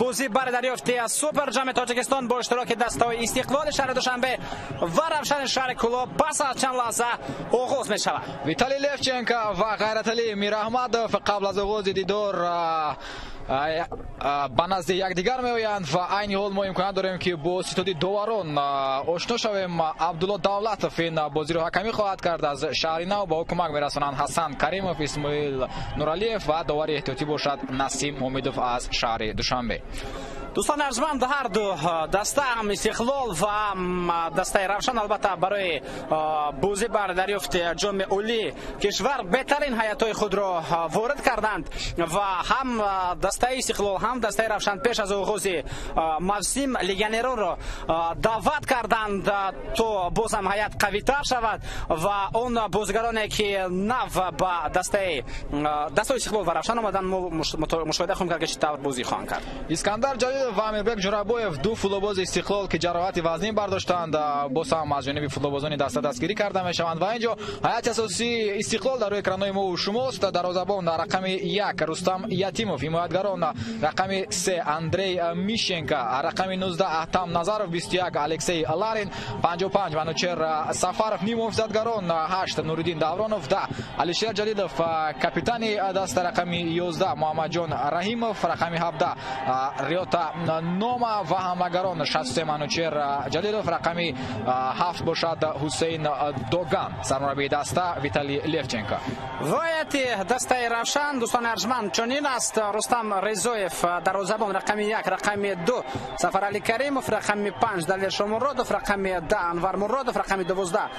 Бозӣ бар дарёфти супер ҷоми Тоҷикистон бо иштироки дастаҳои Истиқлоли шаҳри Душанбе ва Равшани шаҳри Кӯлоб пас аз чанд лаҳза оғоз мешавад. Виталий Левченко ва Ғайраталӣ Мираҳмадов қабл аз оғози дидор ба назди якдигар меоянд ва айни ҳол мо имконият дорем, ки бо ситоди доварон ошно шавем. Абдулло Давлатов ин бозиро ҳакамӣ хоҳад кард аз шаҳри Нав, ба ӯ кӯмак мерасонанд Ҳасан Каримов, Исмоил Нуралиев ва довари эҳтиётӣ бошад Насим Ҳомидов аз шаҳри Душанбе. Дӯстон арҷманд, ҳар ду даста, ҳам Истиқлол ва ҳам дастаи Равшан, албатта, барои бозӣ бар дарёфти ҷоми олии кишвар беҳтарин ҳайатҳои худро ворид карданд ва ҳам дастаи Истиқлол, ҳам дастаи Равшан пеш аз оғози мавсим легионеронро даъват карданд, то боз ҳам ҳайат қавитар шавад ва он бозигароне, ки нав ба дастаи Истиқлол ва Равшан омаданд, мо мушоҳида хоҳем кард, ки чӣ тавр бозӣ хоҳанд кард. Искандар Ҷалилов ва Амирбек Ҷурабоев, ду футболбози Истиқлол, ки ҷароҳати вазнин бардоштанд, боз ҳам аз ҷониби футболбозони даста дастгирӣ карда мешаванд. Ва инҷо ҳайати асосии Истиқлол дар рӯи экранҳои мо шумост. Дарвозабон рақами 1 Рустам Ятимов, ҳимоятгарон рақами 3 Андрей Мишенко, рақами 19 Аҳтам Назаров, 21 Алексей Ларин, 55 Манучер Сафаров, ниммуҳофизатгарон 8 Нуриддин Давронов, 10 Алишер Ҷалилов, капитани даста рақами 11 Муҳаммадҷон Раҳимов, рақами 17 Риота Нома ва ҳамлагарон 63 Манучер Ҷалилов, рақами 7 бошад Ҳусейн Доган. Сармураббии даста Виталий Левченко. Ҳайати дастаи Равшан, дӯстони арҷманд, чунин аст: Рустам Резоев дарвозабон, рақами 1, рақами 2 Сафарали Каримов, рақами 5 Далер Шомуродов, рақами 10 Анвар Муродов, рақами 12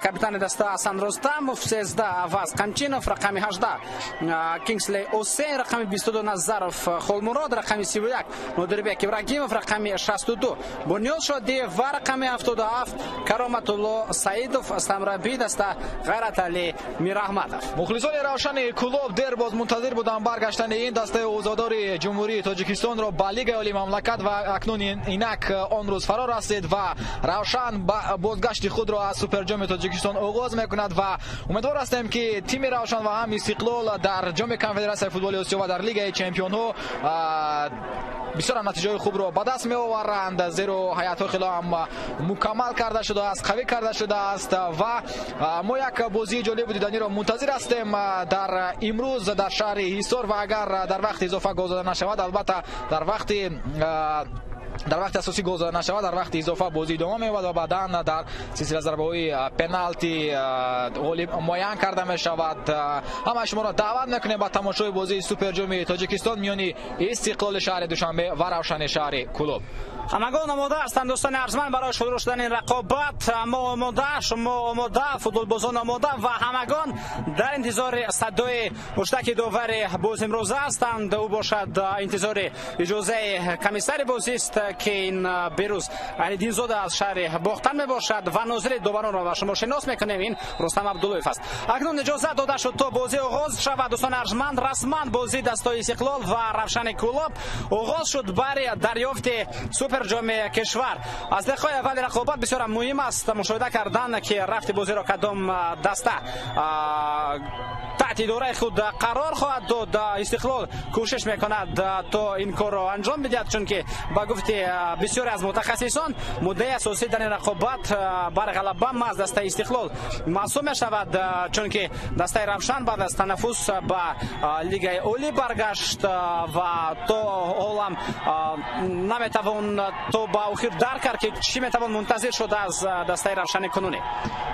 капитани даста Ҳасан Рустамов, 13 Аваз Қамчинов, рақами 18 Кингсли Осейн, рақами 22 Назаров Холмурод, рақами 31 Нодирбек Ибрагимов, рақами 62 Бунёд Шодиев ва рақами 77 Кароматулло Саидов. Сармураббии даста Ғайраталӣ Мираҳмадов. Мухлисони Равшани Кӯлоб дер боз мунтазир буданд баргаштани ин дастаи овозадори Ҷумҳурии Тоҷикистонро ба Лигаи олии мамлакат ва акнун инак он рӯз фаро расид ва Равшан бозгашти худро аз Суперҷоми Тоҷикистон оғоз мекунад. Ва умедвор ҳастем, ки тими Равшан ва ҳам Истиқлол дар Ҷоми Конфедератсияи футболи Осиё ва дар Лигаи чемпионҳо бисёр натиҷаҳои хубро ба даст меоваранд, зеро ҳайатҳо хело ҳам мукаммал карда шудааст, қавӣ карда шудааст ва мо як бозии ҷолибу диданиро мунтазир ҳастем дар имрӯз дар шаҳри Ҳисор. Ва агар дар вақти изофа гол зада нашавад, албатта, дар вақти асосӣ гол зада нашавад, дар вақти изофа бозӣ идома меёбад ва баъдан дар силсила зарбаҳои пеналти ғолиб муайян карда мешавад. Ҳамаи шуморо даъват мекунем ба тамошои бозии Суперҷоми Тоҷикистон миёни Истиқлоли шаҳри Душанбе ва Равшани шаҳри Кӯлоб. Ҳамагон омода ҳастанд, дӯстони арҷманд, барои шурӯъ шудани ин рақобат. Мо омода, шумо омода, футболбозон омода ва ҳамагон дар интизори садои ҳуштаки довари боз имрӯза ҳастанд. Ӯ бошад интизори иҷозаи комиссари бозист, ки ин Берӯз Алиддинзода аз шаҳри Бохтар мебошад. Ва нозири доваронро ба шумо шинос мекунем, ин Рустам Абдуллоев аст. Акнун иҷоза дода шуд, то бозӣ оғоз шавад. Дӯстони арҷманд, расман бозии дастаҳои Истиқлол ва Равшани Кӯлоб оғоз шуд бари дарёфти супер ҷоми кишвар. Аз дақиқаи аввали рақобат бисёр муҳим аст мушоҳида кардан, ки рафти бозиро кадом даста таҳти идораи худ қарор хоҳад дод. Истиқлол кӯшиш мекунад, то ин корро анҷом бидиҳад, чунки ба гуфти бисёре аз мутахассисон, муддаи асосӣ дар ин рақобат бар ғалаба маҳз дастаи Истиқлол маҳсуб мешавад, чунки дастаи Равшан баъд аз танаффус ба Лигаи олӣ баргашт ва то ҳолам наметавон то ба охир дарк кард, ки чӣ метавон мунтазир шуд аз дастаи Равшани кунунӣ.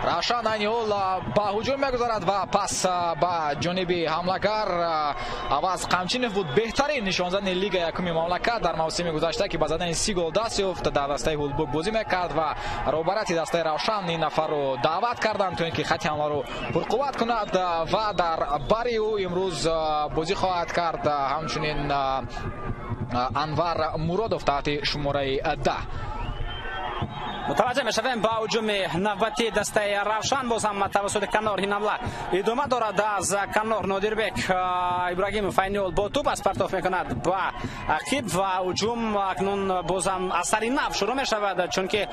Равшан айни ҳол ба ҳуҷум мегузарад ва пас ба ҷониби ҳамлагар Аваз Қамчинов буд, беҳтарин нишонзани Лига якуми мамлакат дар мавсими гузашта, ки ба задани 30 гол даст ёфт, дар дастаи Ҳулбук бозӣ мекард ва роҳбарияти дастаи Равшан ин нафарро даъват карданд, то ин ки хати ҳамларо пурқувват кунад. Ва дар бари ӯ имрӯз бозӣ хоҳад кард ҳамчунин Анвар Муродов таҳти шумораи 10. Мутаваҷҷеҳ мешавем ба ҳуҷуми навбатии дастаи Равшан. Боз ҳам тавассути канор ин ҳамла идома дорад. Аз канор Нодирбек Ибрагимов айни ҳол бо тӯб аст, партоф мекунад ба ақиб ва ҳуҷум акнун боз ҳам аз сари нав шурӯъ мешавад, чунки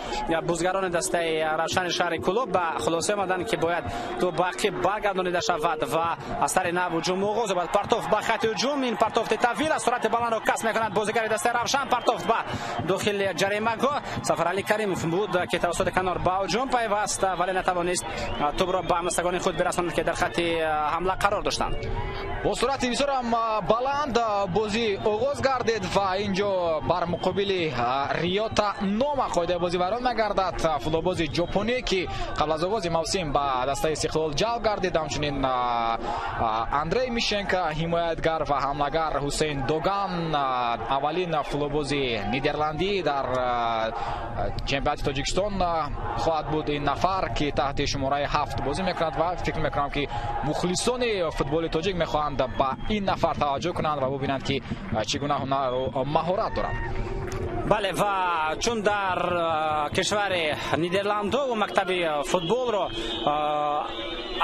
бозигарони дастаи Равшани шаҳри Кӯлоб ба хулоса омаданд, ки бояд тӯб ба ақиб баргардонида шавад ва аз сари нав ҳуҷум оғоз ёбад. Партоф ба хати ҳуҷум, ин партофти тавил аст, суръати баландро касб мекунад бозигари дастаи Равшан. Партофт ба дохили ҷаримагоҳ, Сафаралӣ Каримов буд, ки тавассути канор ба ҳуҷум пайваст, вале натавонист тӯбро ба ҳамдастагони худ бирасонад, ки дар хати ҳамла қарор доштанд. Бо суръати бисёрам баланд бозӣ оғоз гардид ва инҷо бар муқобили Риёта Нома қоидаи бозӣ вайрон мегардад. Футболбози ҷопонӣ, ки қабл аз оғози мавсим ба дастаи Истиқлол ҷалб гардид, ҳамчунин Андрей Мишенко ҳимоятгар ва ҳамлагар Ҳусейн Доган, аввалин футболбози нидерландӣ дар чемпионати Тоҷикистон хоҳад буд ин нафар, ки таҳти шумораи 7 бозӣ мекунад ва фикр мекунам, ки мухлисони футболи тоҷик мехоҳанд ба ин нафар таваҷҷӯҳ кунанд ва бубинанд, ки чӣ гуна ҳунару маҳорат дорад. Бале, ва чун дар кишвари Нидерландо ӯ мактаби футболро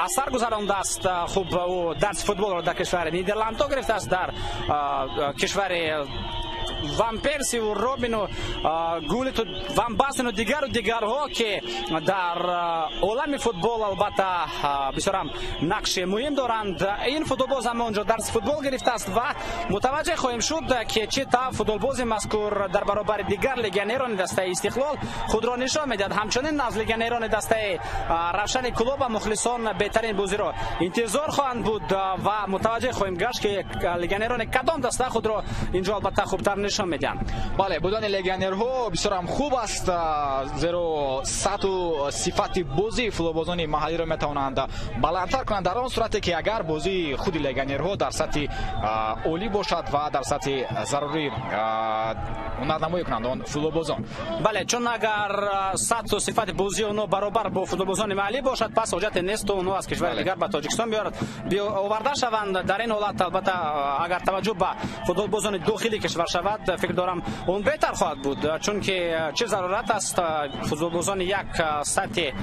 аз сар гузарондааст, хуб, ӯ дарси футболро дар кишвари Нидерландо гирифтааст, дар кишвари Ван Персиву, Робину, Гулиту, Ван Бастену, дигару дигарҳо, ки дар олами футбол албатта бисёрам нақши муҳим доранд. Ин футболбоз ҳам онҷо дарси футбол гирифтааст ва мутаваҷҷеҳ хоҳем шуд, ки чӣ тавр футболбози мазкур дар баробари дигар легионерони дастаи Истиқлол худро нишон медиҳад. Ҳамчунин аз легионерони дастаи Равшани Кӯлоба мухлисон беҳтарин бозиро интизор хоҳанд буд ва мутаваҷҷеҳ хоҳем гашт, ки легионерони кадом даста худро инҷо албатта хубтар нишон медиҳанд. Бале, будани легионерҳо бисёрам хуб аст, зеро сатҳу сифати бозии футболбозони маҳаллиро метавонанд баландтар кунанд, дар он сурате ки агар бозии худи легионерҳо дар сатҳи олӣ бошад ва дар сатҳи зарурӣ ҳунарнамоӣ кунанд он футболбозон. Бале, чун агар сатҳу сифати бозии онҳо баробар бо футболбозони маҳаллӣ бошад, пас ҳоҷате несту онҳо аз кишвари дигар ба Тоҷикистон оварда шаванд. Дар ин ҳолат албатта агар таваҷҷӯҳ ба футболбозони дохили кишвар шавад, фикр дорам, он беҳтар хоҳад буд, чунки чӣ зарурат аст футболбозони як сатҳи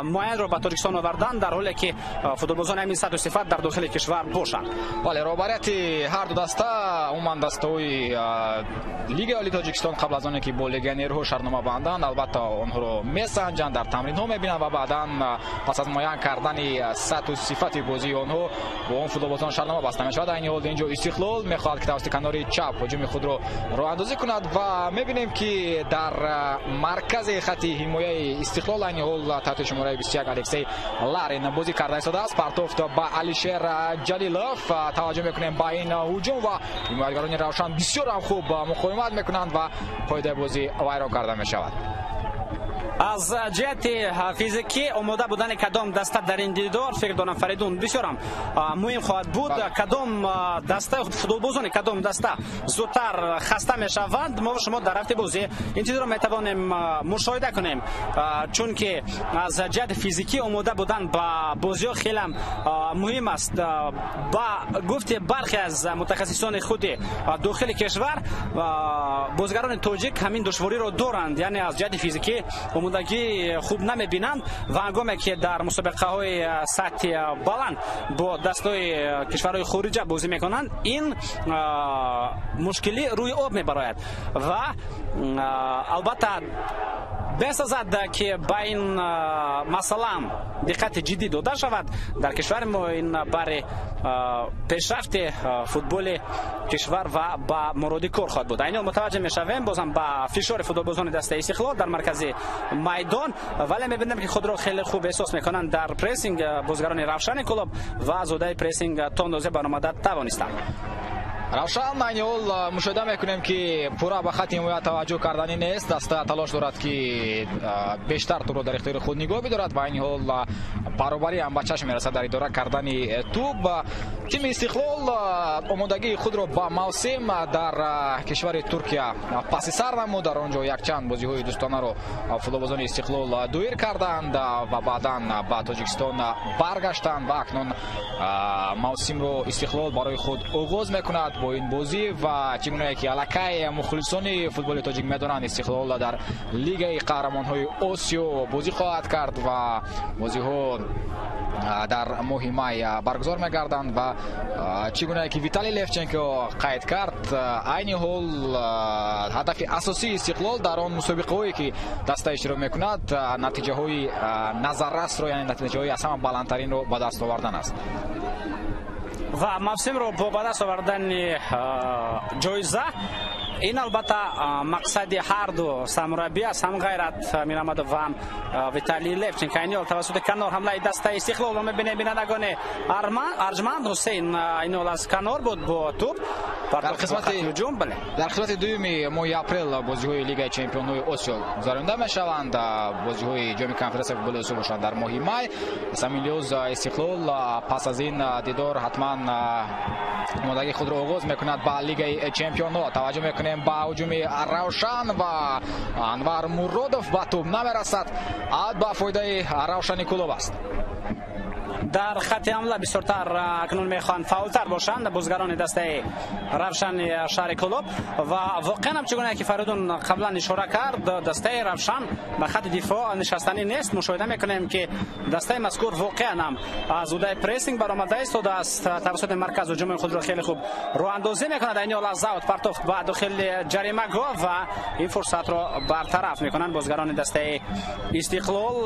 муайянро ба Тоҷикистон овардан, дар ҳоле ки футболбозони ҳамин сатҳу сифат дар дохили кишвар бошанд. Бале, роҳбарияти ҳар ду даста, умуман дастаҳои Лигаи олии Тоҷикистон, қабл аз оне ки бо легионерҳо шартнома банданд, албатта онҳоро месанҷанд, дар тамринҳо мебинанд ва баъдан пас аз муайян кардани сатҳу сифати бозии онҳо бо он футболбозон шартнома баста мешавад. Айни ҳол инҷо Истиқлол мехоҳад, ки тавассути канори чап ҳуҷуми худро роҳандозӣ кунад ва мебинем, ки дар маркази хати ҳимояи Истиқлол айни ҳол таҳти шумораи 21 Алексей Ларин бозӣ карда истодааст. Партофт ба Алишер Ҷалилов. Таваҷҷӯҳ мекунем ба ин ҳуҷум ва ҳимоятгарони Равшан бисёр ҳам хуб муқовимат мекунанд ва қоидаи бозӣ вайрон карда мешавад. Аз ҷиҳати физикӣ омода будани кадом даста дар ин дидор, фикр дорам, Фаридун, бисёрам муҳим хоҳад буд. Кадом даста, футболбозони кадом даста зудтар хаста мешаванд, мо шумо дар рафти бозӣ ин чизро метавонем мушоҳида кунем, чунки аз ҷиҳати физикӣ омода будан ба бозиҳо хелам муҳим аст. Ба гуфти бархе аз мутахассисони худи дохили кишвар, бозигарони тоҷик ҳамин душвориро доранд, яъне аз ҷиҳати физикӣ омодагӣ хуб намебинанд ва ҳангоме ки дар мусобиқаҳои сатҳи баланд бо дастҳои кишварҳои хориҷа бозӣ мекунанд, ин мушкилӣ рӯи об мебарояд ва албатта бесазад, ки ба ин масъала диққати ҷиддӣ дода шавад дар кишвари мо. Ин бари пешрафти футболи кишвар ва ба муроди кор хоҳад буд. Айни ҳол мутаваҷҷеҳ мешавем бозам ба фишори футболбозони дастаи Истиқлол дар маркази майдон, вале мебинем, ки худро хеле хуб эҳсос мекунанд дар прессинг бозигарони Равшани Кӯлоб ва аз уҳдаи прессинг то андозе баромада тавонистанд. Равшан айни ҳол мушоҳида мекунем, ки пурра ба хати ҳимоя таваҷҷӯҳ карданӣ нест. Даста талош дорад, ки бештар тӯбро дар ихтиёри худ нигоҳ бидорад ва айни ҳол баробарӣ ҳам ба чашм мерасад дар идора кардани тӯб. Тими Истиқлол омодагии худро ба мавсим дар кишвари Туркия паси сар намуд. Дар он ҷо якчанд бозиҳои дӯстонаро футболбозони Истиқлол доир карданд ва баъдан ба Тоҷикистон баргаштанд ва акнун мавсимро Истиқлол барои худ оғоз мекунад. бо ин бозӣ ва чӣ гуна ки аллакай мухлисони футболи тоҷик медонанд, Истиқлол дар Лигаи қаҳрамонҳои Осиё бозӣ хоҳад кард ва бозиҳо дар моҳи май баргузор мегарданд. Ва чӣ гуна ки Виталий Левченко қайд кард, айни ҳол ҳадафи асосии Истиқлол дар он мусобиқаҳое ки даста иштирок мекунад, натиҷаҳои назаррасро, яъне натиҷаҳои аз ҳама баландтаринро ба даст овардан аст. Ва мавсимро бо ба даст овардани ҷоиза, ин албатта мақсади ҳар ду сармураббӣ аст, ҳам Ғайрат Мирамадов ва ҳам Виталий Левченко. Айни ҳол тавассути канор ҳамлаи дастаи Истиқлолро мебинем, бинандагони арҷманд. Ҳусейн айни ҳол аз канор буд бо тӯб. Дар қисмати дуюми моҳи апрел бозиҳои Лигаи чемпионҳои Осиё гузаронида мешаванд. Бозиҳои ҷоми конференсияи футболи Осиё бошанд дар моҳи май. Аз ҳамин лиҳоз Истиқлол пас аз ин дидор ҳатман омодагии худро оғоз мекунад ба Лигаи чемпионҳо. Таваҷҷӯҳ мекунем ба ҳуҷуми Равшан ва Анвар Муродов ба тӯб намерасад. Ад ба фоидаи Равшани Кӯлоб аст. Дар хати ҳамла бисёртар акнун мехоҳанд фаъолтар бошанд бозигарони дастаи Равшани шаҳри Кӯлоб. Ва воқеан ҳам чӣ гуна ки Фаридун қаблан ишора кард, дастаи Равшан ба хати дифоъ нишастанӣ нест. Мушоҳида мекунем, ки дастаи мазкур воқеан ҳам аз ӯдаи прессинг баромада истодааст. Тавассути марказ ҳуҷуми худро хеле хуб роҳандозӣ мекунад. Айни ҳол аз аут партофт ба дохили ҷаримагоҳ ва ин фурсатро бартараф мекунанд бозигарони дастаи Истиқлол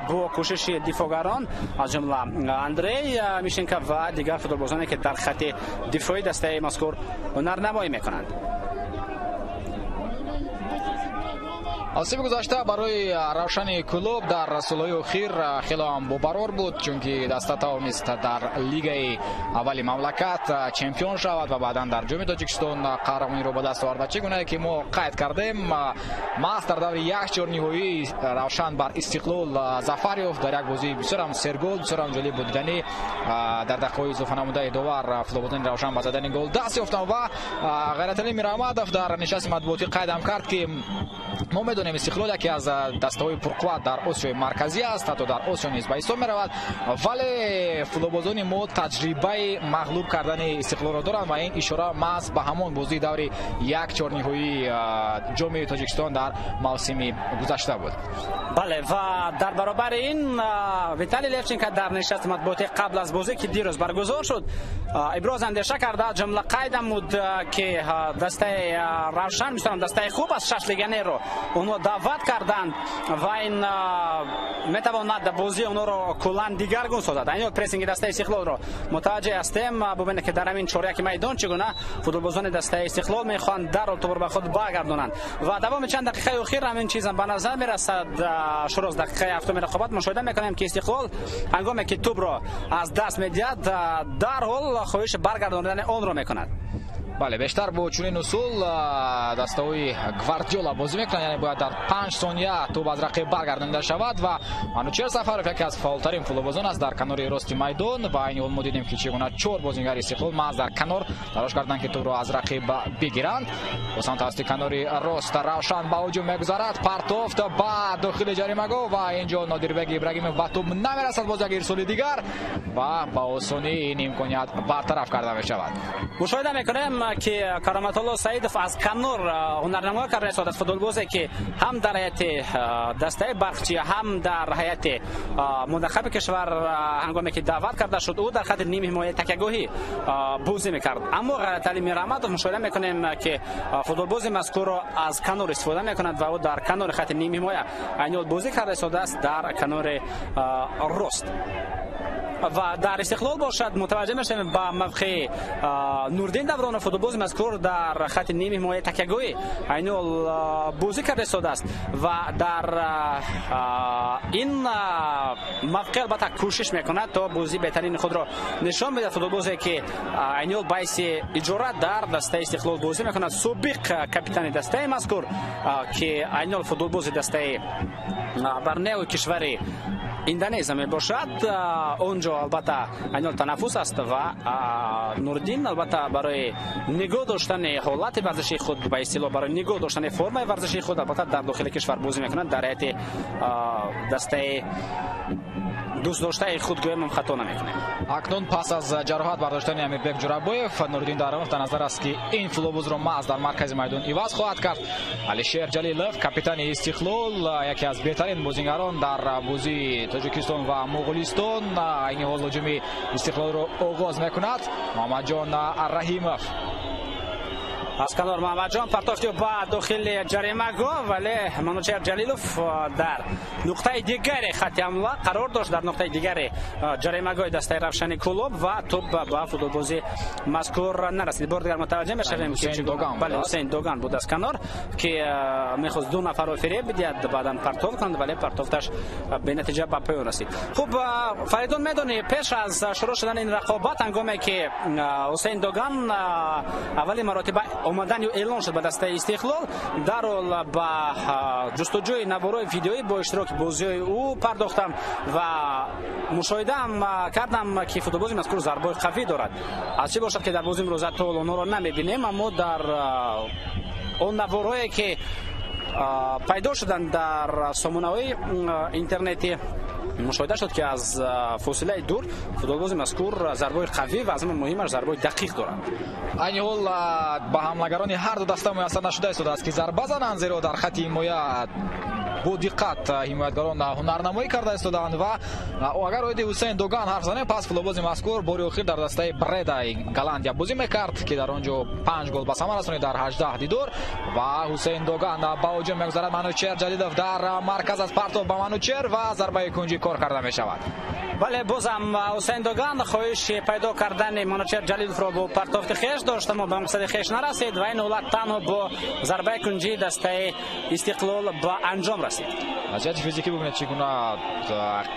бо кӯшиши дифоъгарон, аз ҷумла Андрей Мишенко ва дигар футболбозоне ки дар хати дифоии дастаи мазкур ҳунарнамоӣ мекунанд. Мавсими гузашта барои Равшани Кӯлоб дар солҳои охир хеле ҳам бобарор буд, чунки даста тавонист дар лигаи аввали мамлакат чемпион шавад ва баъдан дар ҷоми Тоҷикистон қаҳрамониро ба даст овард. Ва чӣ гунае ки мо қайд кардем, маҳз дар даври як чорниҳоии Равшан бар Истиқлол зафар ёфт дар як бозии бисёрам сергол, бисёрам ҷолиб буд. Дидани дар дақиқаҳои изофанамудаи довар футболбозони Равшан ба задани гол даст ёфтанд ва Ғайраталӣ Мираҳмадов дар нишасти матбуотӣ қайдам кард, ки мо медонем Истиқлол яке аз дастаҳои пурқувват дар Осиёи Марказӣ аст, ҳатто дар Осиё низ ба ҳисоб меравад, вале футболбозони мо таҷрибаи мағлуб кардани Истиқлолро доранд ва ин ишора маҳз ба ҳамон бозии даври як чорниҳоии ҷоми Тоҷикистон дар мавсими гузашта буд. Бале, ва дар баробари ин Виталий Левченко дар нишасти матбуотӣ қабл аз бозӣ, ки дирӯз баргузор шуд, иброз андеша карда, ҷумла қайд намуд, ки дастаи Равшан бисёрам дастаи хуб аст, шаш легионерро онҳо даъват карданд ва ин метавонад бозии онҳоро куллан дигаргун созад. Айни ҳол прессинги дастаи Истиқлолро мутаваҷҷеҳ ҳастем. Бубинед, ки дар ҳамин чоряки майдон чӣ гуна футболбозони дастаи Истиқлол мехоҳанд дарҳол тӯбро ба худ баргардонанд. Ва давоми чанд дақиқаи охир ҳамин чизам ба назар мерасад. Шурӯъ аз дақиқаи ҳафтуми рақобат мушоҳида мекунем, ки Истиқлол ҳангоме ки тӯбро аз даст медиҳад, дарҳол хоҳиши баргардонидани онро мекунад. Бале, бештар бо чунин усул дастаҳои Гвардиола бозӣ мекунанд, яъне бояд дар 5 сония тӯб аз рақиб баргардонида шавад. Ва Манучер Сафаров яке аз фаъолтарин футболбозон аст дар канори рости майдон ва айни ҳол мо дидем, ки чӣ гуна чор бозингари Истиқлол маҳз дар канор талош карданд, ки тӯбро аз рақиб бигиранд. Боз тавассути канори рост Равшан ба ҳуҷум мегузарад, партофт ба дохили ҷаримагоҳ ва инҷо Нодирбек Ибрагимов ба тӯб намерасад. Боз як ирсоли дигар ва ба осонӣ ин имконият бартараф карда мешавад. Мушоҳида мекунем, ки Кароматулло Саидов аз канор ҳунарнамоӣ карда истодааст. Футболбозе, ки ҳам дар ҳайати дастаи Барқчӣ, ҳам дар ҳайати мунтахаби кишвар ҳангоме ки даъват карда шуд, ӯ дар хати ними ҳимояи такягоҳӣ бозӣ мекард. Аммо Ғайраталӣ Мираҳмадов мушоҳида мекунем, ки футболбози мазкурро аз канор истифода мекунад ва ӯ дар канори хати ними ҳимоя айни ҳол бозӣ карда истодааст дар канори рост. Ва дар Истиқлол бошад, мутаваҷҷеҳ мешавем ба мавқеи Нурдин Давронов, футболбози мазкур дар хати ними ҳимояи такягоҳӣ айни ҳол бозӣ карда истодааст ва дар ин мавқеъ албатта кӯшиш мекунад, то бозии беҳтарини худро нишон медиҳад. Футболбозе, ки айни ҳол баҳси иҷора дар дастаи Истиқлол бозӣ мекунад, собиқ капитани дастаи мазкур, ки айни ҳол футболбози дастаи Барнео кишвари Индонезия мебошад. Онҷо албатта айни ҳол танаффус аст ва Нурдин албатта барои нигоҳ доштани ҳолати варзишии худ, ба истилоҳ барои нигоҳ доштани формаи варзишии худ, албатта дар дохили кишвар бозӣ мекунад дар ҳайати дастаи дӯстдоштаи худ гӯем хато намекунем. Акнун пас аз ҷароҳат бардоштани Амирбек Ҷурабоев, Нуриддин Даронов дар назар аст, ки ин футболбозро маҳз дар маркази майдон иваз хоҳад кард. Алишер Ҷалилов, капитани Истиқлол, яке аз беҳтарин бозигарон дар бозии Тоҷикистон ва Моғулистон, айни ҳол ҳуҷуми Истиқлолро оғоз мекунад. Муҳаммадҷон Раҳимов аз канор, Муҳаммадҷон партофти ба дохили ҷаримагоҳ, вале Манучер Ҷалилов дар нуқтаи дигари хати ҳамла қарор дошт, дар нуқтаи дигари ҷаримагоҳи дастаи Равшани Кӯлоб ва тӯб ба футболбози мазкур нарасид. Бор дигар мутаваҷҷеҳ мешавем, ки бале, Ҳусейн Доган буд аз канор, ки мехост ду нафарро фиреб бидиҳад, баъдан партофт кунад, вале партофташ бенатиҷа ба поён расид. Хуб, Фаридун, медонӣ, пеш аз шурӯъ шудани ин рақобат, ҳангоме ки Ҳусейн Доган аввалин маротиба омадан ё эълон шуд ба дастаи Истиқлол, дарҳол ба ҷустуҷӯи наворҳои видеоӣ бо иштироки бозиҳои ӯ пардохтам ва мушоҳидаам кардам, ки футболбози мазкур зарбаҳои қавӣ дорад. Аз чӣ бошад, ки дар бозии имрӯза то ҳол онҳоро намебинем, аммо дар он наворҳое, ки пайдо шуданд дар сомонаҳои интернетӣ, мушоҳида шуд, ки аз фосилаи дур футболбози мазкур зарбаҳои қавӣ ва аз ҳама муҳимаш зарбаҳои дақиқ дорад. Айни ҳол ба ҳамлагарони ҳар ду даста муяссар нашуда истодааст, ки зарба зананд, зеро дар хати ҳимоя бо диққат ҳимоятгарон ҳунарнамоӣ карда истодаанд. Ва агар оиди Ҳусейн Доган ҳарф занем, пас футболбози мазкур бори охир дар дастаи Бредаи Голландия бозӣ мекард, ки дар он ҷо 5 гол ба самар расонид дар 18 дидор. Ва Ҳусейн Доган ба ҳуҷум мегузарад. Манучер Ҷалилов дар марказ аз партов ба Манучер ва зарбаи кунҷӣ кор карда мешавад. Бале, бозам Ҳусейн Доган хоҳиши пайдо кардани Манучер Ҷалиловро бо партофти хеш дошт, аммо ба мақсади хеш нарасид ва ин ҳолат танҳо бо зарбаи кунҷии дастаи Истиқлол ба анҷом расид. Аз ҷиҳати физикӣ бубинед, чӣ гуна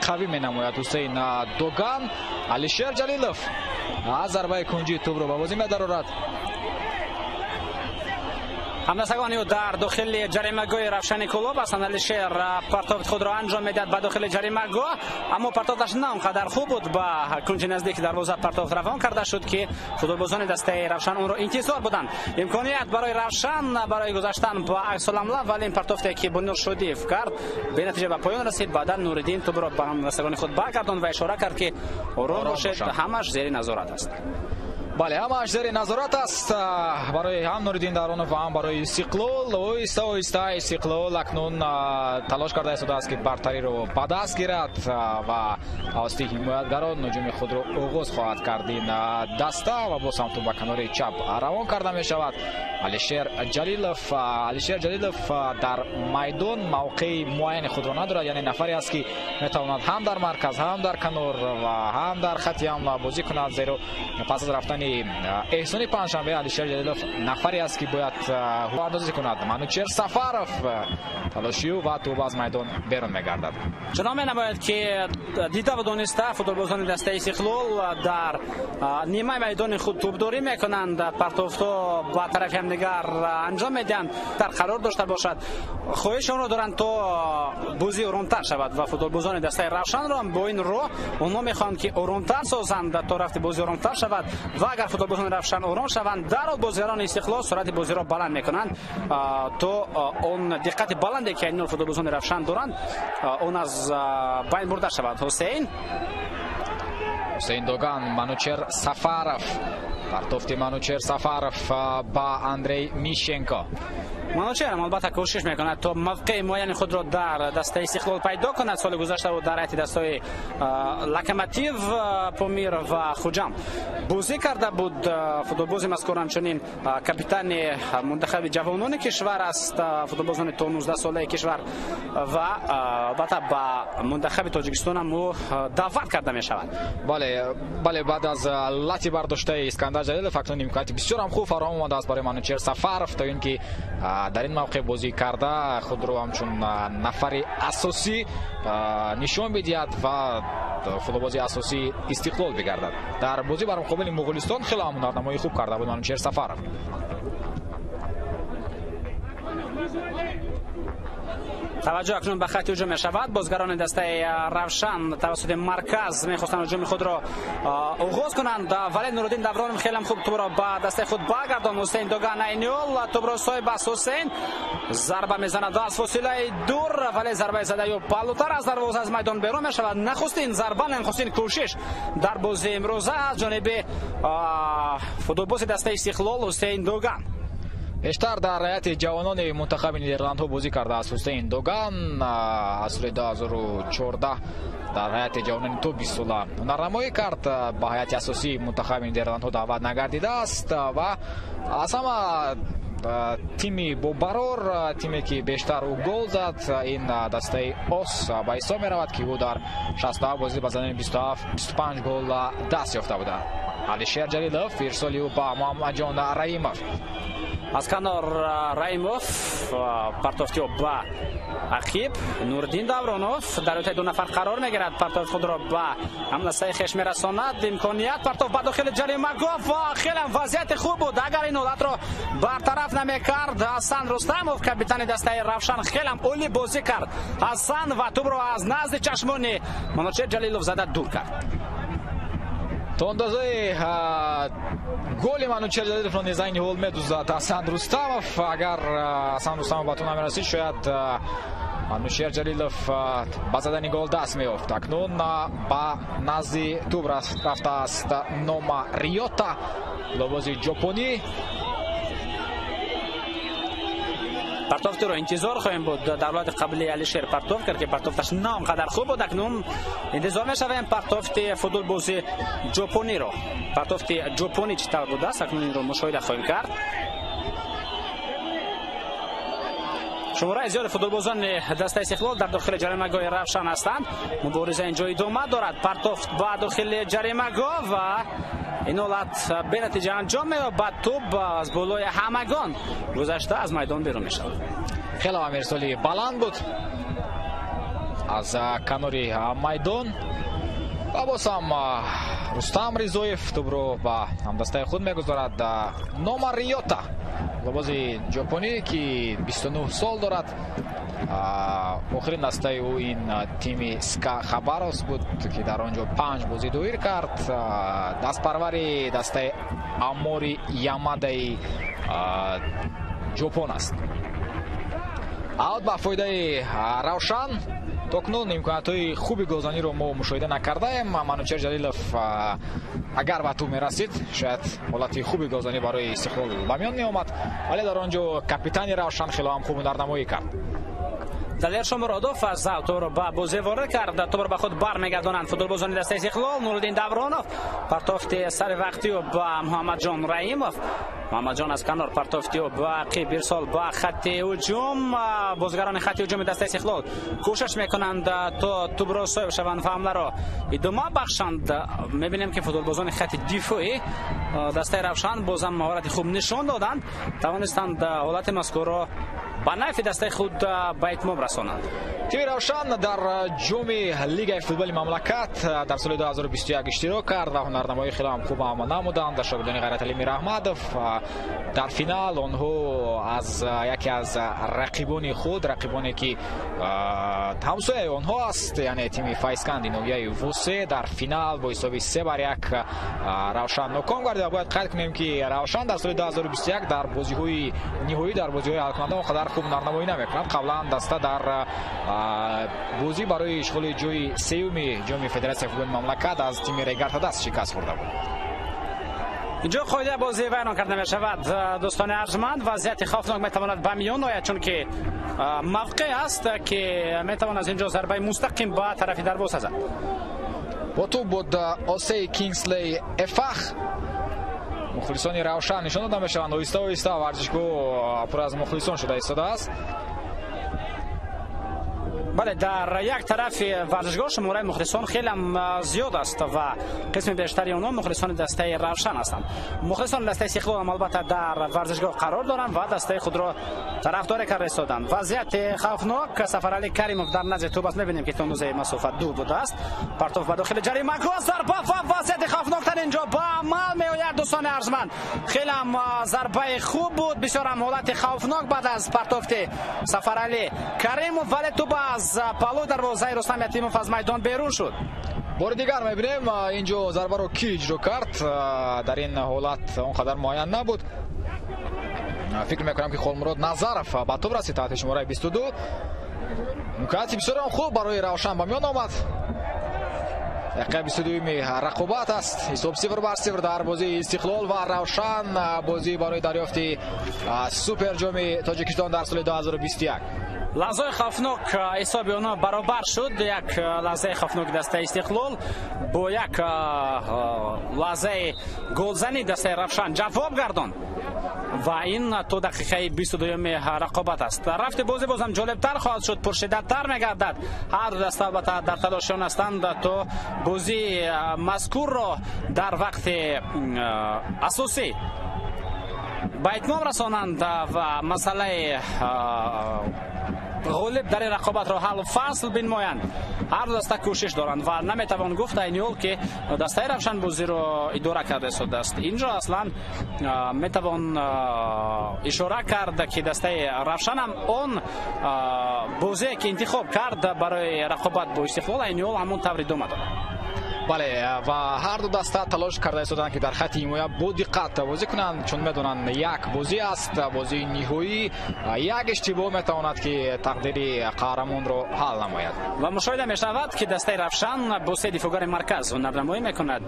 қавӣ менамояд Ҳусейн Доган. Алишер Ҷалилов аз зарбаи кунҷӣ тӯбро ба бозӣ медарорад. Ҳамдастагони ӯ дар дохили ҷаримагоҳи Равшани Кӯлоб ҳастанд. Алишер партофти худро анҷом медиҳад ба дохили ҷаримагоҳ, аммо партофташ на он қадар хуб буд, ба кунҷи наздики дарвоза партофт равон карда шуд, ки футболбозони дастаи Равшан онро интизор буданд. Имконият барои Равшан барои гузаштан ба аксуламла, вале ин партофте, ки Бунёд Шодиев кард, бенатиҷа ба поён расид. Баъдан Нуриддин тӯбро ба ҳамдастагони худ баргардонд ва ишора кард, ки ором бошед, ҳамаш зери назорат аст. Бале, ҳамааш зери назорат аст барои ҳам Нуриддин Даронов ва ҳам барои Истиқлол. Оҳиста оҳиста Истиқлол акнун талош карда истодааст, ки бартариро ба даст гирад ва тавассути ҳимоятгарон ҳуҷуми худро оғоз хоҳад кард ин даста. Ва боз ҳам тӯб ба канори чап равон карда мешавад. Алишер Ҷалилов, Алишер Ҷалилов дар майдон мавқеи муайяни худро надорад, яъне нафаре аст, ки метавонад ҳам дар марказ, ҳам дар канор ва ҳам дар хати ҳамла бозӣ кунад, зеро пас аз рафтани Эҳсони Панҷшанбе Алишер Ҷалилов нафаре аст, ки бояд андозӣ кунад. Манучер Сафаров талошию ва тӯб аз майдон берун мегардад. Чунон менамояд, ки дида ва дониста футболбозони дастаи Истиқлол дар нимаи майдони худ тӯбдорӣ мекунанд, партофтҳо ба тарафи ҳамдигар анҷом медиҳанд, дар қарор дошта бошад. Хоҳиши онро доранд, то бозӣ оромтар шавад ва футболбозони дастаи Равшанро бо ин роҳ онҳо мехоҳанд, ки оромтар созанд, то рафти бозӣ оромтар шавад. Ва агар футболбозони Равшан ором шаванд, дарҳол бозигарони Истиқлол суръати бозиро баланд мекунанд, то он диққати баланде, ки айни ҳол футболбозони Равшан доранд, он аз байн бурда шавад. Ҳусейн, Ҳусейн Доган, Манучер Сафаров, партофти Манучер Сафаров ба Андрей Мищенко. Манучерам албатта кӯшиш мекунад, то мавқеи муайяни худро дар дастаи Истиқлол пайдо кунад. Соли гузашта ӯ дар ҳайати дастаи Локомотив Помир ва Хуҷанд бозӣ карда буд. Футболбози мазкур ҳамчунин капитани мунтахаби ҷавонони кишвар аст, футболбозони то 19 солаи кишвар, ва албатта ба мунтахаби Тоҷикистонам ӯ даъват карда мешавад. Бале, баъд аз лати бардоштаи Искандар Ҷалилов акнун имконияти бисёр ҳам хуб фароҳам омадааст барои Манучер Сафаров, то ин ки дар ин мавқеъ бозӣ карда худро ҳамчун нафари асосӣ нишон бидиҳад ва футболбози асосии Истиқлол бигардад. Дар бозӣ бар муқобили Моғулистон хеле ҳам ҳунарнамоии хуб карда буд Манучер Сафаров. توجه اکنون به خط هجوم می‌شود. بازیگران دسته روشن توسط مرکز می‌خواستند هجوم خود را آغاز کنند، ولی نورالدین دوران خیلی خوب توپ را به دسته خود برگرداند. حسین دوگان اینیول توپ را صاحب است. حسین ضربه می‌زند از فاصله دور، ولی ضربه زده او پهلوتر از دروازه از میدان بیرون می‌شود. نخستین ضربه، نخستین کوشش در بازی امروز از جانب فوتبالباز دسته استقلال حسین دوگان. бештар дар ҳайати ҷавонони мунтахаби Нидерландҳо бозӣ кардааст Ҳусейн Доган. Аз соли 2014 дар ҳайати ҷавонони то 20 сола ҳунарнамоӣ кард. Ба ҳайати асосии мунтахаби Нидерландҳо даъват нагардидааст ва аз ҳама тими бобарор, тиме ки бештар ӯ гол зад, ин дастаи ОС ба ҳисоб меравад, ки ӯ дар 67 бозӣ ба задани 25 гол даст ёфта буда. Алишер Ҷалилов, ирсоли ӯ ба Муҳаммадҷон Раимов. Аз канор Раимов партофти ӯ ба ақиб. Нуриддин Давронов дар ӯтаи ду нафар қарор мегирад, партофт худро ба ҳамдастаи хеш мерасонад. Имконият партофт ба дохили ҷаримагоҳ ва хеле вазъияти хуб буд. Агар ин ҳолатро бартараф намекард Ҳасан Рустамов, капитани дастаи Равшан, хеле олӣ бозӣ кард Ҳасан ва тӯбро аз назди чашмони Манучер Ҷалилов зада дур кард. То андозаи голи Манучер Ҷалиловро низ айни ҳол медузад Ҳасан Рустамов. Агар Ҳасан Рустамов ба ту намерасид, шояд Манучер Ҷалилов ба задани гол даст меёфт. Акнун ба назди тӯб рафтааст Нома Риёта, лобози ҷопонӣ. Партофтро интизор хоҳем буд. Дар ҳолати қабли Алишер партофт кард, ки партофташ на он қадар хуб буд. Акнун интизор мешавем партофти футболбози ҷопониро. Партофти ҷопонӣ чӣ тавр будааст, акнун инро мушоҳида хоҳем кард. Шумораи зиёди футболбозони дастаи Истиқлол дар дохили ҷаримагоҳи Равшан ҳастанд. Мубориза инҷо идома дорад. Партофт ба дохили ҷаримагоҳ ва ин ҳолат бенатиҷа анҷом меёбад. Тӯб аз болои ҳамагон гузашта аз майдон берун мешавад. Хеле ҳам ирсоли баланд буд аз канори майдон ва боз ҳам Рустам Ризоев тӯбро ба ҳамдастаи худ мегузорад. Нома Риёта, лобози ҷопонӣ, ки 29 сол дорад. Охирин дастаи ӯ ин тими СКА Хабаровск буд, ки дар он ҷо 5 бозӣ доир кард. Дастпарвари дастаи Амори Ямадаи ҷопон аст. Аут ба фоидаи Равшан. То кунун имкониятҳои хуби голзаниро мо мушоҳида накардаем. Манучер Ҷалилов агар ба тӯб мерасид, шояд ҳолати хуби голзанӣ барои Истиқлол ба миён меомад, вале дар он ҷо капитани Равшан хеле ҳам хуб ҳунарнамоӣ кард. Далер Шомуродов аз тӯбро ба бозӣ ворид кард. Тӯбро ба худ бармегардонанд футболбозони дастаи Истиқлол. Нуриддин Давронов партофти сари вақтиё ба Муҳаммадҷон Раимов. Муҳаммадҷон аз канор партофтиё ба ақиб, ирсол ба хатти ҳуҷум. Бозигарони хатти ҳуҷуми дастаи Истиқлол кӯшиш мекунанд то тӯбро соҳиб шаванд ва ҳамларо идома бахшанд. Мебинем, ки футболбозони хатти дифоӣ дастаи Равшан бозам маҳорати хуб нишон доданд, тавонистанд ҳолати мазкурро ба нафи дастаи худ ба итмом расонанд. Тими Равшан дар ҷоми лигаи футболи мамлакат дар соли 2021 иштирок кард ва ҳунарнамоии хеле ҳам хуб ҳам намуданд. Шогирдони Ғайраталӣ Мираҳмадов дар финал онҳо аз яке аз рақибони худ, рақибоне ки ҳамсояи онҳо аст, яъне тими Файзканди ноҳияи Восе, дар финал бо ҳисоби 3-1 Равшан ноком гардид. Ва бояд қайд кунем, ки Равшан дар соли 2021 дар бозиҳои ниҳоӣ, дар бозиҳои ҳалкунанда он қадар хуб ҳунарнамоӣ намекунад. Қаблан даста дар бозӣ барои ишғоли ҷои сеюми ҷоми федератсияи футболи мамлакат аз тими Регар-ТадАЗ шикаст хӯрда буд. Инҷо қоидаи бозӣ вайрон карда мешавад. Дӯстони арҷманд, вазъияти хавфнок метавонад ба миён ояд, чунки мавқеъ аст, ки метавон аз инҷо зарбаи мустақим ба тарафи дарвоза зад. Бо тӯб буд Осей Кингслей Эфах. Мухлисони Равшан нишон дода мешаванд. Оҳиста оҳиста варзишгоҳ пур аз мухлисон шуда истодааст. Бале, дар як тарафи варзишгоҳ шумораи мухлисон хеле ҳам зиёд аст ва қисми бештари онҳо мухлисони дастаи Равшан ҳастанд. Мухлисони дастаи Истиқлол ҳам албатта дар варзишгоҳ қарор доранд ва дастаи худро тарафдорӣ карда истоданд. Вазъияти хавфнок, Сафаралӣ Каримов дар назди тӯб аст. Мебинем ки то андозаи масофа дур будааст. Партов ба дохили ҷаримагоҳ, зарба ва вазъияти хавфноктар инҷо ба амал меояд. Дӯстони арҷманд, хеле ҳам зарбаи хуб буд, бисёр ҳам ҳолати хавфнок баъд аз партофти Сафаралӣ Каримов, вале тӯб аз палӯи дарвозаи Рустам Ятимов аз майдон берун шуд. Бори дигар мебинем инҷо зарбаро ки иҷро кард, дар ин ҳолат он қадар муайян набуд. Фикр мекунам ки Холмурод Назаров ба тӯб расид таҳти шумораи 22. Имконияти бисёр ҳам хуб барои Равшан ба миён омад. Дақиқаи 22-ми рақобат аст. Ҳисоб 0-0 дар бозии Истиқлол ва Равшан, бозӣ барои дарёфти суперҷоми Тоҷикистон дар соли 2021. Лаҳзаи хавфнок ҳисоби онҳо баробар шуд. Як лаҳзаи хавфнок дастаи Истиқлол бо як лаҳзаи голзанӣ дастаи Равшан ҷавоб гардонд ва ин то дақиқаи 22-юми рақобат аст. Рафти бозӣ бозам ҷолибтар хоҳад шуд, пуршиддаттар мегардад. Ҳар ду даста албатта дар талошиён ҳастанд то бозии мазкурро дар вақти асосӣ ба итмом расонанд ва масъалаи ғолиб дар ин рақобатро ҳаллу фасл бинмоянд. Ҳар ду даста кӯшиш доранд ва наметавон гуфт айни ҳол ки дастаи Равшан бозиро идора карда истодааст. Инҷо аслан метавон ишора кард ки дастаи Равшан ҳам он бозие ки интихоб кард барои рақобат бо Истиқлол айни ҳол ҳамон тавр идома дорад. Бале, ва ҳар ду даста талош карда истоданд ки дар хатти ҳимоя бо диққат бозӣ кунанд, чун медонанд як бозӣ аст, бозии ниҳоӣ, як иштибоҳ метавонад ки тақдири қаҳрамонро ҳал намояд. Ва мушоҳида мешавад ки дастаи Равшан бо се дифоъгари марказ ҳунарнамоӣ мекунад.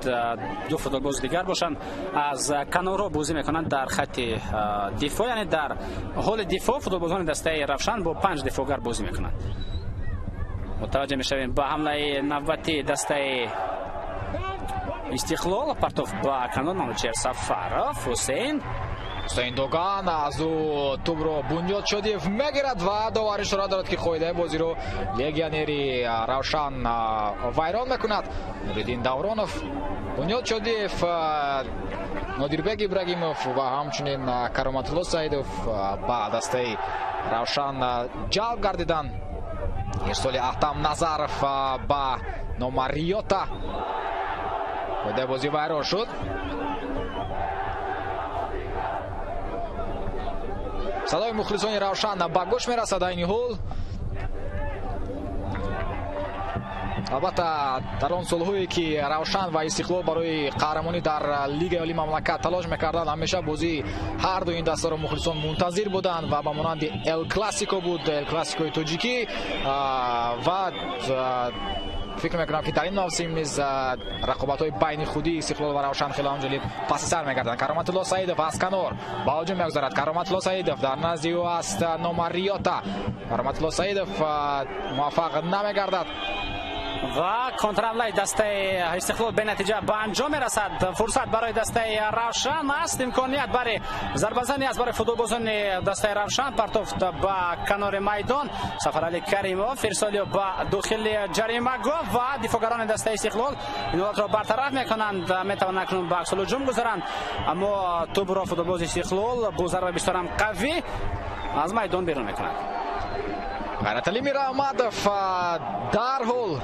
Ду футболбози дигар бошанд аз канорҳо бозӣ мекунанд дар хатти дифоъ, яъне дар ҳоли дифоъ футболбозони дастаи Равшан бо 5 дифоъгар бозӣ мекунанд. Мутаваҷҷеҳ мешавем ба ҳамлаи навбатии дастаи Истиқлол. Партов ба канор, Манучер Сафаров, Ҳусейн Доган аз ӯ тӯбро Бунёд Шодиев мегирад ва довар ишора дорад ки қоидаи бозиро легионери Равшан вайрон мекунад. Нуриддин Давронов, Бунёд Шодиев, Нодирбек Ибрагимов ва ҳамчунин Кароматулло Саидов ба дастаи Равшан ҷалб гардиданд. Ирсоли Аҳтам Назаров ба Номариёта. Қоидаи бозӣ вайрон шуд. Садои мухлисони Равшан ба гӯш мерасад айни ҳол. Албатта дар он солҳое ки Равшан ва Истиқлол барои қаҳрамонӣ дар Лигаи Олии мамлакат талош мекарданд, ҳамеша бозии ҳар ду ин дастаро мухлисон мунтазир буданд ва ба монанди Эл Классико буд, Эл Классикои тоҷикӣ, ва фикр мекунам ки дар ин мавсим низ рақобатҳои байни худии Истиқлол ва Равшан хеле ҳам ҷолиб паси сар мегарданд. Кароматулло Саидов аз канор ба ҳуҷум мегузарад. Кароматулло Саидов дар назди ӯ аст Номариёта. Кароматулло Саидов муваффақ намегардад ва контрҳамлаи дастаи Истиқлол бенатиҷа ба анҷом мерасад. Фурсат барои дастаи Равшан аст, имконият барои зарбазанӣ аст барои футболбозони дастаи Равшан. Партофт ба канори майдон, Сафаралӣ Каримов ирсоли ба дохили ҷаримагоҳ ва дифоъгарони дастаи Истиқлол ин ҳолатро бартараф мекунанд. Метавонанд акнун ба аксулҳуҷум гузаранд, аммо тӯбро футболбози Истиқлол бо зарбаи бисёр ҳам қавӣ аз майдон берун мекунад. Ғайраталӣ Мираҳмадов дарҳол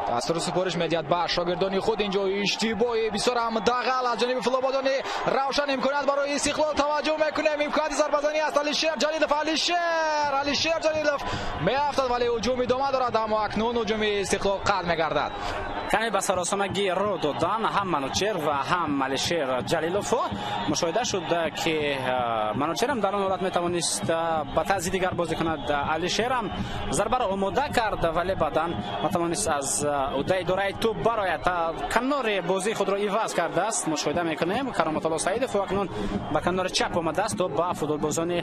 дастуру супориш медиҳад ба шогирдони худ. Инҷо иштибоҳи бисёр ҳам дағал аз ҷониби футболбозони Равшан. Имконият барои Истиқлол таваҷҷӯҳ мекунем. Имконияти зарбазанӣ аст. Алишер Ҷалилов, Алишер Ҷалилов меафтад, вале ҳуҷум идома дорад, аммо акнун ҳуҷуми Истиқлол қатъ мегардад. Каме ба саросомагӣ ро додан ҳам Манучер ва ҳам Алишер Ҷалиловҳо мушоҳида шуд ки Манучерам дар он ҳолат метавонист ба тарзи дигар бозӣ кунад. Алишерам зарбаро омода кард, вале баъдан натавонист аз уҳдаи идораи тӯб барояд. Канори бозии худро иваз кардааст. Мушоҳида мекунем Кароматулло Саидов акнун ба канори чап омадааст то ба футболбозони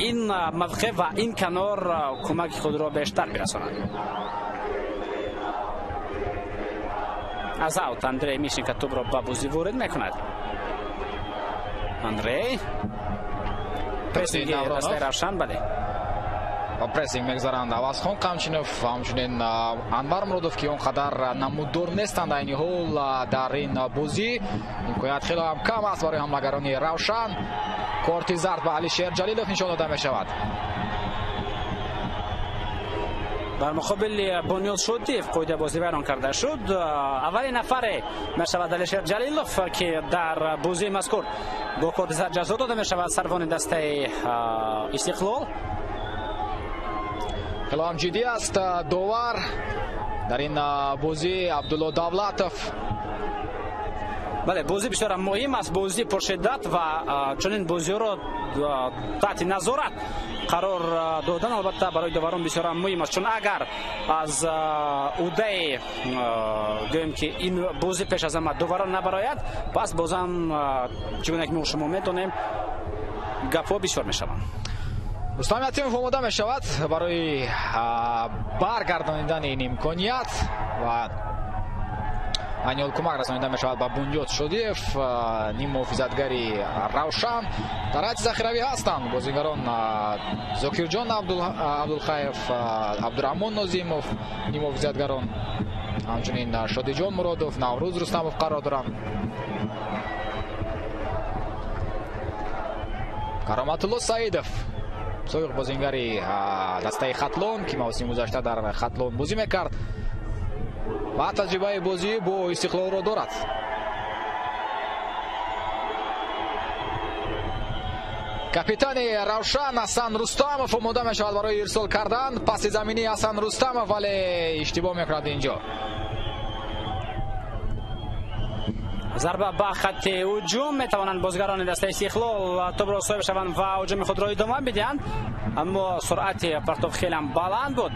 ин мавқеъ ва ин канор кӯмаки худро бештар бирасонад. Аз аут Андрей Мишенко тӯбро ба бозӣ ворид мекунад. Андрей прессинги дастаи Равшан, бале. Ба прессинг мегузаранд Авазхон Қамчинов ва ҳамчунин Анвар Муродов, ки он қадар намуддор нестанд айни ҳол дар ин бозӣ. Имконият хеле ҳам кам аст барои ҳамлагарони Равшан. Корти зард ба Алишер Ҷалилов нишон дода мешавад. Дар муқобили Бунёд Шодиев қоида бозӣ вайрон карда шуд. Аввалин нафаре мешавад Алишер Ҷалилов, ки дар бозии мазкур бо корти зард ҷазо дода мешавад сарвони дастаи Истиқлол. Хеле ҳам ҷиддӣ аст довар дар ин бозӣ Абдулло Давлатов. Бале, бозӣ бисёр муҳим аст, бозӣ пуршиддат ва чунин бозиҳоро таҳти назорат қарор додан албатта барои доварон бисёр муҳим аст, чун агар аз удаи гӯем ки ин бозӣ пеш аз ҳама доварон набарояд, пас бозам чӣ гуна ки мо шумо медонем гапҳо бисёр мешаванд. Рустам Ятимов омода мешавад барои баргардонидани ин имконият ва айни ҳол кӯмак расонида мешавад ба Бунёд Шодиев, ним муҳофизатгари Равшан. Дар ҳайати захиравӣ ҳастанд бозигарон Зокирҷон Абдулхаев, Абдураҳмон Нозимов, ним муҳофизатгарон, ҳамчунин Шодиҷон Муродов, Наврӯз Рустамов қарор доранд. Кароматулло Саидов, собиқ бозингари дастаи Хатлон, ки мавсими гузашта дар Хатлон бозӣ мекард ва таҷрибаи бозӣ бо Истиқлолро дорад. Капитани Равшан Ҳасан Рустамов омода мешавад барои ирсол кардан. Паси заминии Ҳасан Рустамов, вале иштибоҳ мекунад инҷо. Зарба ба хатти ҳуҷум, метавонанд бозигарони дастаи Истиқлол тӯбро соҳиб шаванд ва ҳуҷуми худро идома бидиҳанд, аммо суръати партов хеле ҳам баланд буд.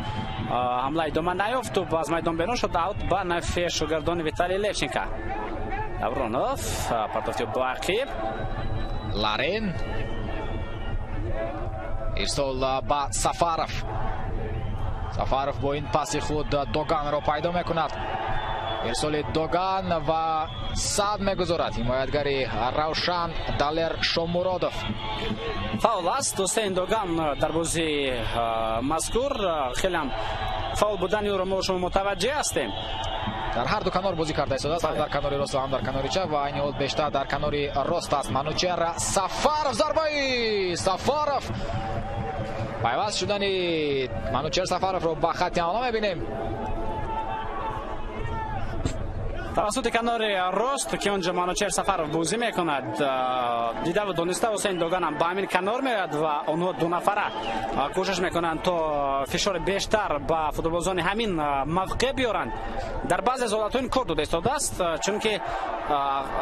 Ҳамла идома наёфт, тӯб аз майдон берун шуд, аут ба нафи шогирдони Виталий Левченко. Давронов партофти ба ақиб. Ларин ирсол ба Сафаров. Сафаров бо ин паси худ Доганро пайдо мекунад. Ирсоли Доган ва сад мегузорад ҳимоятгари Равшан Далер Шомуродов. Фаул аст. Ҳусейн Доган дар бозии мазкур хеле ҳам фаул будани ӯро мо шумо мутаваҷҷеҳ ҳастем. Дар ҳар ду канор бозӣ карда истодааст, ҳам дар канори рост ва ҳам дар канори чап, ва айни ҳол бештар дар канори рост аст. Манучер Сафаров, зарбаи Сафаров, пайваст шудани Манучер Сафаровро ба хатти ҳамла мебинем. Тавассути канори рост, ки онҷо Манучер Сафаров бозӣ мекунад, дидаву дониста Ҳусейн Доган ҳам ба ҳамин канор меояд ва онҳо ду нафара кӯшиш мекунанд то фишори бештар ба футболбозони ҳамин мавқеъ биёранд. Дар баъзе аз ҳолатҳо ин кор дода истодааст, чунки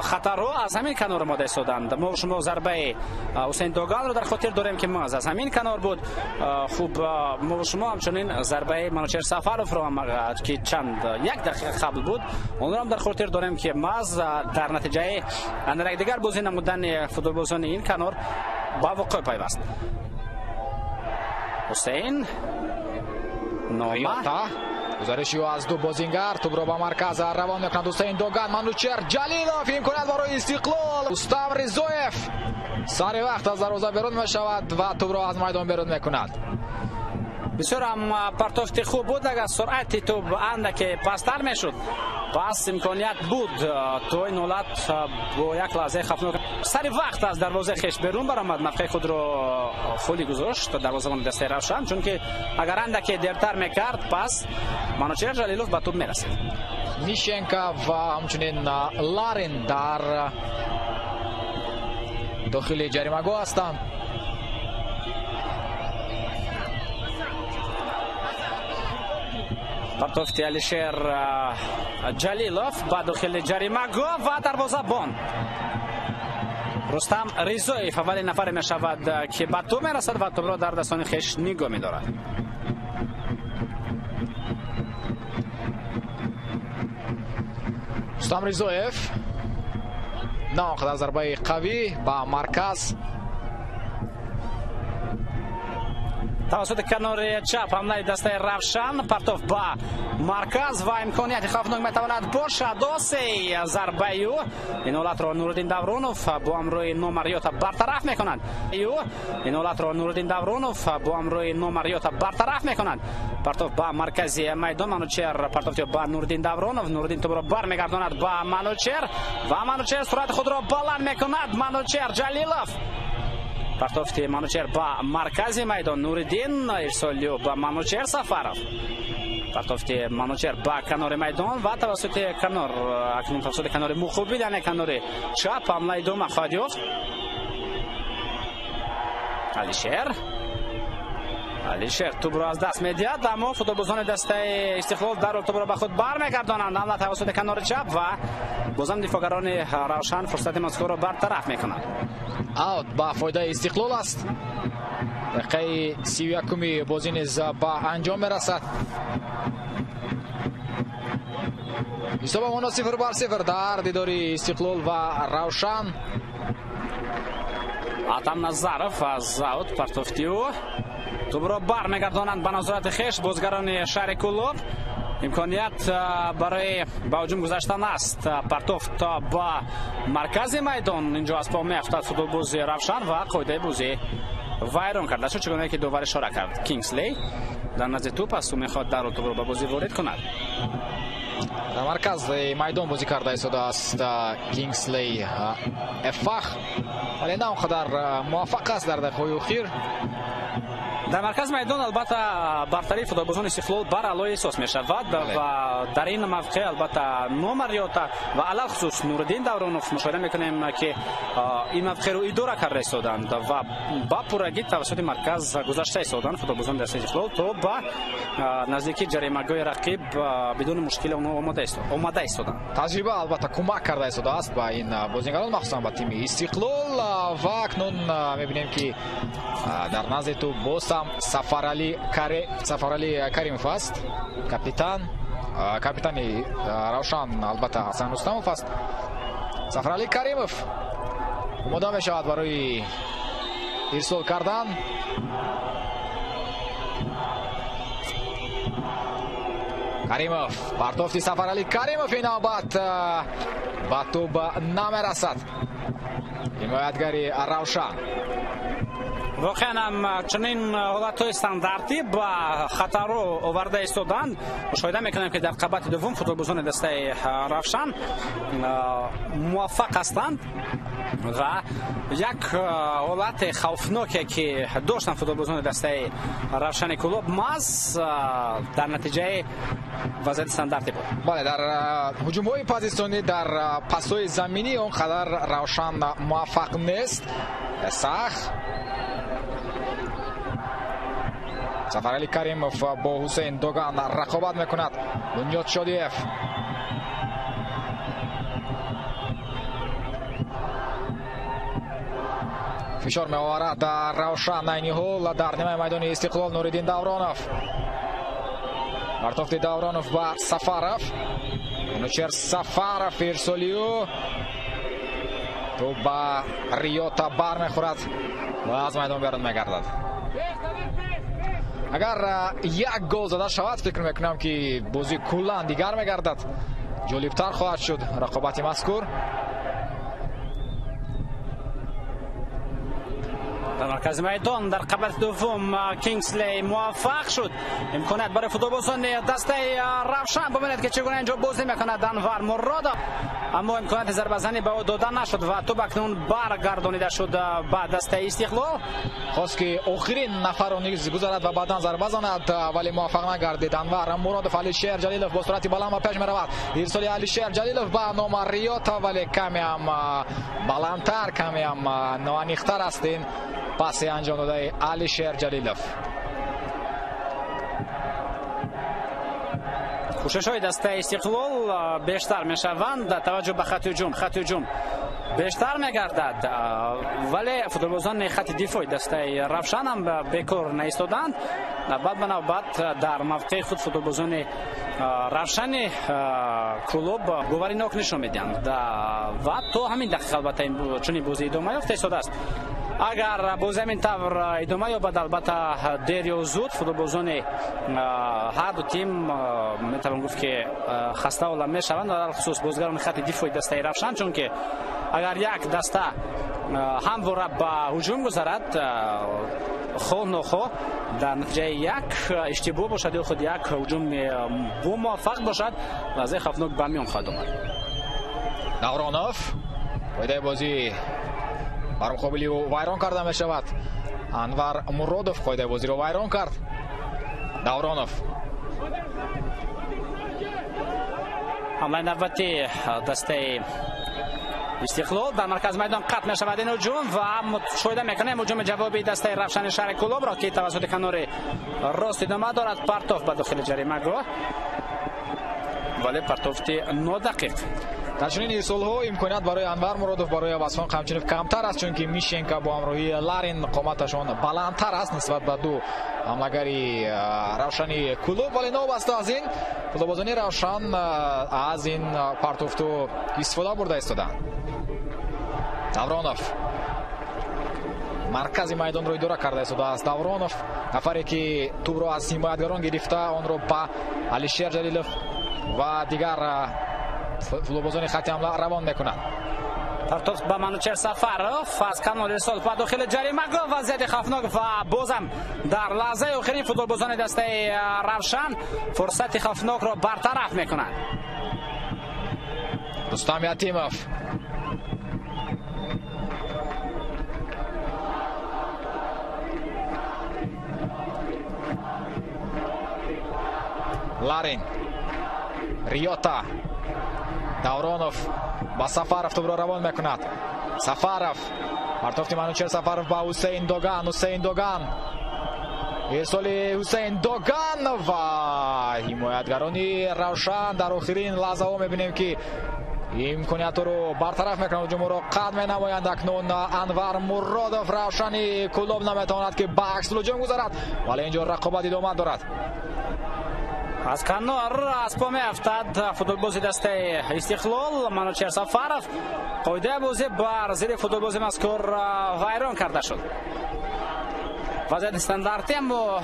хатарҳо аз ҳамин канор омода истоданд. Мо шумо зарбаи Ҳусейн Доганро дар хотир дорем, ки маз аз ҳамин канор буд. Хуб, мо шумо ҳамчунин зарбаи Манучер Сафаровро ҳам, ки чанд як дақиқа қабл буд, онро ҳам дар хотир дорем, ки маз дар натиҷаи андарак дигар бозӣ намудани футболбозони ин канор ба вуқӯъ пайваст. Ҳусейн Нома гузариши ӯ аз ду бозингар, тӯбро ба марказ равон мекунад Ҳусейн Доган. Манучер Ҷалилов, имконият барои Истиқлол. Рустам Ризоев сари вақт аз дарвоза берун мешавад ва тӯбро аз майдон берун мекунад. Бисёр ҳам партофти хуб буд. Агар суръати тӯб андаке пасттар мешуд, пас имконият буд то ин ҳолат бо як лаҳзаи хафнок сари вақт аз дарвозаи хеш берун баромад, мавқеи худро холӣ гузошт дарвозабони дастаи Равшан, чунки агар андаке дертар мекард, пас Манучер Ҷалилов ба тӯб мерасид. Мишенка ва ҳамчунин Ларин дар дохили ҷаримагоҳ ҳастанд. Партофти Алишер Ҷалилов ба дохили ҷаримагоҳ ва дарвозабон Рустам Ризоев аввалин нафаре мешавад, ки ба тӯб мерасад ва тӯбро дар дастони хеш нигоҳ медорад. Рустам Ризоев на он қадар зарбаи қавӣ ба марказ. Тавассути канори чап ҳамлаи дастаи Равшан, партов ба марказ ва имконияти хавфнок метавонад бошад. Осей зарбаи ӯ ин ҳолатро Нуриддин Давронов бо ҳамроҳи Номариёта бартараф мекунад. Ин ҳолатро Нуриддин Давронов бо ҳамроҳи Номариёта бартараф мекунад. Партов ба маркази майдон, Манучер партов ба Нуриддин Давронов. Нуриддин тӯбро бармегардонад ба Манучер ва Манучер суръати худро баланд мекунад. Манучер Ҷалилов, партофти Манучер ба маркази майдон, Нуриддин ирсолиё ба Манучер Сафаров. Партофти Манучер ба канори майдон ва тавассути канор, акнун тавассути канори муқобил, яъне канори чап ҳамла идома хоҳад ёфт. Алишер тӯбро аз даст медиҳад, аммо футболбозони дастаи Истиқлол дарҳол тӯбро ба худ бармегардонанд. Ҳамла тавассути канори чап ва бозам дифоъгарони Равшан фурсати мазкурро бартараф мекунанд. Аут ба фоидаи Истиқлол аст. Дақиқаи 31-уми бозӣ низ ба анҷом мерасад. Ҳисоби онҳо 0-0 дар дидори Истиқлол ва Равшан. Атам Назаров аз аут партофти ӯ тӯбро бармегардонанд ба назорати хеш бозгарони шаҳри Кӯлоб. Имконият барои ба ҳуҷум гузаштан аст. Партофт то ба маркази майдон, инҷо аз по меафтад футболбози Равшан ва қоидаи бозӣ вайрон карда шуд, чигуна ки довар ишора кард. Кингслей дар назди тӯп аст, ӯ мехоҳад дарҳол тӯбро ба бозӣ ворид кунад. Дар маркази майдон бозӣ карда истодааст Кингслей Эфах, вале на он қадар муваффақ аст дар дақиқаҳои охир. Дар маркази майдон албатта бартарии футболбозони Истиқлол бар аъло эҳсос мешавад ва дар ин мавқеъ албатта Номариёта ва алалхусус Нуриддин Давронов мушоҳида мекунем, ки ин мавқеъро идора карда истоданд ва ба пуррагӣ тавассути марказ гузашта истоданд футболбозони дастаи Истиқлол то ба наздики ҷаримагоҳи рақиб бидуни мушкил онҳо омада истоданд. Таҷриба албатта кӯмак карда истодааст ба ин бозигарон, махсусан ба тими Истиқлол. Ва акнун мебинем, ки дар назди тӯб боз ҳам Сафарали Каримов аст, капитани Равшан албатта Ҳасан Рустамов аст. Сафарали Каримов омода мешавад барои ирсол кардан. Каримов, партофти Сафарали Каримов ин навбат ба тӯб намерасад. Ҳимоятгари Равшан. Воқеан ҳам чунин ҳолатҳои стандартӣ ба хатарро оварда истоданд. Мушоҳида мекунем, ки дар қабати дуввум футболбозони дастаи Равшан муваффақ ҳастанд ва як ҳолати хавфноке, ки доштанд футболбозони дастаи Равшани Кӯлоб, маҳз дар натиҷаи вазъияти стандартӣ буд. Бале, дар ҳуҷумҳои позитсионӣ, дар пасҳои заминӣ он қадар Равшан муваффақ нест. Сах Сафарали Каримов бо Ҳусейн Доган рақобат мекунад. Бунёд Шодиев фишор меоварад дар Равшан. Айни ҳол дар нимаи майдони Истиқлол Нуриддин Давронов. Партофти Давронов ба Сафаров. Манучер Сафаров ирсолиё тӯб ба Риёта бармехӯрад ва аз майдон берун мегардад. Агар як гол зада шавад, фикр мекунам, ки бозӣ куллан дигар мегардад, ҷолибтар хоҳад шуд рақобати мазкур. Дар маркази майдон дар қабати дуввум Кингслей муваффақ шуд. Имконият барои футболбозони дастаи Равшан. Бубинед, ки чӣ гуна инҷо бозӣ мекунад Анвар Муродов, аммо имконияти зарбазанӣ ба ӯ дода нашуд ва тӯб акнун баргардонида шуд ба дастаи Истиқлол. Хост, ки охирин нафарро низ гузарад ва баъдан зарба занад, вале муваффақ нагардид. Анвар Муродов, Алишер Ҷалилов бо суръати баланд ба пеш меравад. Ирсоли Алишер Ҷалилов ба Номариёта, вале камеам баландтар, камеам ноаниқтар аст ин паси анҷом додаи Алишер Ҷалилов. Кӯшишҳои дастаи Истиқлол бештар мешаванд, таваҷҷӯҳ ба хати ҳуҷум бештар мегардад, вале футболбозони хати дифои дастаи Равшан ҳам бекор наистоданд. Навбат ба навбат дар мавқеи худ футболбозони Равшани Кӯлоб боваринок нишон медиҳанд ва то ҳамин дақиқа албатта чунин бозӣ идома ёфта истодааст. Агар боз ҳамин тавр идома ёбад, албатта дер ё зуд футболбозони ҳар ду тим метавон гуфт ки хаста олам мешаванд, алалхусус бозигарони хати дифои дастаи Равшан, чунки агар як даста ҳамвора ба ҳуҷум гузарад, хоҳ нохоҳ дар натиҷаи як иштибоҳ бошад ё худ як ҳуҷум бомуваффақ бошад, лаҳзаи хавфнок ба миён хоҳад омад. Давронов, қоидаи бозӣ бар муқобили ӯ вайрон карда мешавад. Анвар Муродов қоидаи бозиро вайрон кард. Давронов. Ҳамлаи навбати дастаи Истиқлол дар маркази майдон қатъ мешавад ин ҳуҷум ва мушоҳида мекунем ҳуҷуми ҷавоби дастаи Равшани шаҳри Кӯлобро, ки тавассути канори рост идома дорад. Партов ба дохили ҷаримагоҳ, вале партофти нодақиқ. Дар чунин ирсолҳо имконият барои Анвар Муродов, барои Авазхон Қамчинов камтар аст, чунки Мишенко бо ҳамроҳии Ларин қоматашон баландтар аст нисбат ба ду ҳамлагари Равшани Кӯлоб. Вале новобаста аз ин футболбозони Равшан аз ин партофту истифода бурда истоданд. Давронов маркази майдонро идора карда истодааст. Давронов нафаре ки тӯбро аз ҳимоятгарон гирифта, онро ба Алишер Ҷалилов ва дигар футболбозони хати ҳамла равон мекунад. Партофт ба Манучер Сафаров аз канори ирсол ба дохили ҷаримагоҳ, вазъияти хавфнок ва бозам дар лаҳзаи охирин футболбозони дастаи Равшан фурсати хавфнокро бартараф мекунанд. Рустам Ятимов. Ларин, Риота, Давронов ба Сафаров тӯбро равон мекунад. Сафаров, партофти Манучер Сафаров ба Ҳусейн Доган. Ҳусейн Доган, ирсоли Ҳусейн Доган ва ҳимоятгарони Равшан дар охирин лаҳзаҳо мебинем ки имкониятро бартараф мекунанд, ҳуҷумро қатъ менамоянд. Акнун Анвар Муродов, Равшани Кӯлоб наметавонад ки ба аксулҳуҷум гузарад, вале инҷо рақобат идома дорад. Аз канор аз по меафтад футболбози дастаи Истиқлол Манучер Сафаров. Қоидаи бозӣ бар зидди футболбози мазкур вайрон карда шуд. Вазъияти стандартӣ, аммо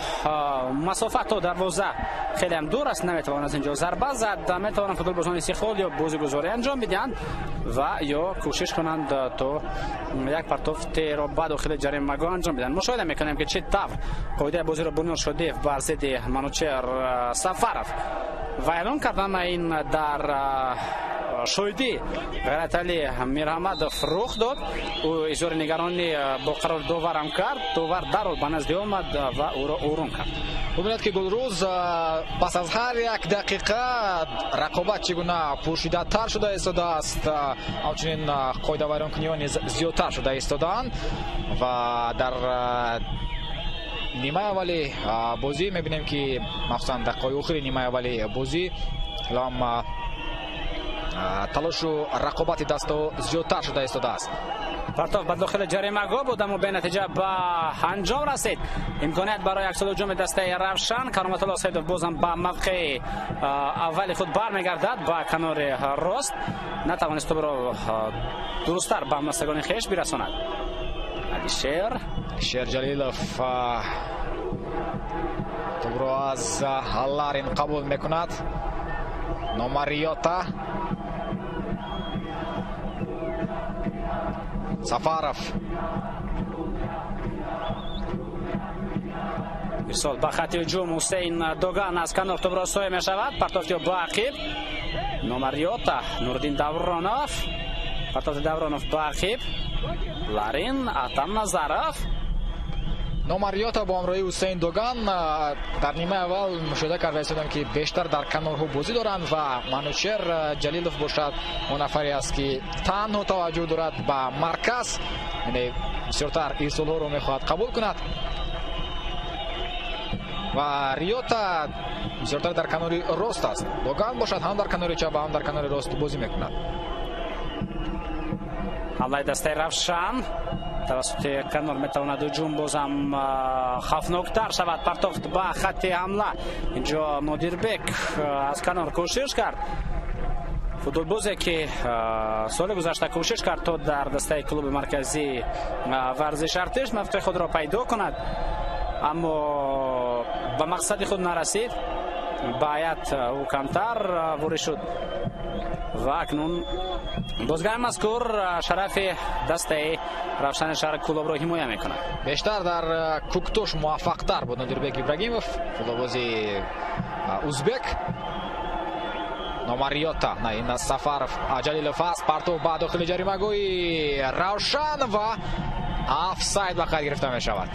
масофа то дарвоза хеле ҳам дур аст, наметавон аз инҷо зарба зад. Метавонанд футболбозони Истиқлол ё бозигузорӣ анҷом бидиҳанд ва ё кӯшиш кунанд то як партофтеро ба дохили ҷаримагоҳ анҷом бидиҳанд. Мушоҳида мекунем ки чӣ тавр қоидаи бозиро Бунёд Шодиев бар зидди Манучер Сафаров вайрон кард. Ама ин дар шоҳидӣ Ғайраталӣ Мирҳамадов рух дод. Ӯ изҳори нигаронӣ бо қарори доварам кард. Довар дарҳол ба назди омад ва ӯро ором кард. Бубинед ки Гулрӯз пас аз ҳар як дақиқа рақобат чӣ гуна пуршиддаттар шуда истодааст, ҳамчунин қоидавайронкуниҳо низ зиёдтар шуда истодаанд ва дар нимаи аввали бозӣ мебинем ки махсусан дақиқаҳои охири нимаи аввали бозӣ ҳам талошу рақобати дастҳо зиёдтар шуда истодааст. Партоф ба дохили ҷаримагоҳ буд, аммо бенатиҷа ба анҷом расид. Имконият барои аксулҳуҷуми дастаи Равшан. Кароматулло Саидов бозам ба мавқеи аввали худ бармегардад ба канори рост. Натавонист тӯбро дурусттар ба ҳамдастагони хеш бирасонад. Алишер. Алишер Ҷалилов тӯбро аз Ларин қабул мекунад. Номариота, Сафаров. Ирсол ба хати ҳуҷум. Ҳусейн Доган аз канор тӯбро соя мешавад. Партофти ба ақиб. Номариота, Нуриддин Давронов. Партофти Давронов ба ақиб. Ларин, Атам Назаров. Номариота бо ҳамроҳии Ҳусейн Доган дар нимаи аввал мушоҳида карда истодам ки бештар дар канорҳо бозӣ доранд ва Манучер Ҷалилов бошад он нафаре аст ки танҳо таваҷҷӯҳ дорад ба марказ, яъне бисёртар ирсолҳоро мехоҳад қабул кунад ва Риота бисёртар дар канори рост аст. Доган бошад ҳам дар канори чап ва ҳам дар канори рост бозӣ мекунад. Ҳамлаи дастаи Равшан тавассути канор метавонад ҳуҷум бозам хавфноктар шавад. Партофт ба хати ҳамла. Инҷо Нодирбек аз канор кӯшиш кард. Футболбозе ки соли гузашта кӯшиш кард то дар дастаи клуби марказии варзиш Артиш мавқеи худро пайдо кунад, аммо ба мақсади худ нарасид. Ба ҳайат ӯ камтар ворид шуд ва акнун бозигари мазкур шарафи дастаи Равшани шаҳри Кӯлобро ҳимоя мекунад. Бештар дар Кӯктош муваффақтар буд Нодирбек Ибрагимов, футболбози узбек. Номариёта, на ин Сафаров, Ҷалилов аст, партов ба дохили ҷаримагоҳи Равшан ва офсайд ба қайд гирифта мешавад.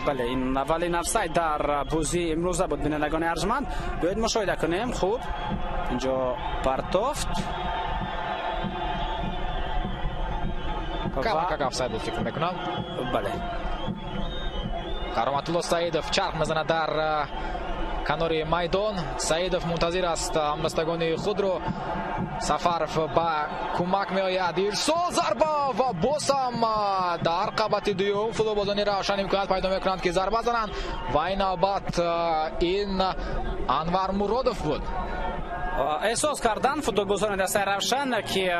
Бале, ин аввалин офсайд дар бозии имрӯза буд, бинандагони арҷманд. Биёед мушоҳида кунем. Хуб, инҷо партофт. Камакак офсайд буд, фикр мекунам. Бале. Кароматулло Саидов чарх мезанад дар канори майдон. Саидов мунтазир аст ҳамдастагони худро. Сафаров ба кӯмак меояд. Ирсол зарба ва боз ҳам дар қабати дуюм футболбозони Равшан имконият пайдо мекунанд, ки зарба зананд ва ин навбат ин Анвар Муродов буд. Эҳсос кардан футболбозони дастаи Равшан, ки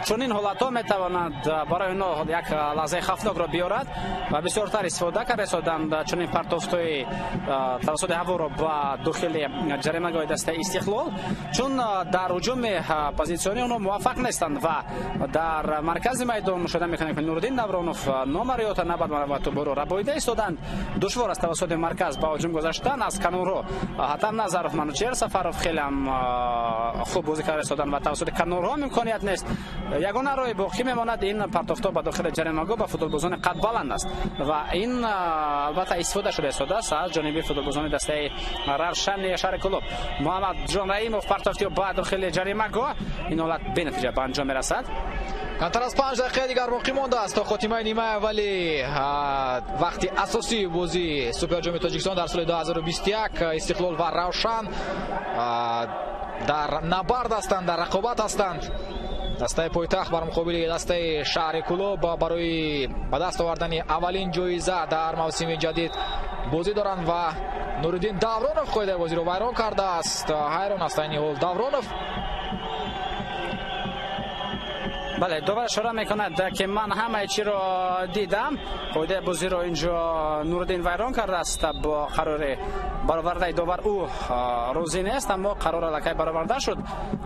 чунин ҳолатҳо метавонанд барои онҳо як лаҳзаи хавфнокро биёрад ва бисёртар истифода карда истоданд чунин партофтҳои тавассути ҳаворо ба дохили ҷаримагоҳи дастаи Истиқлол, чун дар ҳуҷуми позитсионӣ онҳо муваффақ нестанд ва дар маркази майдон мушоҳида мекунем, ки Нуриддин Давронов номариёта набад тоборо рабоида истоданд. Душвор аст тавассути марказ ба ҳуҷум гузаштан. Аз канорҳо Ҳатам Назаров, Манучер Сафаров хеле ҳам хуб бозӣ карда истоданд ва тавассути канорҳо имконият нест. Ягона роҳи боқӣ мемонад ин партофтҳо ба дохили ҷаримагоҳ ба футболбозони қадбаланд аст ва ин албатта истифода шуда истодааст аз ҷониби футболбозони дастаи Равшани шаҳри Кӯлоб. Муҳаммадҷон Раимов партофти ба дохили ҷаримагоҳ. Ин ҳолат бенатиҷа ба анҷом мерасад. Камтар аз 5 дақиқаи дигар боқӣ мондааст то хотимаи нимаи аввали вақти асосии бозии Суперҷоми Тоҷикистон дар соли 2021. Истиқлол ва Равшан дар набард ҳастанд, дар рақобат ҳастанд. Дастаи пойтахт бар муқобили дастаи шаҳри Кӯлоб барои ба даст овардани аввалин ҷоиза дар мавсими ҷадид бозӣ доранд ва Нуриддин Давронов қоидаи бозиро вайрон кардааст. Ҳайрон аст айни ҳол Давронов. Бале, довар ишора мекунад, ки ман ҳамаи чиро дидам. Қоидаи бозиро инҷо Нуриддин вайрон кардааст. Бо қарори баровардаи довар ӯ розӣ нест, аммо қарор аллакай бароварда шуд.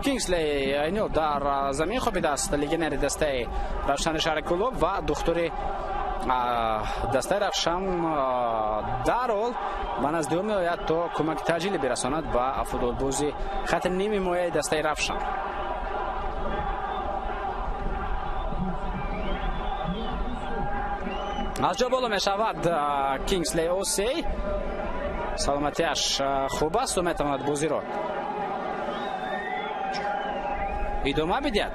Кингсли айниҳол дар замин хобидааст, легионери дастаи Равшани шаҳри Кӯлоб ва духтури дастаи Равшан дарҳол ба назди ӯ меояд то кӯмаки таъҷилӣ бирасонад ба футболбози хати ними ҳимояи дастаи Равшан. Аз ҷо боло мешавад Кингсли Осей. Саломатиаш хуб аст, ӯ метавонад бозиро идома бидиҳад.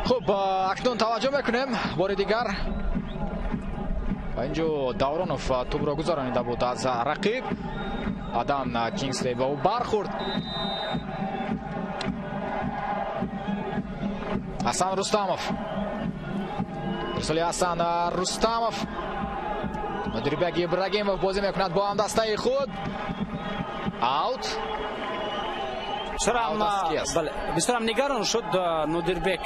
Хуб, акнун таваҷҷӯҳ мекунем бори дигар ва инҷо Давронов тӯбро гузаронида буд аз рақиб. Баъдан Кингсли ба ӯ бархӯрд. Ҳасан Рустамов, ирсоли Ҳасан Рустамов. Нодирбек Ибрагимов бозӣ мекунад бо ҳамдастаи худ. Аут. Бисёрам нигарон шуд Нодирбек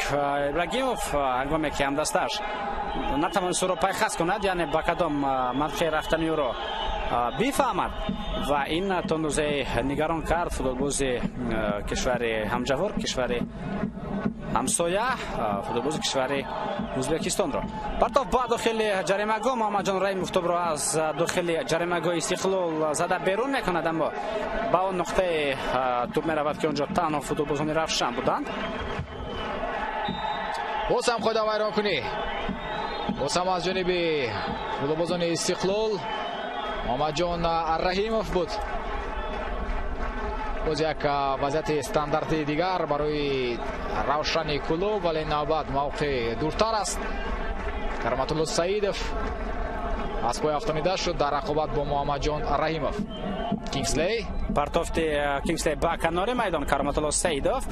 Ибрагимов ҳангоме ки ҳамдастааш натавонист ӯро пайхас кунад, яъне ба кадом мавқеи рафтани ӯро бифаҳмад ва ин то андозае нигарон кард футболбози кишвари ҳамҷавор, кишвари ҳамсоя, футболбози кишвари Ӯзбекистонро. Партоф ба дохили ҷаримагоҳ. Муҳаммадҷон Раимов тӯбро аз дохили ҷаримагоҳи Истиқлол зада берун мекунад, аммо ба он нуқтаи тӯб меравад, ки онҷо танҳо футболбозони Равшан буданд. Боз ҳам қоида вайронкунӣ, боз ҳам аз ҷониби футболбозони Истиқлол. Муҳаммадҷон Раҳимов буд. Боз як вазъияти стандарти дигар барои Равшани Кӯлоб, вале навбат мавқеъ дуртар аст. Кароматулло Саидов аз пой афтонида шуд дар рақобат бо Муҳаммадҷон Раҳимов. Кингсли. Партофти Кингсли ба канори майдон, Кароматулло Саидов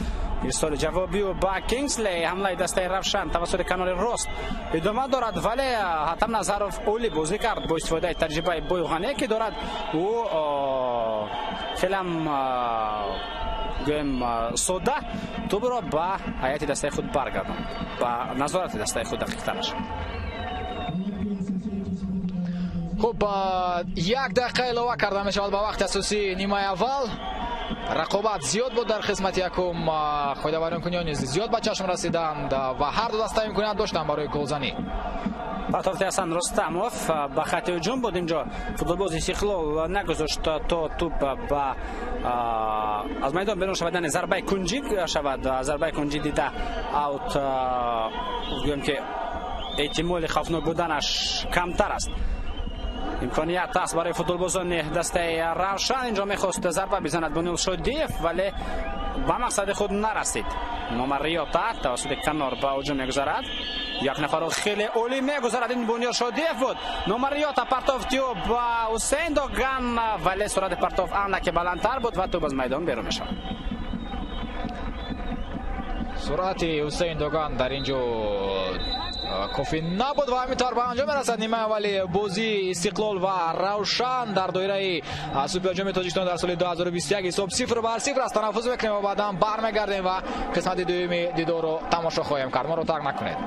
ирсоли ҷавобию ба Кингсли. Ҳамлаи дастаи Равшан тавассути канори рост идома дорад, вале Ҳатам Назаров олӣ бозӣ кард бо истифодаи таҷрибаи бою ғане ки дорад. Ӯ хелам гӯем сода тӯбро ба ҳайати дастаи худ баргардонд, ба назорати дастаи худ дақиқтараш. Хуб, як дақиқа илова карда мешавад ба вақти асосии нимаи аввал. Рақобат зиёд буд дар қисмати якум, қоидавайронкуниҳо низ зиёд ба чашм расиданд ва ҳар ду даста имконият доштанд барои голзанӣ. Партофти Ҳасан Рустамов ба хати ҳуҷум буд. Инҷо футболбози Истиқлол нагузошт то тӯп ба аз майдон берун шавад, яъне зарбаи кунҷӣ шавад. Зарбаи кунҷӣ дида аут, гӯем ки эҳтимоли хавфнок буданаш камтар аст. Имконият аст барои футболбозони дастаи Равшан. Инҷо мехост зарба бизанад Бунёд Шодиев, вале ба мақсади худ нарасид. Номар Риёта тавассути канор ба ҳуҷум мегузарад. Як нафарро хеле олӣ мегузарад, ин Бунёд Шодиев буд. Номар Риёта партофт ё ба Ҳусейн Доган, вале суръати партоф андаке баландтар буд ва тӯб аз майдон берун мешавад. Суръати Ҳусейн Доган дар ин ҷо кофӣ набуд ва ҳамин тавр ба анҷом мерасад нимаи аввали бозии Истиқлол ва Равшан дар доираи Суперҷоми Тоҷикистон дар соли 2021. Ҳисоб 0-0 аст. Танаффус мекунем ва баъдан бармегардем ва қисмати дуюми дидорро тамошо хоҳем кард. Моро тарк накунед.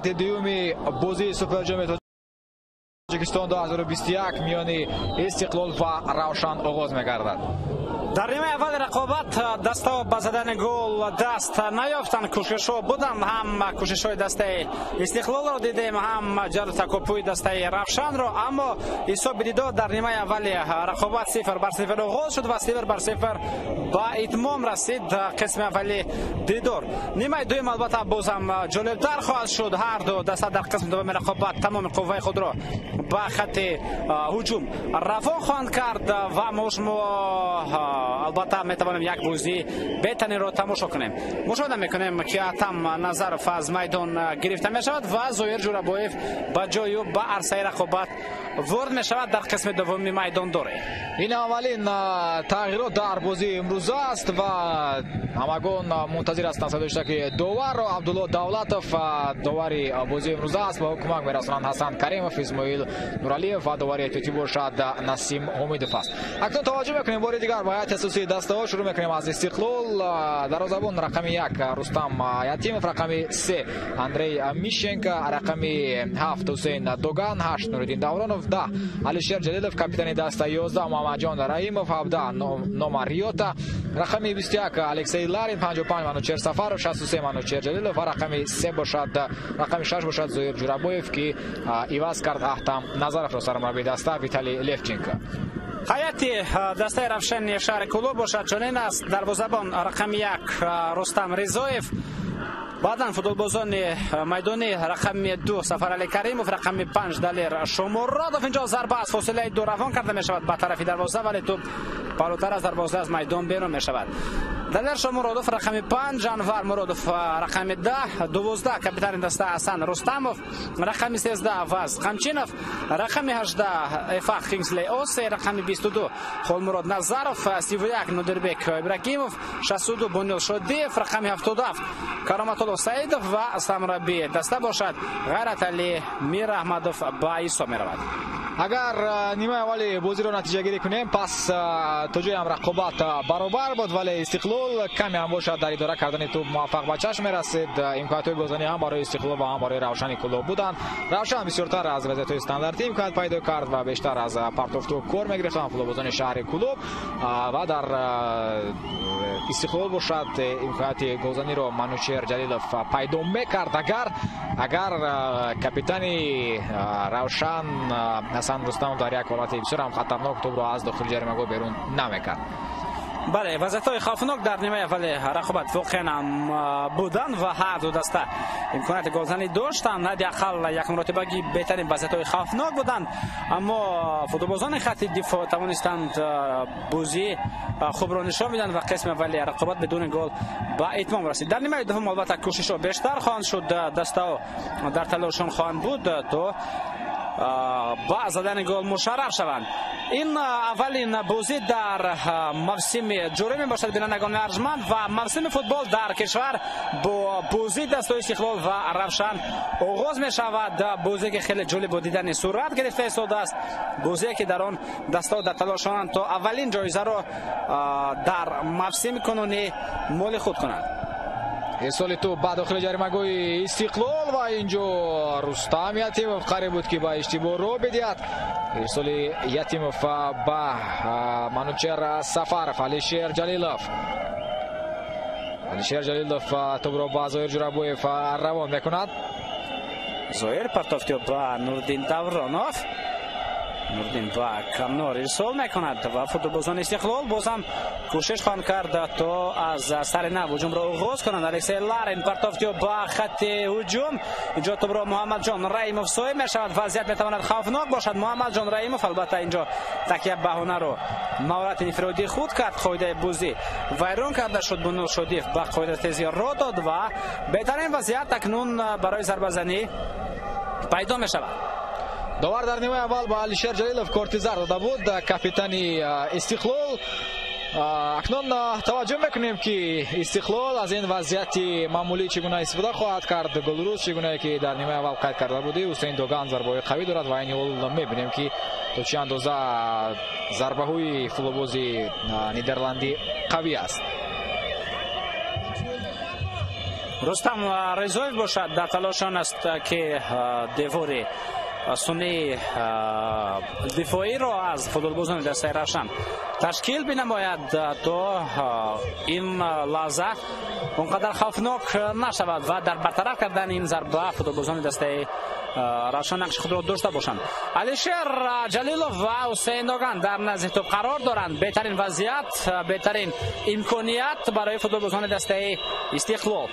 Дуюми бозии Суперҷоми Тоҷикистон 2021 миёни Истиқлол ва Равшан оғоз мегардад. Дар нимаи аввали рақобат дастаҳо ба задани гол даст наёфтанд. Кӯшишҳо буданд, ҳам кӯшишҳои дастаи Истиқлолро дидем, ҳам ҷалб такопӯи дастаи Равшанро, аммо ҳисоби дидор дар нимаи аввали рақобат 0-0 оғоз шуд ва 0-0 ба итмом расид қисми аввали дидор. Нимаи дуюм албатта боз ҳам ҷолибтар хоҳад шуд. Ҳар ду даста дар қисми дуввуми рақобат тамоми қувваи худро ба хатти ҳуҷум равон хоҳанд кард ва мо шумо албатта метавонем як бозии беҳтаринро тамошо кунем. Мушоҳида мекунем, ки Атам Назаров аз майдон гирифта мешавад ва Зоир Ҷурабоев ба ҷои ӯ ба арсаи рақобат ворид мешавад дар қисми дуввуми майдондорӣ. Ин аввалин тағйирот дар бозии имрӯза аст ва ҳамагон мунтазир ҳастанд садои ки доварро. Абдулло Давлатов довари бозии имрӯза аст ва кӯмак мерасонанд Ҳасан Каримов, Исмоил Нуралиев ва довари эҳтиётӣ бошад Насим Ҳумидов аст. Акнун таваҷҷӯҳ мекунем бори дигар ба ҳайати асосии дастаҳо. Шурӯъ мекунем аз Истиқлол. Дарвозабон рақами 1 Рустам Ятимов, рақами 3 Андрей Мищенко, рақами 7 Ҳусейн Доган, 8 Нуриддин Давронов, 10 Алишер Ҷалилов, капитани даста, 11 Муҳаммадҷон Раимов, 17 Номар Риёта, рақами 21 Алексей Ларин, 55 Манучер Сафаров, 63 Манучер Ҷалилов ва рақами 3 бошад, рақами 6 бошад Зоир Ҷурабоев, ки иваз кард Аҳтам Назаровро сармураббии даста Виталий Левченко. Ҳайати дастаи Равшани шаҳри Кӯлоб бошад чунин аст. Дарвозабон рақами 1 Рустам Ризоев, баъдан футболбозони майдонӣ рақами 2 Сафарали Каримов, рақами 5 Далер Шомуродов. Инҷо зарба аз фосилаи ду равон карда мешавад ба тарафи дарвоза, вале тӯб болотар аз дарвоза аз майдон берун мешавад. Далер Шомуродов рақами 5, Анвар Муродов рақами 10, 12 капитани даста Ҳасан Рустамов, рақами 13 Ваз Қамчинов, рақами 18 Эфах Кингсли Осе, рақами 22 Холмурод Назаров, 31 Нодирбек Ибрагимов, 62 Бунёд Шодиев, рақами 77 Кароматулло Саидов ва сармураббии даста бошад Ғайратали Мираҳмадов ба ҳисоб меравад. Агар нимаи аввали бозиро натиҷагирӣ кунем, пас то ҷое ҳам рақобат баробар буд, вале Истиқлол каме ҳам бошад дар идора кардани тӯб муваффақ ба чашм мерасид. Имкониятҳои голзанӣ ҳам барои Истиқлол ва ҳам барои Равшани Кӯлоб буданд. Равшан бисёртар аз вазъиятҳои стандартӣ имконият пайдо кард ва бештар аз партофту кор мегирифтанд футболбозони шаҳри Кӯлоб ва дар Истиқлол бошад имконияти голзаниро Манучер Ҷалилов пайдо мекард, агар капитани Равшан Ҳасан Рустамов дар як ҳолати бисёр ҳам хатарнок тӯбро аз дохили ҷаримагоҳ берун намекард. Бале, вазъиятҳои хавфнок дар нимаи аввали рақобат воқеан ҳам буданд ва ҳар ду даста имконияти голзанӣ доштанд. Ҳадди ақал як маротибагӣ беҳтарин вазъиятҳои хавфнок буданд, аммо футболбозони хатти дифоъ тавонистанд бозии хубро нишон биданд ва қисми аввали рақобат бидуни гол ба итмом расид. Дар нимаи дуввум албатта кӯшишҳо бештар хоҳанд шуд, дастаҳо дар талошшон хоҳанд буд то ба задани гол мушарраф шаванд. Ин аввалин бозӣ дар мавсими ҷорӣ мебошад, бинандагони арҷманд, ва мавсими футбол дар кишвар бо бозии дастаҳои Истиқлол ва Равшан оғоз мешавад. Бозие ки хеле ҷолиб бо дидани сурат гирифта истодааст, бозие ки дар он дастаҳо дар талошонанд то аввалин ҷоизаро дар мавсими кунунӣ моли худ кунанд. Ирсоли тӯб ба дохили ҷаримагоҳи Истиқлол ва инҷо Рустам Ятимов қариб буд, ки ба иштибоҳ роҳ бидиҳад. Ирсоли Ятимов ба Манучер Сафаров, Алишер Ҷалилов. Алишер Ҷалилов тӯбро ба Зоир Ҷурабоев равон мекунад. Зоир партофт ба Нурдин Давронов. Нурдин ба канор ирсол мекунад ва футболбозони Истиқлол боз ҳам кӯшиш хоҳанд кард то аз сари нав ҳуҷумро оғоз кунанд. Алексей Ларин партофт ба хатти ҳуҷум. Инҷо тӯбро Муҳаммадҷон Раимов соҳиб мешавад. Вазъият метавонад хавфнок бошад. Муҳаммадҷон Раимов албатта инҷо такя ба ҳунару маҳорати инфиродии худ кард. Қоидаи бозӣ вайрон карда шуд. Бунёд Шодиев ба қоидаи тезӣ роҳ дод ва беҳтарин вазъият акнун барои зарбазанӣ пайдо мешавад. Довар дар нимаи аввал ба Алишер Ҷалилов корти зард дода буд, капитани Истиқлол. Акнун таваҷҷӯҳ мекунем, ки Истиқлол аз ин вазъияти маъмулӣ чӣ гуна истифода хоҳад кард. Голрӯз чӣ гунае ки дар нимаи аввал қайд карда будӣ, Ҳусейн Доган зарбаҳои қавӣ дорад ва айни ҳол мебинем, ки то чӣ андоза зарбаҳои футболбози нидерландӣ қавӣ аст. Рустам Резоев бошад дар талош он аст ки девори сунъии дифоиро аз футболбозони дастаи Равшан ташкил бинамояд то ин лаҳза он қадар хавфнок нашавад ва дар бартараф кардани ин зарба футболбозони дастаи Равшан нақши худро дошта бошанд. Алишер Ҷалилов ва Ҳусейн Доган дар назди тӯб қарор доранд. Беҳтарин вазъият, беҳтарин имконият барои футболбозони дастаи Истиқлол.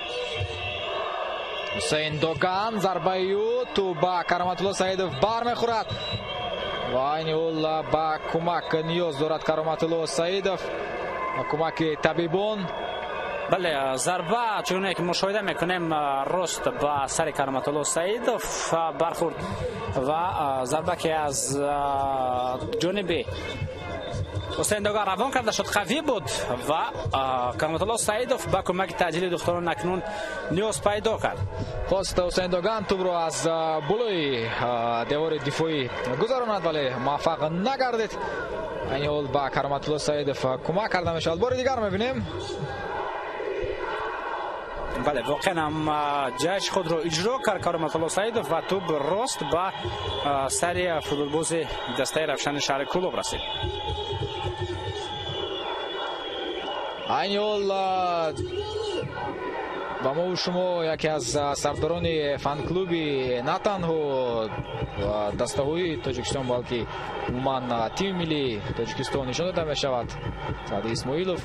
Ҳусейн Доган зарбаи ӯ тӯб ба Кароматулло Саидов бармехӯрад ва айни ҳол ба кӯмак ниёз дорад Кароматулло Саидов, ба кӯмаки табибон. Бале, зарба чуне ки мушоҳида мекунем рост ба сари Кароматулло Саидов бархӯрд ва зарба ки аз ҷониби Ҳусейн Доган равон карда шуд қавӣ буд ва Кароматулло Саидов ба кӯмаки таъҷили духтарон акнун ниёз пайдо кард. Хост Ҳусейн Доган тӯбро аз болои девори дифоӣ гузаронад, вале муваффақ нагардид. Айни ҳол ба Кароматулло Саидов кӯмак карда мешавад. Бори дигар мебинем. Бале, воқеан ҳам ҷашн худро иҷро кард Кароматулло Саидов ва тӯб рост ба сари футболбози дастаи Равшани шаҳри Кӯлоб расид. Айни ҳол ба мо шумо яке аз сардорони фан-клуби на танҳо дастаҳои Тоҷикистон, балки умуман тими миллии Тоҷикистон нишон дода мешавад. Саъди Исмоилов,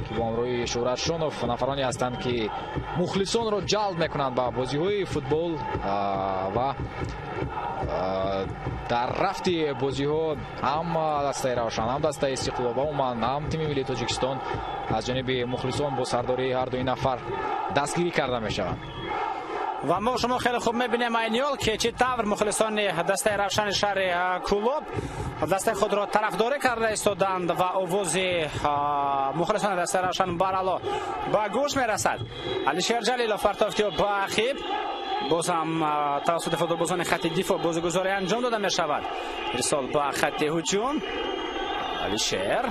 ки бо ҳамроҳи Шӯҳрат Шонов нафароне ҳастанд, ки мухлисонро ҷалб мекунанд ба бозиҳои футбол ва дар рафти бозиҳо ҳам дастаи Равшан, ҳам дастаи Истиқлол ва умуман ҳам тими миллии Тоҷикистон аз ҷониби мухлисон бо сардории ҳар дуи нафар дастгирӣ карда мешаванд. Ва мо шумо хеле хуб мебинем айни ҳол ки чӣ тавр мухлисони дастаи Равшани шаҳри Кӯлоб дастаи худро тарафдорӣ карда истоданд ва овози мухлисони дастаи Равшан барало ба гӯш мерасад. Алишер Ҷалилов партофти ӯ ба ақиб, боз ҳам тавассути футболбозони хати дифоъ бозигузорӣ анҷом дода мешавад. Ирсол ба хати ҳуҷум. Алишер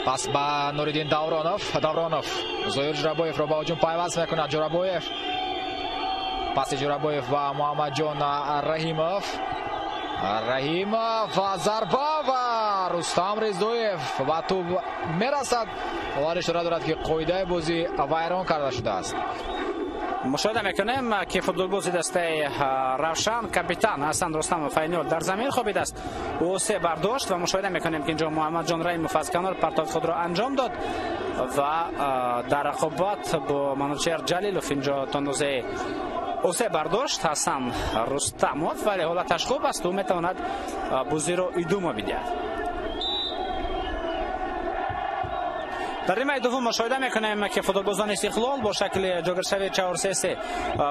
пас ба Нуриддин Давронов. Давронов Зоир Ҷурабоевро ба ҳуҷум пайваст мекунад. Ҷурабоев, паси Ҷурабоев ва Муҳаммадҷон Раҳимов. Раҳимов ва зарба ва Рустам Резоев ба тӯб мерасад. Вале ишора дорад, ки қоидаи бозӣ вайрон карда шудааст. Мушоҳида мекунем, ки футболбози дастаи Равшан капитан Ҳасан Рустамов айни ҳол дар замин хобидааст. Ӯ се бардошт ва мушоҳида мекунем, ки инҷо Муҳаммадҷон Раҳимов аз канор партофти худро анҷом дод ва дар рақобат бо Манучер Ҷалилов инҷо то андозае се бардошт Ҳасан Рустамов, вале ҳолаташ хуб аст, ӯ метавонад бозиро идома бидиҳад. Дар нимаи дуввум мушоҳида мекунем, ки футболбозони Истиқлол бо шакли ҷойгиршавии 4-3-3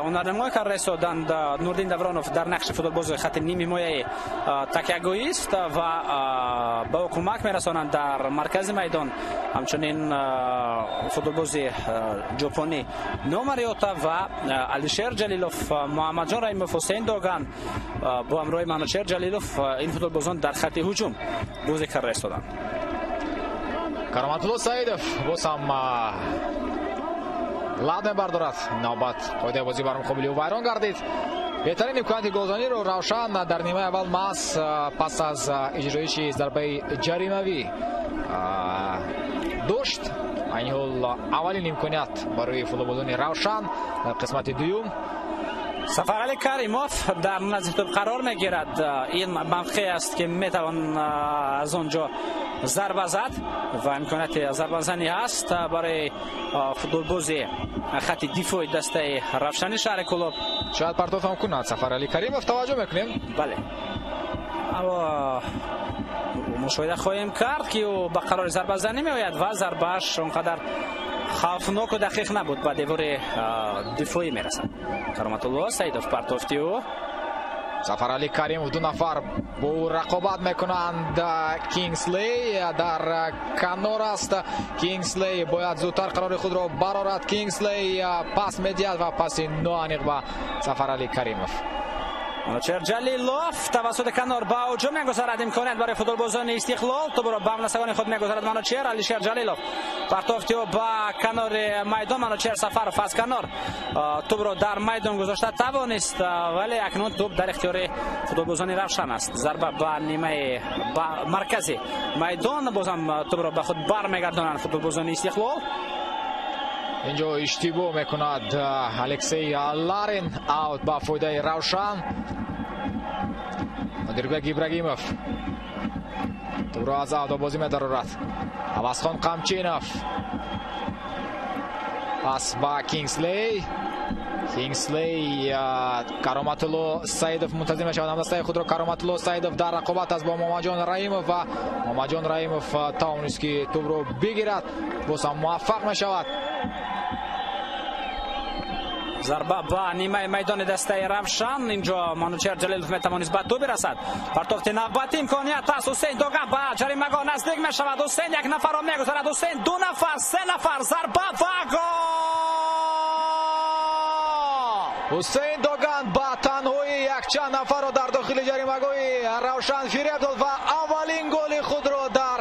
ҳунарнамоӣ карда истоданд. Нуриддин Давронов дар нақши футболбози хати нимҳимояи такягоист ва ба ӯ кӯмак мерасонанд дар маркази майдон ҳамчунин футболбози ҷопонӣ Номариота ва Алишер Ҷалилов, Муҳаммадҷон Раҳимов, Ҳусейн Доган бо ҳамроҳи Манучер Ҷалилов ин футболбозон дар хати ҳуҷум бозӣ карда истоданд. Кароматулло Саидов боз ҳам лад мебардорад. Навбат қоидаи бозӣ бар муқобили ӯ вайрон гардид. Беҳтарин имконияти голзаниро Равшан дар нимаи аввал маҳз пас аз иҷроиши зарбаи ҷаримавӣ дошт. Айни ҳол аввалин имконият барои футболбозони Равшан дар қисмати дуюм. Сафарали Каримов дар назди тӯб қарор мегирад. Ин мавқеъ аст, ки метавон аз он ҷо зарба зад ва имконияти зарбазанӣ ҳаст барои футболбози хати дифои дастаи Равшани шаҳри Кӯлоб. Шояд партоф ҳам кунад Сафарали Каримов, таваҷҷӯҳ мекунем. Бале, аммо мушоҳида хоҳем кард, ки ӯ ба қарори зарбазанӣ меояд ва зарбааш он қадар хавфноку дақиқ набуд, ба девори дифоӣ мерасад. Кароматулло Саидов партофти ӯ. Сафарали Каримов, ду нафар бо ӯ рақобат мекунанд. Кингслей дар канор аст. Кингслей бояд зудтар қарори худро барорад. Кингслей пас медиҳад ва паси ноаниқ ба Сафарали Каримов. Манучеҳр Ҷалилов тавассути канор ба ҳуҷум мегузарад. Имконият барои футболбозони Истиқлол. Тӯбро ба ҳамдастагони худ мегузарад Манучеҳр. Алишер Ҷалилов партофти ӯ ба канори майдон. Манучеҳр Сафаров аз канор тӯбро дар майдон гузошта тавонист, вале акнун тӯб дар ихтиёри футболбозони Равшан аст. Зарба ба нимаи ба маркази майдон, бозам тӯбро ба худ бармегардонанд футболбозони Истиқлол. Инҷо иштибоҳ мекунад Алексей Ларин. Аут ба фоидаи Равшан. Нодирбек Ибрагимов тӯбро аз аут ба бозӣ медарорад. Авазхон Қамчинов пас ба Кингслей. Кингслей, Кароматулло Саидов мунтазир мешавад ҳамдастаи худро. Кароматулло Саидов дар рақобат аст бо Муҳаммадҷон Раимов ва Муҳаммадҷон Раимов тавонист ки тӯбро бигирад, боз ҳам муваффақ мешавад. Зарба ба нимаи майдони дастаи Равшан. Инҷо Манучеҳр Ҷалилов метавонист ба тӯб бирасад. Партофти навбатӣ имконият аст. Ҳусейн Доган ба ҷаримагоҳ наздик мешавад. Ҳусейн як нафарро мегузарад. Ҳусейн ду нафар, се нафар, зарба ва гол! Ҳусейн Доган ба танҳои якчанд нафарро дар дохили ҷаримагоҳи Равшан фиреб дод ва аввалин голи худро дар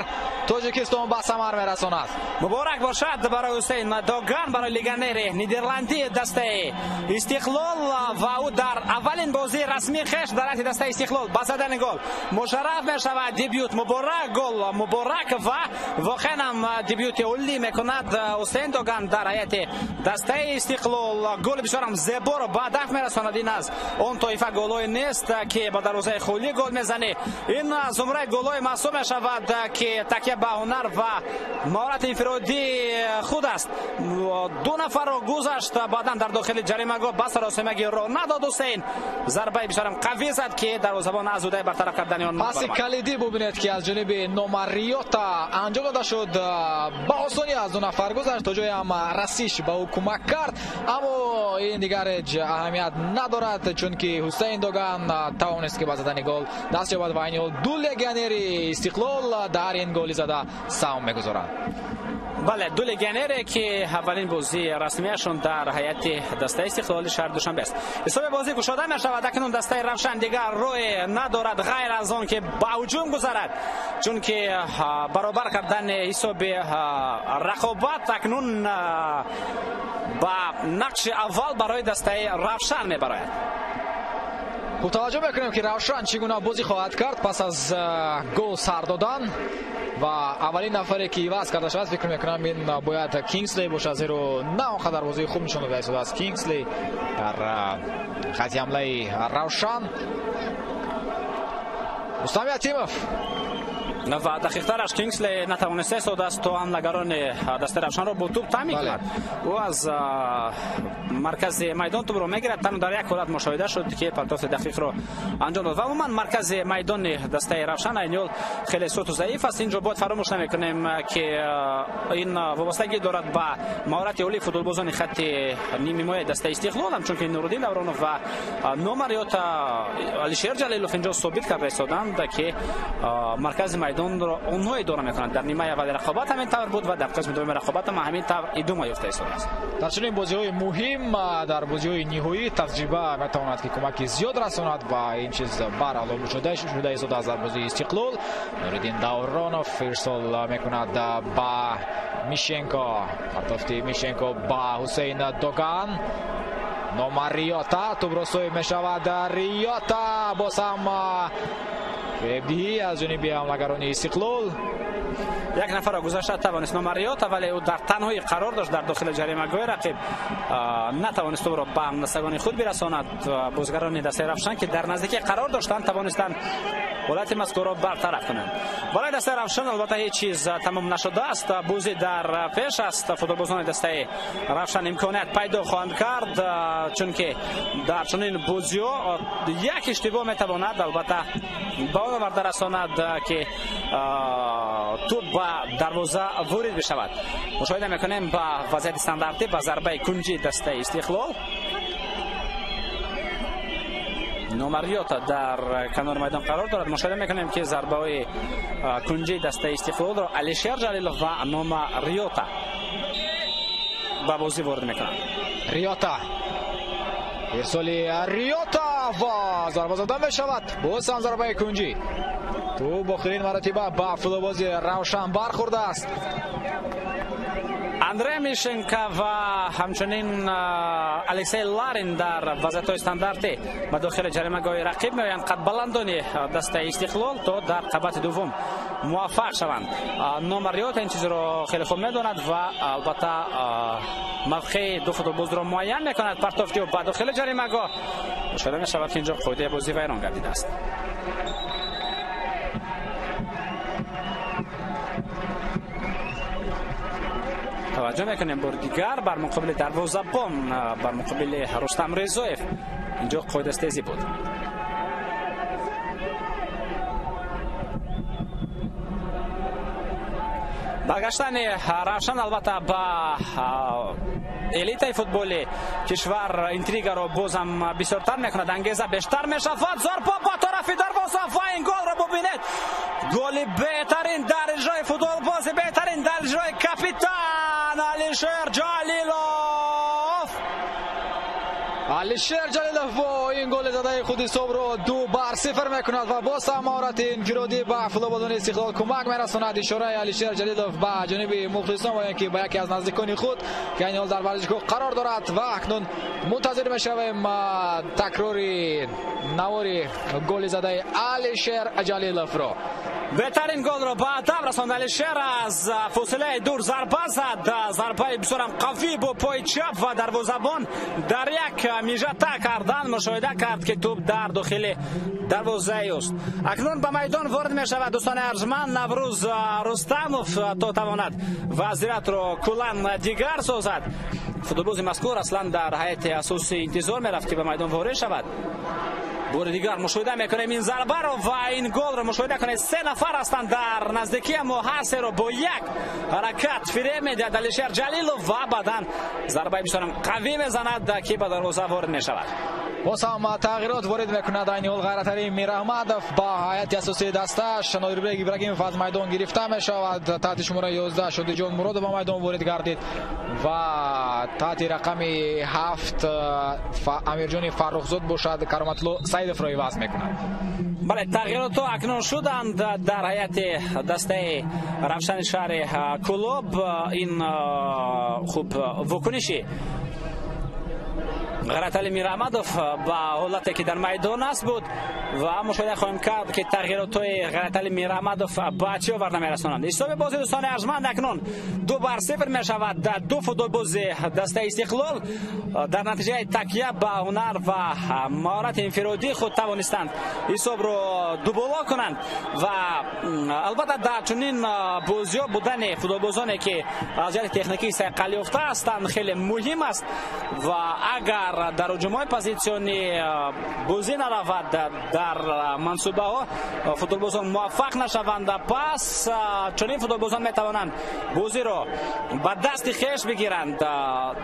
Тоҷикистон ба самар мерасонад. Муборак бошад барои Ҳусейн Доган, барои легионери нидерландии дастаи Истиқлол ва ӯ дар аввалин бозии расмии хеш дар ҳайати дастаи Истиқлол ба задани гол мушарраф мешавад. Дебют муборак, гол муборак ва воқеан ҳам дебюти олӣ мекунад Ҳусейн Доган дар ҳайати дастаи Истиқлол. Голи бисёрам зеборо ба ҳадаф мерасонад. Ин аз он тоифа голҳое нест ки ба дарвозаи холӣ гол мезанӣ. Ин зумраи голҳое маҳсуб мешавад ки такя ба ҳунар ва маҳорати инфиродии худ аст. Ду нафарро гузашт, баъдан дар дохили ҷаримагоҳ ба саросемагӣ роҳ надод. Ҳусейн зарбаи бисёрам қавӣ зад ки дарвозабон аз ӯдаи бартараф кардани он паси калидӣ бубинед ки аз ҷониби Номариёта анҷом дода шуд. Ба осонӣ аз ду нафар гузашт, то ҷое ҳам расиш ба ӯ кӯмак кард, аммо ин дигар ҳеҷ аҳамият надорад, чунки Ҳусейн Доган тавонист ки ба задани гол даст ёбад ва айни ҳол ду легионери Истиқлол дар ин голи зада саҳм мегузоранд. Бале, ду легионере ки аввалин бозии расмияшон дар ҳайати дастаи Истиқлоли шаҳри Душанбе аст. Ҳисоби бозӣ кушода мешавад. Акнун дастаи Равшан дигар роҳе надорад ғайр аз он ки ба ҳуҷум гузарад, чунки баробар кардани ҳисоби рақобат акнун ба нақши аввал барои дастаи Равшан мебарояд. Хуб, таваҷҷӯҳ мекунем ки Равшан чӣ гуна бозӣ хоҳад кард пас аз гол сар додан ва аввалин нафаре ки иваз карда шавад, фикр мекунам ин бояд Кингслей бошад, зеро на он қадар бозии хуб нишон дода истодааст Кингслей дар хати ҳамлаи Равшан. Рустам Ятимов ва дақиқтараш Кингслей натавониста истодааст то ҳамлагарони дастаи Равшанро бо тӯб таъмин кунад. Ӯ аз маркази майдон тӯбро мегирад. Танҳо дар як ҳолат мушоҳида шуд ки партофти дақиқро анҷом дод ва умуман маркази майдони дастаи Равшан айни ҳол хеле суту заиф аст. Инҷо бояд фаромӯш намекунем ки ин вобастагӣ дорад ба маҳорати олии футболбозони хатти нимҳимояи дастаи Истиқлол, ҳамчун ки Нуруддин Давронов ва Номариёта Алишер Ҷалилов инҷо собит карда истоданд ки маркази майдонро онҳо идора мекунанд. Дар нимаи аввали рақобат ҳамин тавр буд ва дар қисми дуюми рақобат ҳам ҳамин тавр идома ёфта истодааст. Дар чунин бозиҳои муҳим, дар бозиҳои ниҳоӣ таҷриба метавонад ки кӯмаки зиёд расонад ва ин чиз барало мушоҳида шуда истодааст дар бозии Истиқлол. Нуриддин Давронов ирсол мекунад ба Мишенко, партофти Мишенко ба Ҳусейн Доган. Номариёта тӯбро соҳиб мешавад. Риёта боз ҳам фиребдиҳӣ аз ҷониби ҳамлагарони Истиқлол. Як нафарро гузашта тавонист Номариёта, вале ӯ дар танҳоӣ қарор дошт дар дохили ҷаримагоҳи рақиб, натавонист ӯро ба ҳамдастагони худ бирасонад. Бозигарони дастаи Равшан ки дар наздикӣ қарор доштанд тавонистанд ҳолати мазкурро бартараф кунанд. Барои дастаи Равшан албатта ҳеҷ чиз тамом нашудааст. Бозӣ дар пеш аст. Футболбозони дастаи Равшан имконият пайдо хоҳанд кард, чунки дар чунин бозиҳо як иштибоҳ метавонад албатта ба он оварда расонад ки тӯб ба дарвоза ворид бишавад. Мушоҳида мекунем ба вазъияти стандартӣ ба зарбаи кунҷии дастаи Истиқлол. Номариёта дар канори майдон қарор дорад. Мушоҳида мекунем ки зарбаҳои кунҷии дастаи Истиқлолро Алишер Ҷалилов ва Номариёта ба бозӣ ворид мекунанд. Риёта, ирсоли Риёта ва зарба зада мешавад. Боз ҳам зарбаи кунҷӣ. Тӯб охирин маротиба ба футболбози Равшан бархӯрдааст. Андрей Мишенко ва ҳамчунин Алексей Ларин дар вазъиятҳои стандартӣ ба дохили ҷаримагоҳи рақиб меоянд. Қадбаландони дастаи Истиқлол то дар қабати дуввум муваффақ шаванд. Номариёт ин чизро хеле хуб медонад ва албатта мавқеи ду футболбозро муайян мекунад. Партофти ӯ ба дохили ҷаримагоҳ мушоҳида мешавад, ки инҷо қоидаи бозӣ вайрон гардидааст. Таваҷҷӯҳ мекунем бори дигар бар муқобили дарвозабон, бар муқобили Рустам Резоев. Инҷо қоидастезӣ буд. Баргаштани Равшан албатта ба элитаи футболи кишвар интригаро бозам бисёртар мекунад, ангеза бештар мешавад. Зарба ба тарафи дарвоза ва ин голро бубинед. Голи беҳтарин дар иҷрои футболбози беҳтарин дар иҷрои капитан Алишер Ҷалилов. Алишер Ҷалилов бо ин голи задаи худ ҳисобро 2-0 мекунад ва боз ҳам маҳорати инфиродӣ ба футболбозони Истиқлол кӯмак мерасонад. Ишораи Алишер Ҷалилов ба ҷониби мухлисон ва ё ки ба яке аз наздикони худ, ки айни ҳол дар варзишгоҳ қарор дорад. Ва акнун мунтазир мешавем такрори навори голи задаи Алишер Ҷалиловро. Беҳтарин голро ба ҳадаф расонд Алишер. Аз фосилаи дур зарба зад, зарбаи бисёрам қавӣ бо пои чап ва дарвозабон дар як мижа та кардан мушоҳида кард, ки тӯб дар дохили дарвозаи ӯст. Акнун ба майдон ворид мешавад дӯстони арҷманд Наврӯз Рустамов то тавонад вазъиятро куллан дигар созад. Футболбози мазкур аслан дар ҳайати асосӣ интизор мерафт, ки ба майдон ворид шавад. Бори дигар мушоҳида мекунем ин зарбаро ва ин голро мушоҳида кунед. Се нафар ҳастанд дар наздикӣ, аммо ҳар серо бо як ҳаракат фиреб медиҳад Алишер Ҷалилов ва баъдан зарбаи бисёрам қавӣ мезанад, ки ба дарвоза ворид мешавад. Боз ҳам тағйирот ворид мекунад айни ҳол Ғайраталӣ Мираҳмадов ба ҳайати асосии дастааш. Нодирбек Ибрагимов аз майдон гирифта мешавад. Таҳти шумораи 11 Шодиҷон Муродов ба майдон ворид гардид ва таҳти рақами 7 Амирҷони Фаррухзод бошад Кароматулло Саидовро иваз мекунад. Бале, тағйиротҳо акнун шуданд дар ҳайати дастаи Равшани шаҳри Кӯлоб. Ин хуб вокуниши Ғайраталӣ Мираҳмадов ба ҳолате ки дар майдон аст буд ва мушоҳида хоҳем кард, ки тағйиротҳои Ғайраталӣ Мираҳмадов ба чӣ оварда мерасонанд. Ҳисоби бози дӯстони арҷманд акнун 2-0 мешавад. Ду футболбози дастаи Истиқлол дар натиҷаи такя ба ҳунар ва маҳорати инфиродии худ тавонистанд ҳисобро дуболо кунанд ва албатта дар чунин бозиҳо будани футболбозоне ки аз ҷиҳати техникӣ сайқалёфта ҳастанд хеле муҳим аст ва агар дар ҳуҷумҳои позитсионӣ бозӣ наравад, дар мансубаҳо футболбозон муваффақ нашаванд, пас чунин футболбозон метавонанд бозиро ба дасти хеш бигиранд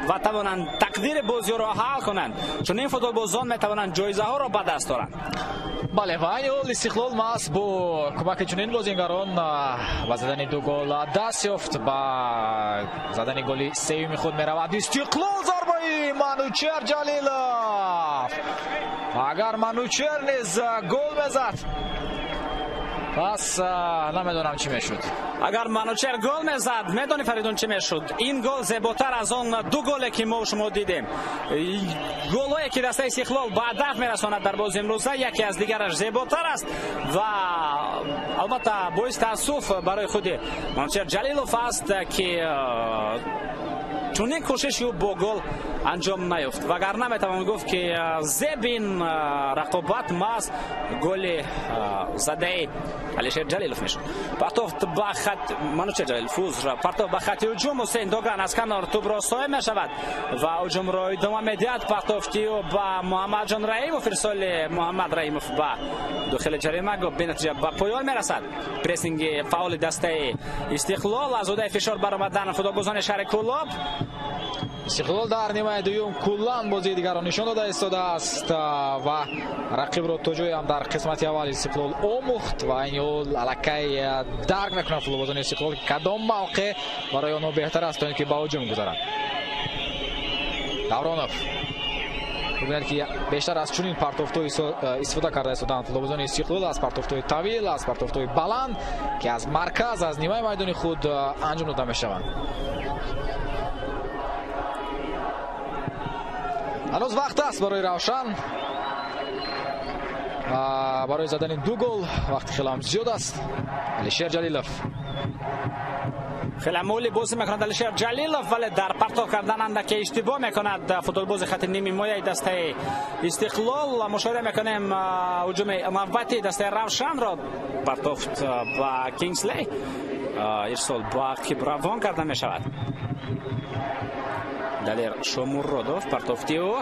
ва тавонанд тақдири бозиро ҳал кунанд. Чунин футболбозон метавонанд ҷоизаҳоро ба даст оранд. Бале, ва айни ҳол Истиқлол маҳз бо кӯмаки чунин бозингарон ба задани ду гол даст ёфт. Ба задани голи сеюми худ меравад Истиқлол. Зарбаи Манучер Ҷалилов. Агар Манучер низ гол мезад, пас намедонам чӣ мешуд. Агар Манучер гол мезад, медонӣ Фаридун чӣ мешуд? Ин гол зеботар аз он ду голе ки мо шумо дидем. Голҳое ки дастаи Истиқлол ба ҳадаф мерасонад дар бози имрӯза, яке аз дигараш зеботар аст ва албатта боиси таассуф барои худи Манучер Ҷалилов аст, ки чунин кӯшиши ӯ бо гол анҷом наёфт. Вагарна метавон гуфт, ки зеб ин рақобат маҳз голи задаи Алишер Ҷалилов мешуд. Партофт ба хат Манучер Ҷалилов узр, партофт ба хати ҳуҷум. Ҳусейн Доган аз канор тӯбро соҳиб мешавад ва ҳуҷумро идома медиҳад. Партофти ӯ ба Муҳаммадҷон Раимов, ирсоли Муҳаммад Раимов ба дохили ҷаримагоҳ бенатиҷа ба поён мерасад. Прессинги фаъоли дастаи Истиқлол аз ӯдаи фишор баромадан футболбозони шаҳри Кӯлоб. Истиқлол дар нимаи дуюм куллан бозии дигарро нишон дода истодааст ва рақибро то ҷое ҳам дар қисмати аввал Истиқлол омӯхт ва айни ҳол аллакай дарк мекунад футболбозони Истиқлол, ки кадом мавқеъ барои онҳо беҳтар аст то ин ки ба ҳуҷум гузаранд. Давронов Бубинед ки бештар аз чунин партофтҳо истифода карда истоданд футболбозони Истиқлол, аз партофтҳои тавил, аз партофтҳои баланд, ки аз марказ, аз нимаи майдони худ анҷом дода мешаванд. Ҳанӯз вақт аст барои Равшан, барои задани 2 гол вақти хеле ҳам зиёд аст. Алишер Ҷалилов хеле моли бозӣ мекунад Алишер Ҷалилов, вале дар партоф кардан андаке иштибоҳ мекунад футболбози хати ними ҳимояи дастаи Истиқлол. Мушоҳида мекунем ҳуҷуми навбати дастаи Равшанро. Партофт ба Кингслей, ирсол ба ақиб равон карда мешавад. Далер Шомуродов партофти ӯ.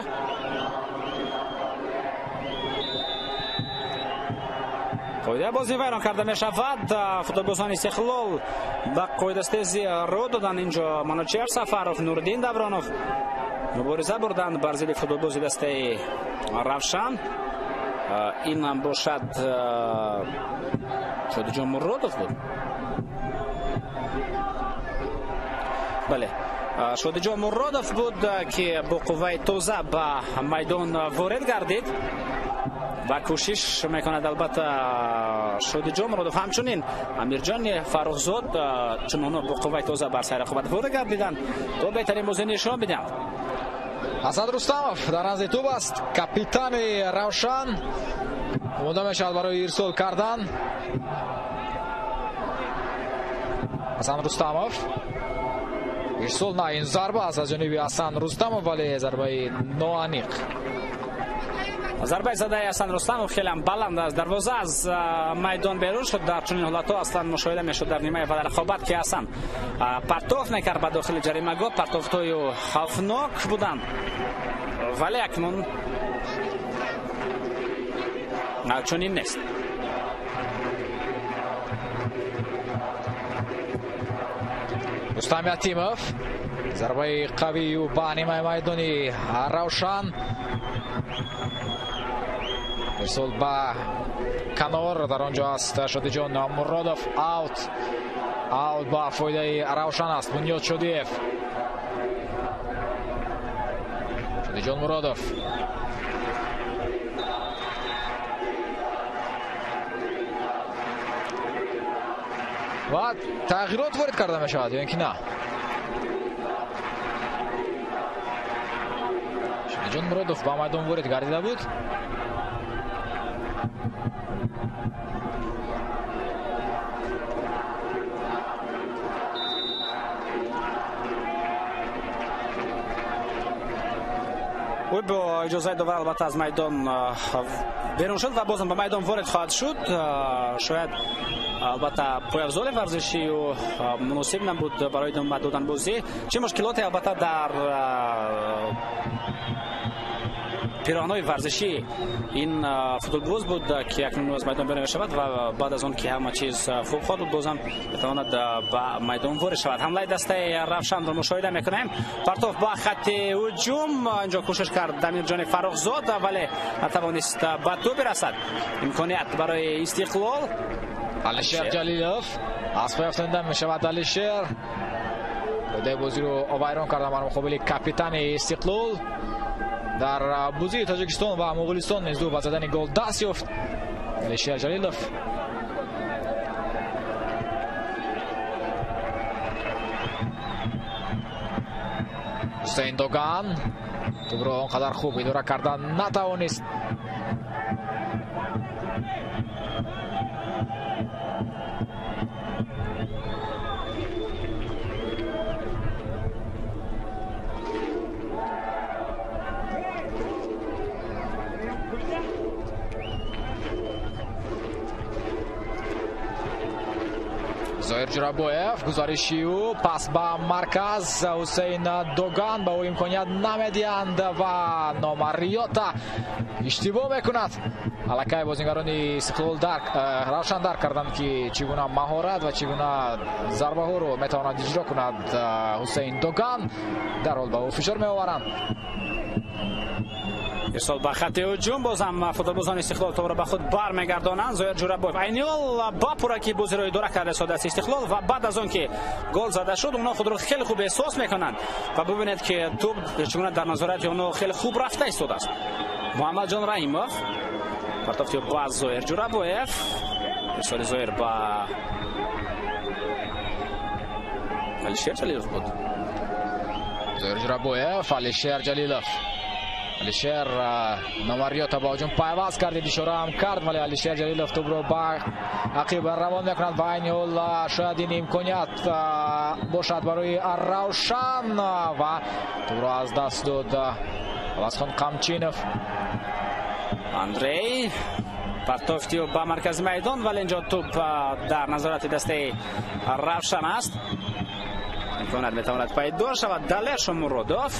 Қоидаи бозӣ вайрон карда мешавад. Футболбозони Истиқлол ба қоидастезӣ ро доданд. Инҷо Манучер Сафаров, Нуриддин Давронов мубориза бурданд бар зидди футболбози дастаи Равшан. Ин ҳам бошад Шодиҷон Муродов буд. Бале, Шодиҷон Муродов буд, ки бо қувваи тоза ба майдон ворид гардид ва кӯшиш мекунад албатта Шодиҷон Муродов, ҳамчунин Амирҷони Фаррухзод, чун онҳо бо қувваи тоза бар сари рақобат ворид гардиданд, то беҳтарин бозӣ нишон бидиҳанд. Ҳасан Рустамов дар назди тӯб аст, капитани Равшан омода мешавад барои ирсол кардан. Ҳасан Рустамов ирсол на, ин зарба аст аз ҷониби Ҳасан Рустамов, вале зарбаи ноаниқ. Зарбаи задаи Ҳасан Рустамов хеле ҳам баланд аз дарвоза аз майдон берун шуд. Дар чунин ҳолатҳо аслан мушоҳида мешуд дар нимаи аввали рақобат, ки Ҳасан партоф мекард ба дохили ҷаримагоҳ. Партофтҳои хавфнок буданд, вале акнун чунин нест. Рустам Ятимов зарбаи қавии ӯ ба нимаи майдони Равшан. Ирсол ба канор, дар он ҷо аст Шодиҷон Муродов. Аут, аут ба фоидаи Равшан аст. Бунёд Шодиев, Шодиҷон Муродов. Ва тағйирот ворид карда мешавад ё ин ки на? Шодиҷон Муродов ба майдон ворид гардида буд. Ӯ бо иҷозаи довар албатта аз майдон берун шуд ва бозам ба майдон ворид хоҳад шуд. Шояд албатта пойафзоли варзишӣ ӯ муносиб набуд барои идома додан бозӣ. Чӣ мушкилоте албатта дар пироҳанҳои варзишӣ ин футболбоз буд, ки акнун аз майдон берун мешавад ва баъд аз он ки ҳама чиз хуб хоҳад буд, бозам метавонад ба майдон ворид шавад. Ҳамлаи дастаи Равшанро мушоҳида мекунем. Партоф ба хатти ҳуҷум, инҷо кӯшиш кард Дамирҷони Фаррухзод, вале натавонист ба тӯб бирасад. Имконият барои Истиқлол. Алишер Ҷалилов аз пой афтонида мешавад. Алишер қоидаи бозиро вайрон карда бар муқобили капитани Истиқлол. Дар бозии Тоҷикистон ва Моғулистон низ ӯ ба задани гол даст ёфт. Алишер Ҷалилов Ҳусейн Доган тӯбро он қадар хуб идора кардан натавонист. Зоир Ҷурабоев, гузариши ӯ пас ба марказ. Ҳусейн Доган ба ӯ имконият намедиҳанд ва Номариёта иштибоҳ мекунад. Аллакай бозингарони Истиқлол Равшан дарк карданд, ки чӣ гуна маҳорат ва чӣ гуна зарбаҳоро метавонад иҷро кунад Ҳусейн Доган. Дарҳол ба ӯ фишор меоваранд. Ирсол ба хати ҳуҷум, боз ҳам футболбозони Истиқлол топро ба худ бармегардонанд. Зоир Ҷурабоев айни ҳол ба пуррагӣ бозиро идора кардааст Истиқлол ва баъд аз он ки гол зада шуд, онҳо худро хеле хуб эҳсос мекунанд ва бубинед ки тӯп чӣ гуна дар назорати онҳо хеле хуб рафта истодааст. Муҳаммадҷон Раҳимов партофти ба Зоир Ҷурабоев, ирсоли Зоир ба Алишер Ҷалилов буд. Зоир Ҷурабоев, Алишер Ҷалилов. Алишер Номариёта ба ҳуҷум пайваст кард, ишора ҳам кард, вале Алишер Ҷалилов тӯбро ба ақиб равон мекунад ва айни ҳол шояд ин имконият бошад барои Равшан ва тӯбро аз даст дод Авазхон Қамчинов. Андрей партофти ба маркази майдон, вале инҷо тӯп дар назорати дастаи Равшан аст. Имконият метавонад пайдо шавад. Далер Шомуродов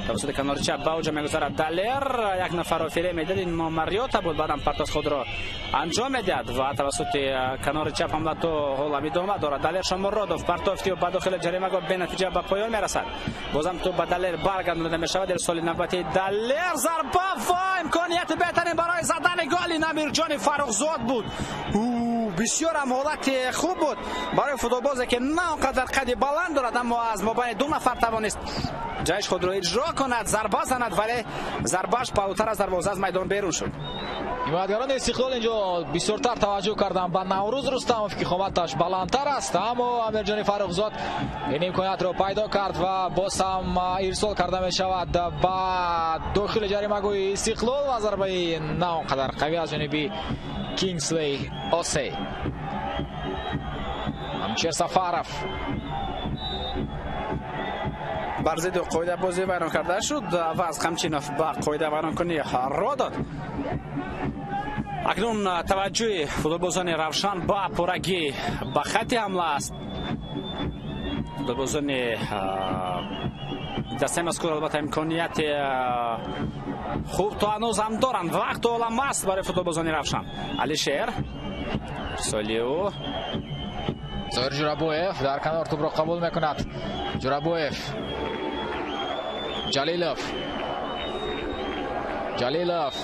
тавассути канори чап ба ҳуҷум мегузарад. Далер як нафарро фиреб медиҳад, ин Номариёта буд, баъдам партофт худро анҷом медиҳад ва тавассути канори чап ҳамла то ҳол идома дорад. Далер Шомуродов партофти ба дохили ҷаримагоҳ бенатиҷа ба поён мерасад. Бозам тӯп ба Далер баргардонида мешавад. Ирсоли навбатии Далер, зарба ва имконияти беҳтарин барои задани голи Намирҷони Фаррухзод буд. Бисёр ҳам ҳолати хуб буд барои футболбозе ки на он қадар қади баланд дорад, аммо аз мобайни ду нафар тавонист ҷайш худро иҷро кунад, зарба занад, вале зарбааш паҳлӯтар аз дарвоза аз майдон берун шуд. Ҳимоятгарони Истиқлол инҷо бисёртар таваҷҷӯҳ карданд ба Наврӯз Рустамов ки қоматаш баландтар аст, аммо Амирҷони Фаррухзод ин имкониятро пайдо кард ва боз ҳам ирсол карда мешавад ба дохили ҷаримагоҳи Истиқлол ва зарбаи на он қадар қавӣ аз ҷониби Кингслей Осей. Амчер Сафаров бар зидди қоида бозӣ вайрон карда шуд ва аз Қамчинов ба қоида вайронкунӣ ро дод. Акнун таваҷҷӯҳи футболбозони Равшан ба пуррагӣ ба хати ҳамла аст. Футболбозони дастаи мазкур албатта имконияти хуб то ҳанӯз ҳам доранд. Вақт олам аст барои футболбозони Равшан. Алишер Солиу, Зоир Ҷурабоев дар канор тӯбро қабул мекунад. Ҷурабоев, Ҷалилов, Ҷалилов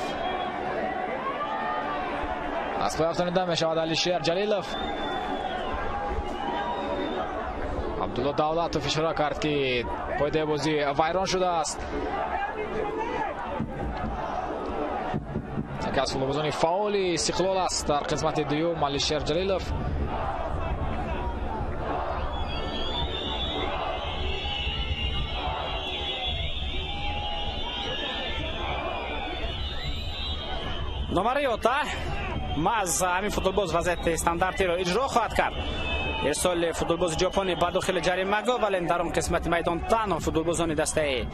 аз пой афтонида мешавад. Алишер Ҷалилов, Абдулло Давлатов ишора кард ки қоидаи бозӣ вайрон шудааст. Яке аз футболбозони фаъоли Истиқлол аст дар қисмати дуюм Алишер Ҷалилов. Номариёта маҳз ҳамин футболбоз вазъияти стандартиро иҷро хоҳад кард. Ирсоли футболбози ҷопонӣ ба дохили ҷаримагоҳ, вале дар он қисмати майдон танҳо футболбозони дастаи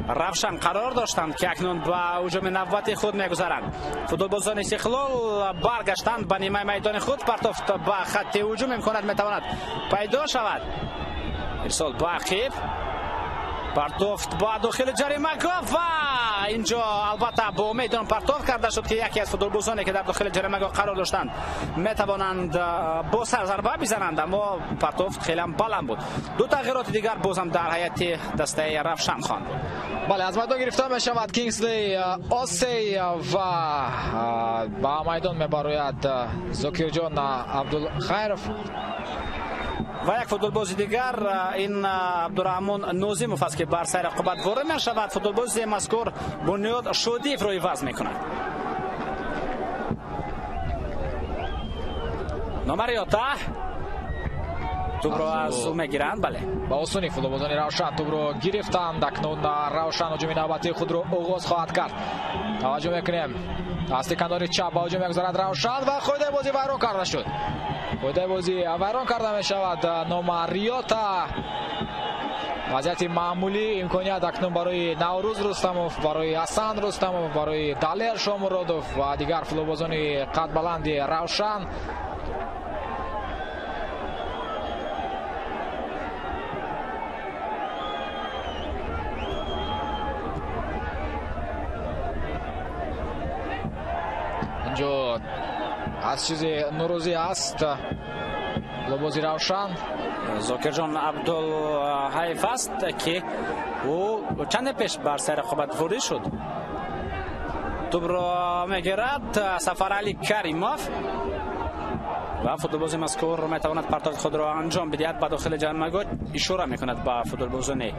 Равшан қарор доштанд ки акнун ба ҳуҷуми навбати худ мегузаранд. Футболбозони Истиқлол баргаштанд ба нимаи майдони худ. Партофт ба хатти ҳуҷум, имконият метавонад пайдо шавад. Ирсол ба ақиб, партофт ба дохили ҷаримагоҳ ва инҷо албатта бо умеди он партофт карда шуд ки яке аз футболбозоне ки дар дохили ҷаримагоҳ қарор доштанд метавонанд бо сар зарба бизананд, аммо партофт хеле ҳам баланд буд. Ду тағйироти дигар бозам дар ҳайати дастаи Равшан хоҳанд буд. Бале, аз майдон гирифта мешавад Кингслей Осей ва ба майдон мебарояд Зокирҷон Абдулхайров. Ва як футболбози дигар ин Абдураҳмон Нозимов аст ки бар сари рақобат ворид мешавад. Футболбози мазкур Бунёд Шодиевро иваз мекунад. Номариёта тӯбро аз ӯ мегиранд. Бале, ба осонӣ футболбозони Равшан тӯбро гирифтанд. Акнун Равшан ҳуҷуми навбатии худро оғоз хоҳад кард. Таваҷҷӯҳ мекунем, дасти канори чап ба ҳуҷум мегузарад Равшан ва қоидаи бозӣ вайрон карда шуд. Қоидаи бозӣ вайрон карда мешавад. Номариёта вазъияти маъмулӣ, имконият акнун барои Наврӯз Рустамов, барои Ҳасан Рустамов, барои Далер Шомуродов ва дигар футболбозони қадбаланди Равшан. Инҷо аз чизе норозӣ аст футболбози Равшан. Зокирҷон Абдулҳаев аст ки ӯ чанде пеш бар сари рақобат ворид шуд. Тӯбро мегирад Сафарали Каримов ва футболбози мазкур метавонад партофти худро анҷом бидиҳад. Ба дохили ҷаримагоҳ ишора мекунад ба футболбозони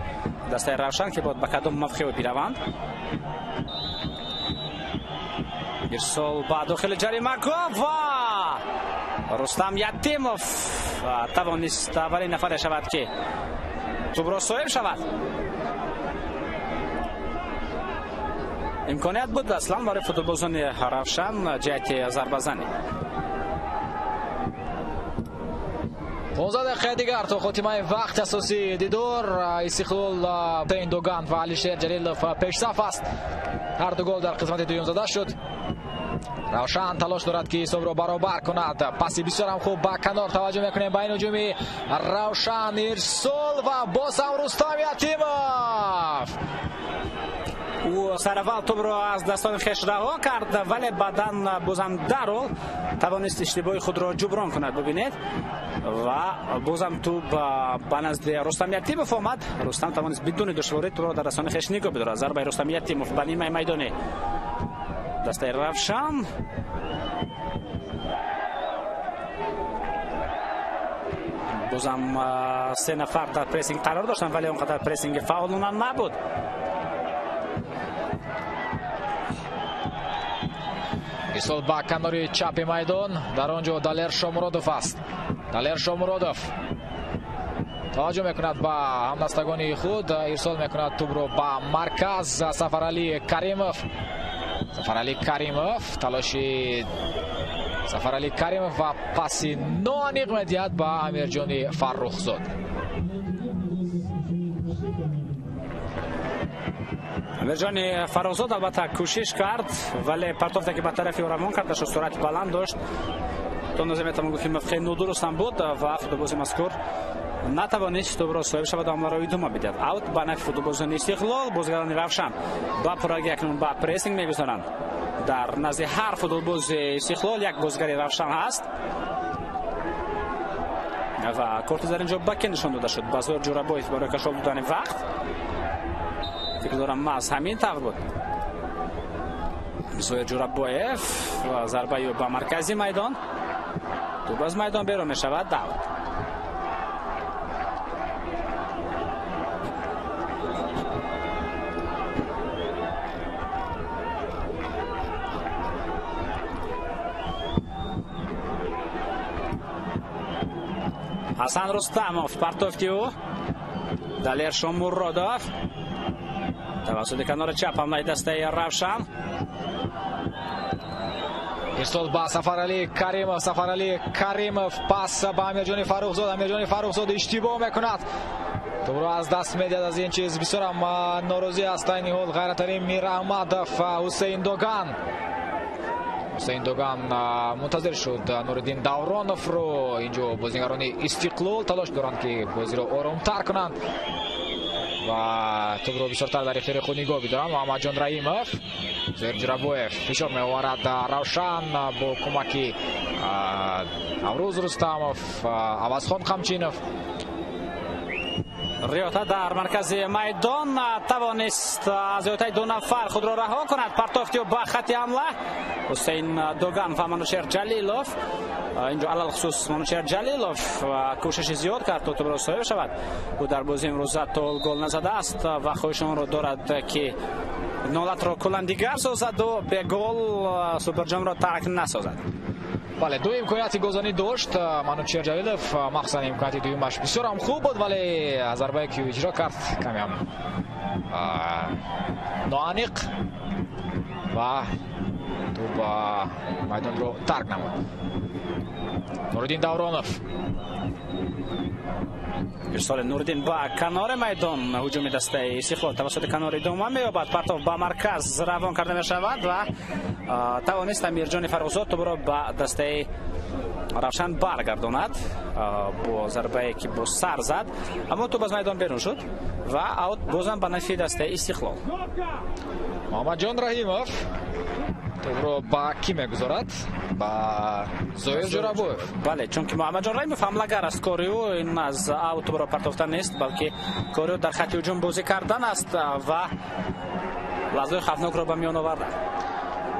дастаи Равшан, ки бояд ба кадом мавқеъ бираванд. Ирсол ба дохили ҷаримагоҳ ва Рустам Ятимов тавонист аввалин нафаре шавад, ки тӯбро соҳиб шавад. Имконият буд аслан барои футболбозони Равшан ҷиҳати зарбазанӣ. 15 дақиқаи дигар то хотимаи вақти асосии дидор. Истиқлол Ҳусейн Доган ва Алишер Ҷалилов пешсаф аст. Ҳар ду гол дар қисмати дуюм зада шуд. Равшан талош дорад, ки ҳисобро баробар кунад. Паси бисёрам хуб ба канор. Таваҷҷӯҳ мекунем ба ин ҳуҷуми Равшан. Ирсол ва боз ҳам Рустам Ятимов. Ӯ сараввал тӯбро аз дастони хеш раҳо кард, вале баъдан бозам дарҳол тавонист иштибоҳи худро ҷуброн кунад. Бубинед, ва бозам тӯб ба назди Рустам Ятимов омад. Рустам тавонист бидуни душворӣ тӯбро дар дастони хеш нигоҳ бидорад. Зарбаи Рустам Ятимов ба нимаи майдони дастаи Равшан. Бозам се нафар дар прессинг қарор доштанд, вале он қадар прессинги фаъолона набуд. Ирсол ба канори чапи майдон. Дар он ҷо Далер Шомуродов аст. Далер Шомуродов таваҷҷӯҳ мекунад ба ҳамдастагони худ. Ирсол мекунад тӯбро ба марказ. Сафарали Каримов. Сафарали Каримов, талоши Сафарали Каримов ва паси ноаниқ медиҳад ба Амирҷони Фаррухзод. Амирҷони Фаррухзод албатта кӯшиш кард, вале партофте, ки ба тарафи ӯ равон карда шуд, суръати баланд дошт. То андозе метавон гуфт, ки мавқеи нодуруст ҳам буд ва футболбози мазкур натавонист тӯбро соҳиб шавад ва ҳамларо идома бидиҳад. Аут ба нафи футболбозони Истиқлол. Бозигарони Равшан ба пуррагӣ акнун ба прессинг мегузоранд. Дар назди ҳар футболбози Истиқлол як бозигари Равшан ҳаст ва корти дар инҷо ба ке нишон дода шуд? Ба Зоир Ҷӯрабоев барои кашол додани вақт. Фикр дорам, маҳз ҳамин тавр буд. Зоир Ҷӯрабоев, зарбаи ӯ ба маркази майдон, тӯб аз майдон берун мешавад. Аут. Ҳасан Рустамов, партофти ӯ. Далер Шомуродов тавассути канори чап ҳамлаи дастаи Равшан. Ирсол ба Сафарали Каримов. Сафарали Каримов пас ба Амирҷони Фаррухзод. Амирҷони Фаррухзод иштибоҳ мекунад, тӯбро аз даст медиҳад. Аз ин чиз бисёрам норозӣ аст айни ҳол Ғайраталим Мираҳмадов. Ҳусейн Доган. Ҳусейн Доган мунтазир шуд Нуриддин Давроновро. Инҷо бозигарони Истиқлол талош доранд, ки бозиро оромтар кунанд ва тӯбро бисёртар дар ихтиёри худ нигоҳ бидоранд. Муҳаммадҷон Раимов, Зоир Ҷӯрабоев фишор меоварад. Равшан бо кӯмаки Наврӯз Рустамов, Авазхон Қамчинов. Риёта дар маркази майдон тавонист аз иҳотаи ду нафар худро раҳо кунад. Партофти ӯ ба хати ҳамла. Ҳусейн Доган ва Манучер Ҷалилов. Инҷо алалхусус Манучер Ҷалилов кӯшиши зиёд кард, то тӯбро соҳиб шавад. Ӯ дар бозии имрӯза то гол назадааст ва хоҳиши онро дорад, ки нолатро куллан дигар созаду бегол суперҷомро тарк насозад. Бале, ду имконияти голзанӣ дошт Манучер Ҷалилов. Махсусан имконияти дуюмаш бисёрам хуб буд, вале зарбае, ки иҷро кард, камеам ноаниқ ва тӯб майдонро тарк намуд. Нуриддин Давронов. Ирсоли Нуриддин ба канори майдон. Ҳуҷуми дастаи Истиқлол тавассути канор идома меёбад. Партов ба марказ равон карда мешавад ва тавонист Амирҷони Фаррухзод тӯбро ба дастаи Равшан баргардонад бо зарбае, ки бо сар зад, аммо тӯб аз майдон берун шуд ва аут бозам ба нафи дастаи Истиқлол. Муҳаммадҷон Раҳимов тӯбро ба кӣ мегузорад? Ба Зоир Ҷӯрабоев. Бале, чунки Муҳаммадҷон Раҳимов ҳамлагар аст. Кори ӯ ин аз аут тӯбро партофтан нест, балки кори ӯ дар хати ҳуҷум бозӣ кардан аст ва лаҳзаҳои хавфнокро ба миён овардан.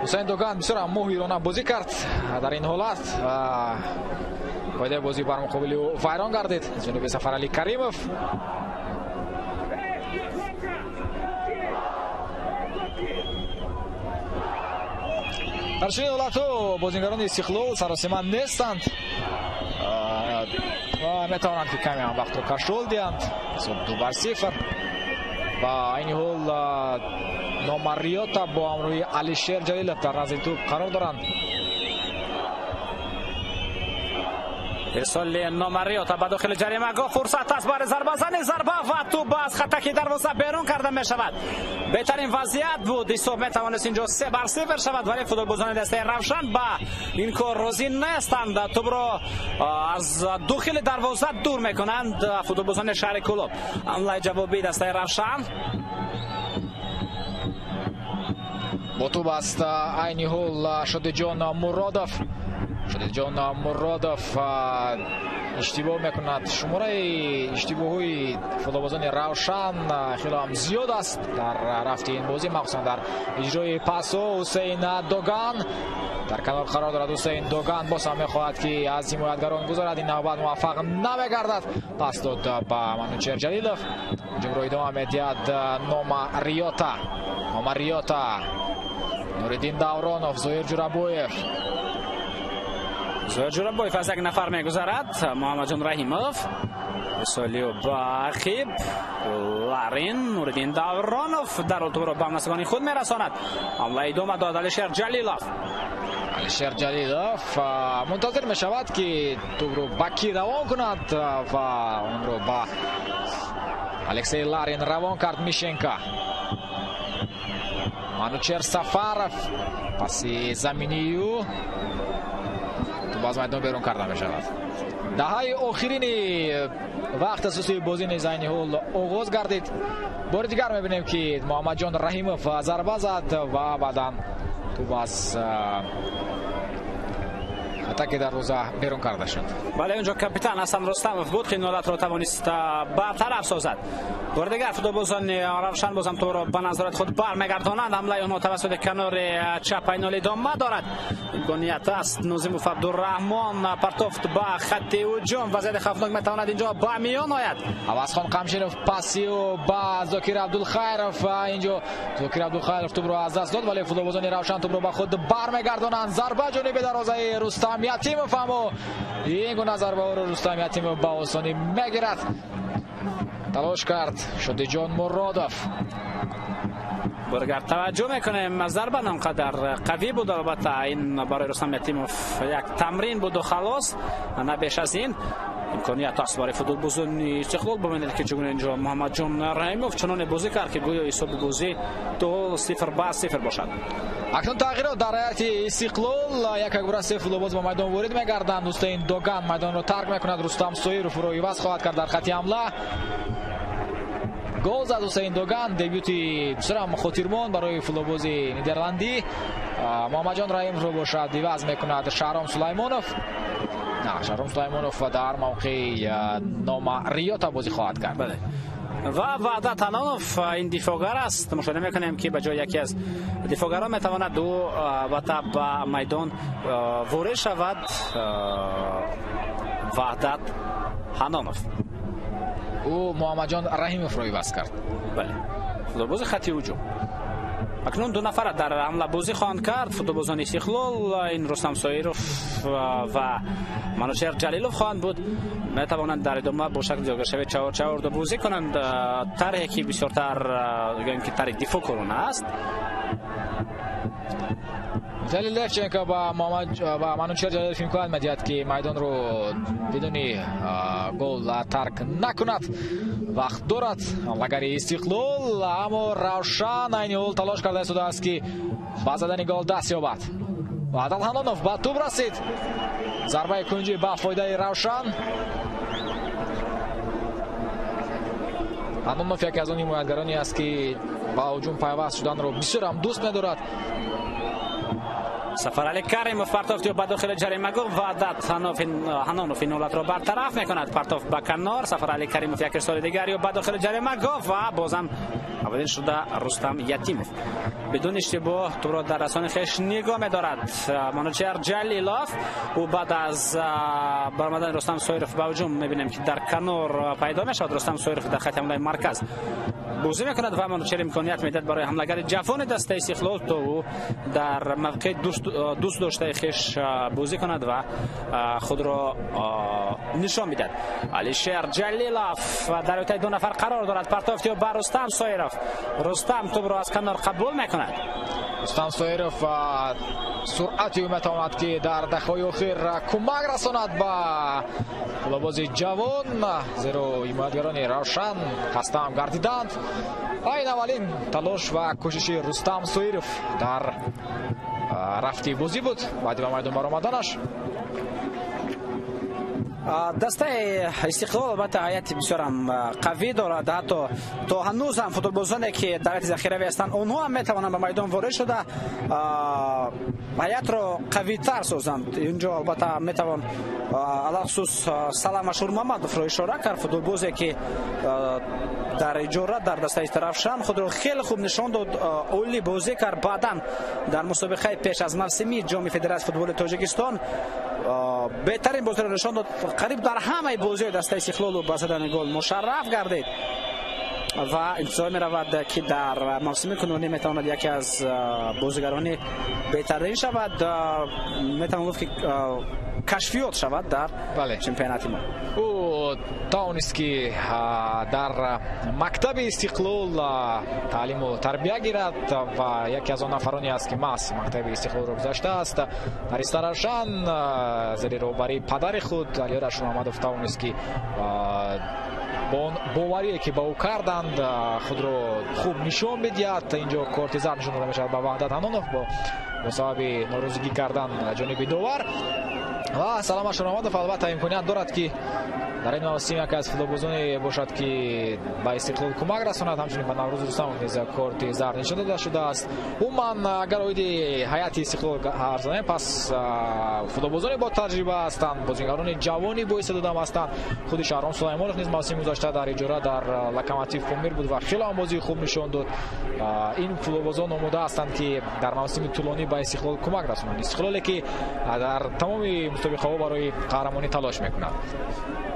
Ҳусайн Доган бисёр ҳам моҳирона бозӣ кард дар ин ҳолат ва қоидаи бозӣ бар муқобили ӯ вайрон гардид аз ҷониби Сафаралӣ Каримов. Дар чунин ҳолатҳо бозингарони Истиқлол саросима нестанд ва метавонанд ки каме ҳам вақтро кашол диҳанд. Ҳисоб 2-0 ва айни ҳол Номариёта бо ҳамроҳи Алишер Ҷалилов дар назди тӯб қарор доранд. Ирсоли Номариёта ба дохили ҷаримагоҳ, фурсат аст барои зарбазани, зарба ва тӯб аз хатаки дарвоза берун карда мешавад. Беҳтарин вазъият буд, ҳисоб метавонист инҷо 3-0 шавад, вале футболбозони дастаи Равшан ба ин кор розӣ нестанд. Тӯбро аз дохили дарвоза дур мекунанд футболбозони шаҳри Кӯлоб. Ҳамлаи ҷавобии дастаи Равшан бо тӯб аст айни ҳол Шодиҷон Муродов. Шодиҷон Муродов иштибоҳ мекунад. Шумораи иштибоҳҳои футболбозони Равшан хеле ҳам зиёд аст дар рафти ин бозӣ, махсусан дар иҷрои пасҳо. Ҳусейн Доган дар канор қарор дорад. Ҳусейн Доган боз ҳам мехоҳад ки аз ҳимоятгарон гузарад, ин навбат муваффақ намегардад. Пас дод ба Манучер Ҷалилов. Ҳуҷумро идома медиҳад Номариёта. Номариёта, Нуриддин Давронов, Зоир Ҷурабоев. Зоир Ҷурабоев аз як нафар мегузарад. Муҳаммадҷон Раҳимов, Солио Бахиб, Ларин, Нуриддин Давронов дар тӯбро ба ҳамнасагони худ мерасонад. Ҳамла идома дод Алишер Ҷалилов. Алишер Ҷалилов мунтазир мешавад ки тӯбро ба кӣ равон кунад ва онро ба Алексей Ларин равон кард. Мишенко, Манучер Сафаров паси заминии ӯ тӯб аз майдон берун карда мешавад. Даҳаи охирини вақт асосии бозӣ низ айни ҳол оғоз гардид. Бори дигар мебинем ки Муҳаммадҷон Раҳимов зарба зад ва баъдан тӯб аз хатаки дарвоза берун карда шуд. Бале, онҷо капитан Ҳасан Рустамов буд ки ин ҳолатро тавонист бартараф созад. Бори дигар футболбозони Равшан бозам тӯбро ба назорати худ бармегардонанд. Ҳамлаи онҳо тавассути канори чап айнол идома дорад. Имконият аст Нозимов Абдурраҳмон партофт ба хатти ҳуҷум. Вазъияти хавфнок метавонад инҷо ба миён ояд. Авазхон Қамшинов паси ӯ ба Зокир Абдулхайров. Инҷо Зокир Абдулхайров тӯбро аз даст дод, вале футболбозони Равшан тӯбро ба худ бармегардонанд. Зарба ҷониби дарвозаи Рустам Ятимов, аммо ин гуна зарбаҳоро Рустам Ятимов ба осонӣ мегирад. Талош кард Шодиҷон Муродов. Боргар таваҷҷӯҳ мекунем, зарба наонқадар қавӣ буд. Албатта ин барои Рустам Ятимов як тамрин буду халос, на беш аз ин. Имконият аст барои футболбозони Истиқлол. Бубинед ки чигуна инҷо Муҳаммадҷон Раҳимов чуноне бозӣ кард ки гӯё ҳисоби бозӣ 2-0 бошад. Акнун тағйирот дар ҳайати Истиқлол. Як якбора се футболбоз ба майдон ворид мегарданд. Ҳусейн Доган майдонро тарк мекунад. Рустам Соиров ӯро иваз хоҳад кард дар хати ҳамла. Гол зад Ҳусейн Доган, дебюти бисёрам хотирмон барои футболбози нидерландӣ. Муҳаммадҷон Раҳимовро бошад иваз мекунад Шаҳром Сулаймонов. На, Шаҳром Сулаймонов дар мавқеи Номариёта бозӣ хоҳад кард. Бале. Ва Ваҳдат Ҳанонов ин дифоъгар аст. Мушоҳида мекунем ки ба ҷои яке аз дифоъгарон метавонад ӯ албатта ба майдон ворид шавад. Ваҳдат Ҳанонов. Ӯ Муҳаммадҷон Раҳимовро иваз кард. Бале, футболбози хати ҳуҷум. Акнун ду нафара дар ҳамла бозӣ хоҳанд кард футболбозони Истиқлол. Ин Рустам Соиров ва Манучер Ҷалилов хоҳанд буд. Метавонанд дар идома бо шакли ҷойгиршавии 4-4-2 бозӣ кунанд. Тарҳе ки бисёртар гӯем ки тарҳи дифоъкорона аст. Виталий Левченко ба Манучер Ҷалилов имкон медиҳад ки майдонро бидуни гол тарк накунад. Вақт дорад ҳамлагари Истиқлол, аммо Равшан айни ҳол талош карда истодааст ки ба задани гол даст ёбад. Ваҳдат Ҳанонов ба тӯб расид. Зарбаи кунҷӣ ба фоидаи Равшан. Ҳанонов яке аз он ҳимоятгароне аст ки ба ҳуҷум пайваст шуданро бисёр ҳам дӯст медорад. Сафаралӣ Каримов партофт ба дохили ҷаримагоҳ. Ваҳдат Ҳанонов ин ҳолатро бартараф мекунад. Партофт ба канор. Сафаралӣ Каримов як ирсоли дигар ё ба дохили ҷаримагоҳ ва бозам Аввалин шуда Рустам Ятимов бидуни иштибоҳ тӯбро дар расони хеш нигоҳ медорад. Манучеҳр Ҷалилов, ӯ баъд аз баромадани Рустам Соиров ба ҳуҷум мебинем, ки дар канор пайдо мешавад. Рустам Соиров дар хати ҳамлаи марказ бозӣ мекунад ва Манучеҳр имконият медиҳад барои ҳамлагари ҷавони дастаи Истиқлол, то ӯ дар мавқеи дӯст доштаи хеш бозӣ кунад ва худро нишон бидиҳад. Алишер Ҷалилов дар ӯтаи ду нафар қарор дорад. Партофти ӯ ба Рустам Соиров. Рустам тӯбро аз канор қабул мекунад. Рустам Соиров суръати ӯ метавонад, ки дар дақиқаҳои охир кӯмак расонад ба футболбози ҷавон, зеро ҳимоятгарони Равшан хастаам гардиданд. Ва ин аввалин талош ва кӯшиши Рустам Соиров дар рафти бозӣ буд баъди ба майдон баромаданаш. Дастаи Истиқлол албатта ҳайати бисёрам қавӣ дорад. Ҳатто то ҳанӯз ҳам футболбозоне, ки дар ҳайати захиравӣ ҳастанд, онҳо ҳам метавонанд ба майдон ворид шуда ҳайатро қавитар созанд. Инҷо албатта метавон алахусус Салам Ашурмамадовро ишора кард, футболбозе, ки дар иҷора дар дастаи Равшан худро хеле хуб нишон дод, олӣ бозӣ кард. Баъдан дар мусобиқаи пеш аз мавсимии Ҷоми Федератсияи футболи Тоҷикистон беҳтарин бозиро нишон дод. Қариб дар ҳамаи бозиҳои дастаи Истиқлолу ба задани гол мушарраф гардид ва интизор меравад, ки дар мавсими кунунӣ метавонад яке аз бозигарони беҳтарин шавад, метавон гуфт, ки кашфиёт шавад дар чемпионати мо. Ӯ тавонист, ки дар мактаби Истиқлол таълиму тарбия гирад ва яке аз он нафароне аст, ки маҳз мактаби Истиқлолро гузаштааст. Дар Истаравшан зери роҳбарии падари худ Алиёр Ашурмамадов тавонист, ки бо он боварие, ки ба ӯ карданд, худро хуб нишон бидиҳад. Инҷо корти зард нишон дода мешавад ба Ваҳдат Ҳанонов бо сабаби норозигӣ кардан ҷониби довар. Ва Салам Ашурмамадов албатта имконият дорад, ки дар ин мавсим яке аз футболбозоне бошад, ки ба Истиқлол кӯмак расонад. Ҳамчунин ба Наврӯз Рустамов низ корти зард нишон дода шудааст. Умуман, агар оиди ҳайати Истиқлол ҳарф занем, пас футболбозоне бо таҷриба ҳастанд, бозигарони ҷавони боистеъдодам ҳастанд. Худи Шаҳром Сулаймонов низ мавсими гузашта дар иҷора дар Локомотив Помир буд ва хеле ҳам бозии хуб нишон дод. Ин футболбозон омода ҳастанд, ки дар мавсими тӯлонӣ ба Истиқлол кӯмак расонанд, Истиқлоле, ки дар тамоми мусобиқаҳо барои қаҳрамонӣ талош мекунад.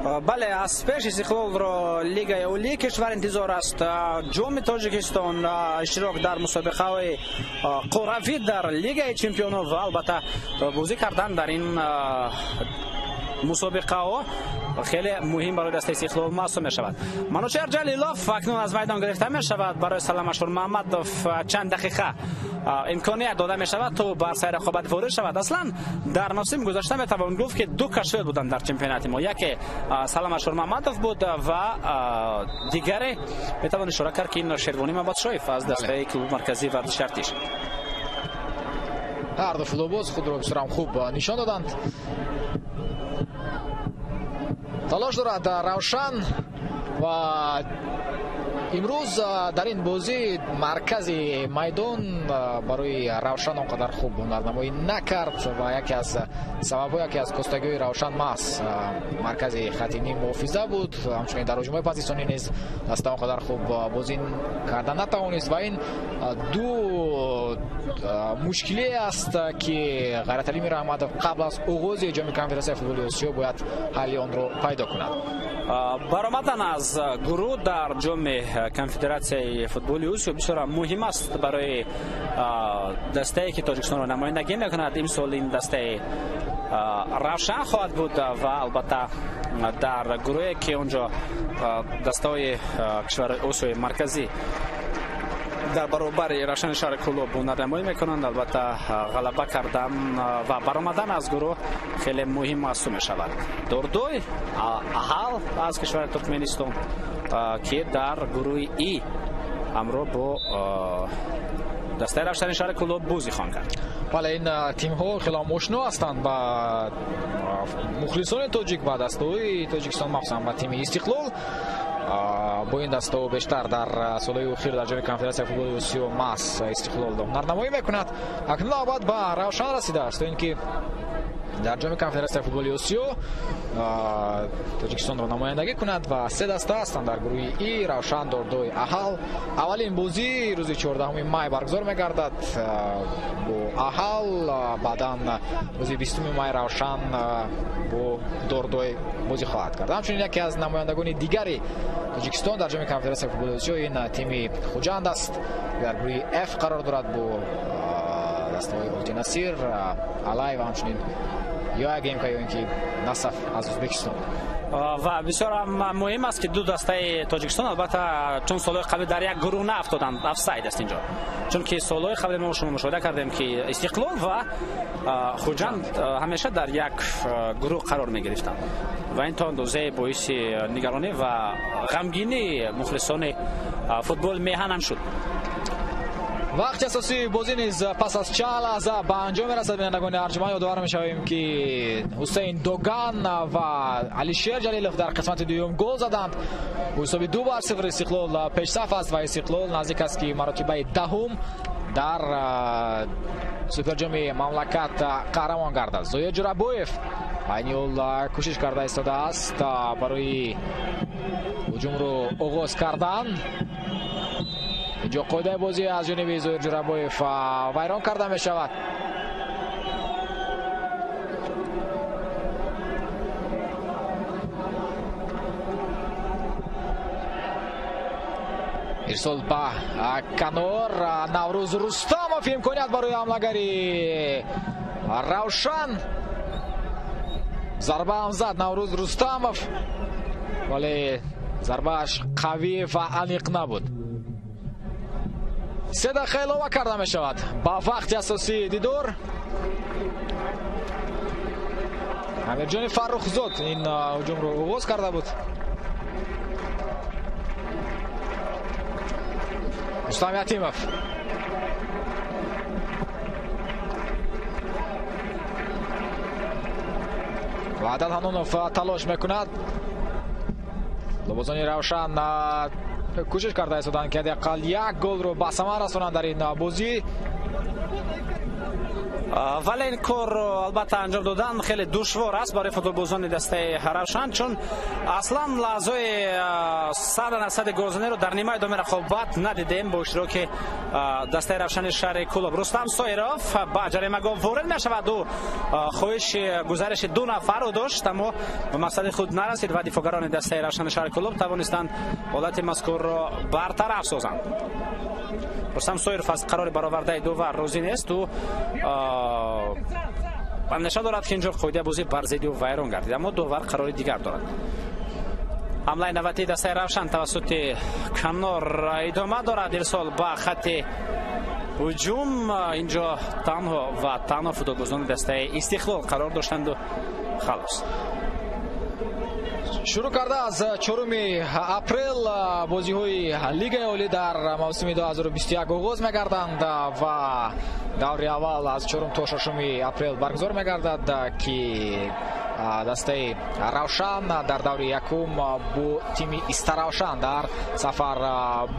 Бале, аз пеш Истиқлолро Лигаи олии кишвар интизор аст, Ҷоми Тоҷикистон, иштирок дар мусобиқаҳои қуравӣ дар Лигаи чемпионов ва албатта бозӣ кардан дар ин мусобиқаҳо хеле муҳим барои дастаи Истиқлол маҳсуб мешавад. Манучеҳр Ҷалилов акнун аз майдон гирифта мешавад. Барои Салам Ашурмамадов чанд дақиқа имконият дода мешавад, то ба арсаи рақобат ворид шавад. Аслан дар мавсими гузашта метавон гуфт, ки ду кашфиёт буданд дар чемпионати мо. Яке Салам Ашурмамадов буд ва дигаре метавон ишора кард, ки ин Шервонӣ Мабадшоев аз дастаи клуби марказии варзиши Артиш. Ҳар ду футболбоз худро бисёрам хуб нишон доданд. Талош дорад Равшан ва имрӯз дар ин бозӣ маркази майдон барои Равшан он қадар хуб ҳунарнамоӣ накард ва яке аз сабабҳо, яке аз костагиҳои Равшан маҳз маркази хати ним муҳофиза буд. Ҳамчунин дар ҳуҷумҳои позитсионӣ низ даста он қадар хуб бозӣ карда натавонист ва ин ду мушкиле аст, ки Ғайраталӣ Мираҳмадов қабл аз оғози Ҷоми Конфедератсияи футболи Осиё бояд ҳалли онро пайдо кунад. Баромадан аз гурӯҳ дар Ҷоми Конфедератсияи футболи Осиё бисёр муҳим аст барои дастае, ки Тоҷикистонро намояндагӣ мекунад. Имсол ин дастаи Равшан хоҳад буд ва албатта дар гурӯҳе, ки онҷо дастаҳои кишварҳои Осиёи Марказӣ дар баробари Равшани шаҳри Кӯлоб ҳунарнамоӣ мекунанд, албатта ғалаба кардан ва баромадан аз гурӯҳ хеле муҳим маҳсуб мешавад. Дордой Аҳал аз кишвари Туркменистон, ки дар гурӯҳи И ҳамроҳ бо дастаи Равшани шаҳри Кӯлоб бозӣ хоҳанд кард. Бале, ин тимҳо хеле ошно ҳастанд ба мухлисони тоҷик, ба дастаҳои Тоҷикистон, махсусан ба тими Истиқлол. Бо ин дастаҳо бештар дар солҳои охир дар Ҷоми Конфедератсияи футболи Осиё маҳз Истиқлол ҳунарнамоӣ мекунад. Акнун навбат ба Равшан расидааст, то ин ки Дар ҷоми конфедератсияи футболи Осиё Тоҷикистонро намояндагӣ кунад ва се даста ҳастанд дар гурӯҳи И: Равшан, Дордой, Аҳал. Аввалин бозӣ рӯзи 14 май баргузор мегардад бо Аҳал, баъдан рӯзи 20 май Равшан бо Дордой бозӣ хоҳад кард. Ҳамчунин яке аз намояндагони дигари Тоҷикистон дар ҷоми конфедератсияи футболи Осиё ин тими Хуҷанд аст, дар гурӯҳи Ф қарор дорад бо дастаҳои Олтинасир, Алай ва ҳамчунин ё АГМК ё инки Насаф аз Ӯзбекистон. Ва бисёр муҳим аст, ки ду дастаи Тоҷикистон албатта чун солҳои қабл дар як гурӯҳ наафтоданд, офсайд аст инҷо, чунки солҳои қабл мо шумо мушоҳида кардем, ки Истиқлол ва Хуҷанд ҳамеша дар як гурӯҳ қарор мегирифтанд ва ин то андозае боиси нигаронӣ ва ғамгинии мухлисони футбол меҳан ҳам шуд. Вақти асосии бозӣ низ пас аз чанд лаҳза ба анҷом мерасад. Бинандагони арҷманд, ёдовар мешавем, ки Ҳусейн Доган ва Алишер Ҷалилов дар қисмати дуюм гол заданд. Бо ҳисоби 2-0 Истиқлол пешсаф аст ва Истиқлол наздик аст, ки маротибаи даҳум дар суперҷоми мамлакат қаҳрамон гардад. Зоир Ҷурабоев айни ҳол кӯшиш карда истодааст барои ҳуҷумро оғоз кардан. Инҷо қоидаи бозӣ аз ҷониби Зоир Ҷурабоев вайрон карда мешавад. Ирсол ба канор, Наврӯз Рустамов, имконият барои ҳамлагари Равшан. Зарба ҳам зад Наврӯз Рустамов, вале зарбааш қавӣ ва аниқ набуд. 3 дақиқа илова карда мешавад ба вақти асосии дидор. Амирҷони Фаррухзод ин ҳуҷумро оғоз карда буд. Рустам Ятимов. Ваҳдат Ҳанонов талош мекунад. Лобозони Равшан кӯшиш карда истоданд, ки ҳадди ақал як голро ба самар расонанд дар ин бозӣ. Вале ин корро албатта анҷом додан хеле душвор аст барои футболбозони дастаи Равшан, чун аслан лаҳзаи 100% голзаниро дар нимаи дуюми рақобат надидем бо иштироки дастаи Равшани шаҳри Кӯлоб. Рустам Соиров ба ҷаримагоҳ ворид мешавад. Ӯ хоҳиши гузариши ду нафарро дошт, аммо ба мақсади худ нарасид ва дифоъгарони дастаи Равшани шаҳри Кӯлоб тавонистанд ҳолати мазкурро бартараф созанд. Рустам Соиров аз қарори баровардаи довар розӣ нест. Ӯ андеша дорад, ки инҷо қоидаи бозӣ бар зидди ӯ вайрон гардид, аммо довар қарори дигар дорад. Ҳамлаи навбатии дастаи Равшан тавассути канор идома дорад. Ирсол ба хатти ҳуҷум. Инҷо танҳо ва танҳо футболбозони дастаи Истиқлол қарор доштанду халос. Шурӯъ карда аз 4 апрел бозиҳои Лигаи Олӣ дар мавсими 2021 оғоз мегарданд ва даври аввал аз 4 то 6 апрел баргузор мегардад, ки дастаи Равшан дар даври якум бо тими Истаравшан дар сафар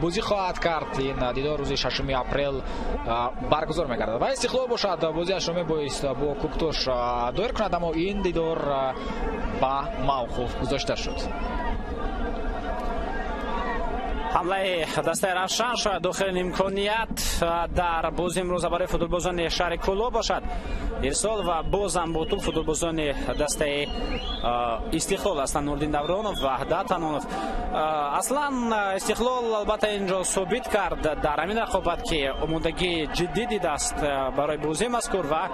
бозӣ хоҳад кард. Ин дидор рӯзи 6 апрел баргузор мегардад ва Истиқлол бошад бозиашро мебоист бо Куктош доир кунад, аммо ин дидор ба мавқуф гузошта шуд. Ҳамлаи дастаи Равшан шояд дохили имконият дар бози имрӯза барои футболбозони шаҳри Кӯлоб бошад. Ирсол ва бозам бо тӯб футболбозони дастаи Истиқлол ҳастанд Нурдин Давронов ва Ваҳдат Ҳанонов. Аслан Истиқлол албатта инҷо собит кард дар ҳамин рақобат, ки омодагии ҷиддӣ дидааст барои бозии мазкур ва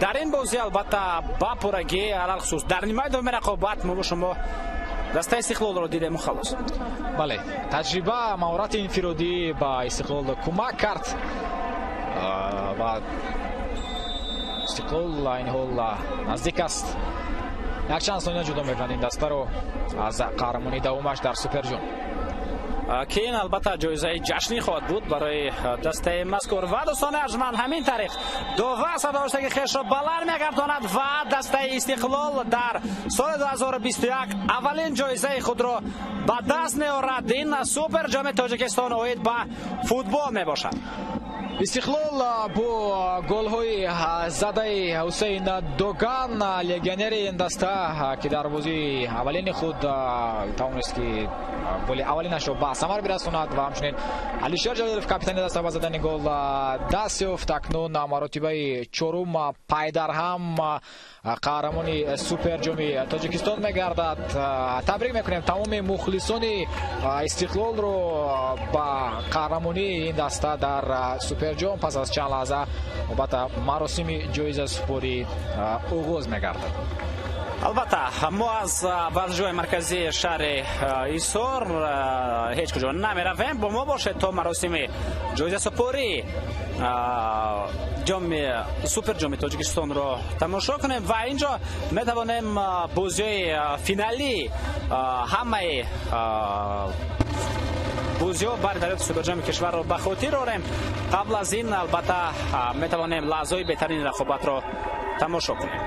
дар ин бозӣ албатта ба пуррагӣ, алалхусус дар нимаи дуюми рақобат мо шумо дастаи Истиқлолро дидем халос. Бале, таҷриба, маҳорати инфиродӣ ба Истиқлол кӯмак кард ва Истиқлол айни ҳол наздик аст. Якчанд сония ҷудо мекунад ин дастаро аз қаҳрамонии давомаш дар суперҷом, ки ин албатта ҷоизаи ҷашнӣ хоҳад буд барои дастаи мазкур. Ва дӯстони арҷманд, ҳамин тариқ довар садоштаги хешро баланд мегардонад ва дастаи Истиқлол дар соли 2021 аввалин ҷоизаи худро ба даст меорад. Ин суперҷоми Тоҷикистон оид ба футбол мебошад. Истиқлол бо голҳои задаи Ҳусейн Доган, легионери ин даста, ки дар бозии аввалини худ тавонист ки голи аввалинашро ба самар бирасонад ва ҳамчунин Алишер Ҷалилов, капитани даста, ба задани гол даст ёфт. Акнун маротибаи чорум пайдарҳам қаҳрамони суперҷоми Тоҷикистон мегардад. Табрик мекунем тамоми мухлисони Истиқлолро ба қаҳрамонии ин даста дар суперҷом. Пас аз чанд лаҳза албатта маросими ҷоизасупорӣ оғоз мегардад. Албатта, мо аз варзишгоҳи марказии шаҳри Ҳисор ҳеҷ куҷо намеравем. Бо мо бошед то маросими ҷоизасупорӣ ҷоми суперҷоми Тоҷикистонро тамошо кунем ва инҷо метавонем бозиҳои финалӣ, ҳамаи бозиҳо бар дарёфти суперҷоми кишварро ба хотир орем. Қабл аз ин албатта метавонем лаҳзаҳои беҳтарини рақобатро тамошо кунем.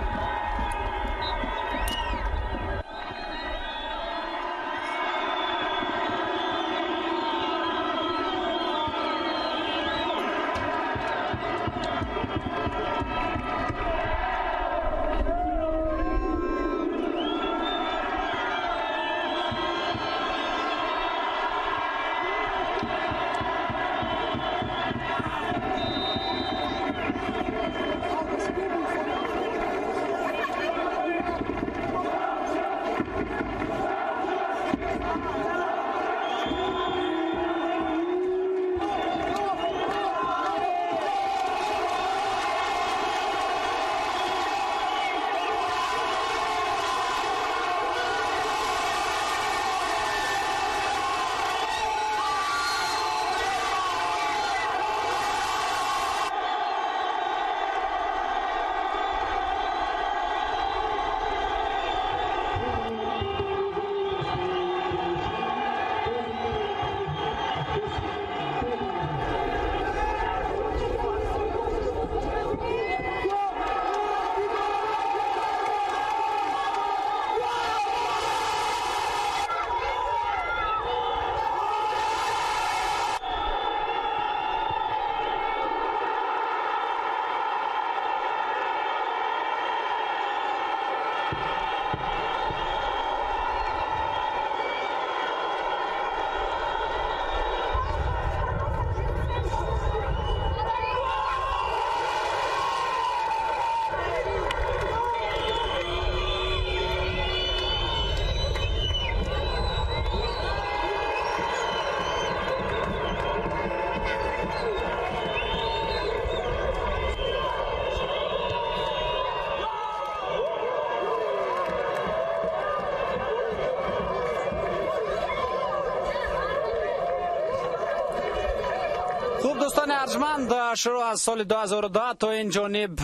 Хуб, дӯстони арҷманд, шурӯъ аз соли 2010 то ин ҷониб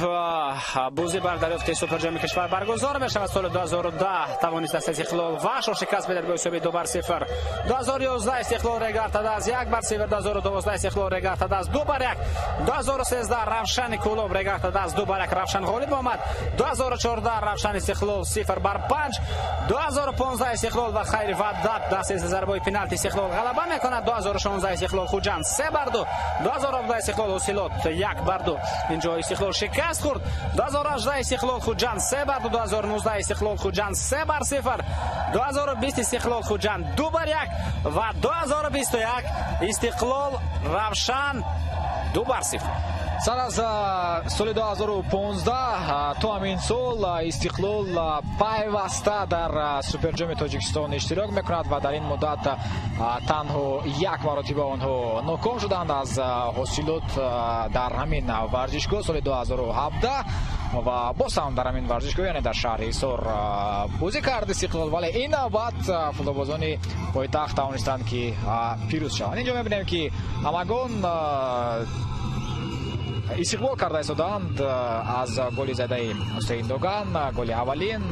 бозӣ бар дарёфти суперҷоми кишвар баргузор мешавад. Соли 2010 тавонист даста Истиқлол Вахшро шикаст бидад бо ҳисоби 2-0. 2011 Истиқлол регартада аз 1-0, 2012 Истиқлол регартада аз 2-1, 2013 Равшани Кӯлоб регартада аз 2-1 Равшан ғолиб омад, 2014 Равшан Истиқлол 0-5, 2015 Истиқлол ва Хайри Ваҳдат дастаи зарбаи пеналти Истиқлол ғалаба мекунад, 2016 Истиқлол Хуҷанд 3-2, 2017 Истиқлол Ҳосилот 1-2, инҷо Истиқлол шикаст хӯрд, 2018 Истиқлол Хуҷанд 3-2, 2019 Истиқлол Хуҷанд 3-0, 2020 Истиқлол Хуҷанд 2-1 ва 2021 Истиқлол Равшан 2-0. Сар аз соли 2015 то ҳамин сол Истиқлол пайваста дар суперҷоми Тоҷикистон иштирок мекунад ва дар ин муддат танҳо як маротиба онҳо ноком шуданд аз ҳосилот дар ҳамин варзишгоҳ соли 2017 ва боз ҳам дар ҳамин варзишгоҳ, яъне дар шаҳри Ҳисор бозӣ кард Истиқлол, вале ин навбат футболбозони пойтахт тавонистанд ки пирӯз шаванд. Инҷо мебинем ки ҳамагон истиқбол карда истоданд аз голи задаи Ҳусейн Доган, голи аввалин,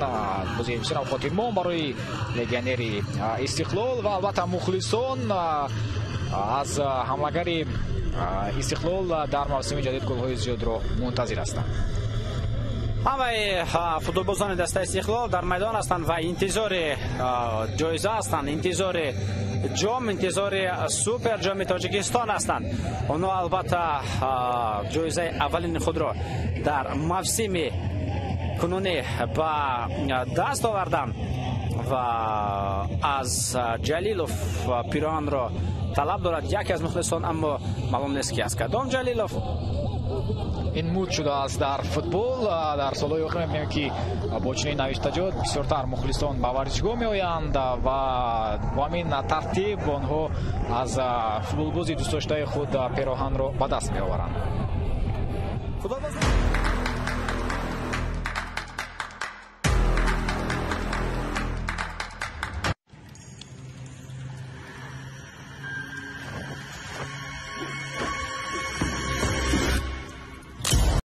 бозии бисёрам хотирмон барои легионери Истиқлол ва албатта мухлисон аз ҳамлагари Истиқлол дар мавсими ҷадид голҳои зиёдро мунтазир ҳастанд. Ҳамаи футболбозони дастаи Истиқлол дар майдон ҳастанд ва интизори ҷоиза ҳастанд, интизори ҷом, интизори супер ҷоми Тоҷикистон ҳастанд. Онҳо албатта ҷоизаи аввалини худро дар мавсими кунунӣ ба даст оварданд ва аз Ҷалилов пироҳанро талаб дорад яке аз мухлисон, аммо маълум нест, ки аз кадом Ҷалилов. Ин муд шудааст дар футбол. Дар солҳои охир мебинем, ки бо чунин навиштаҷот бисёртар мухлисон ба варзишгоҳ меоянд ва бо ҳамин тартиб онҳо аз футболбози дӯстдоштаи худ пероҳанро ба даст меоваранд.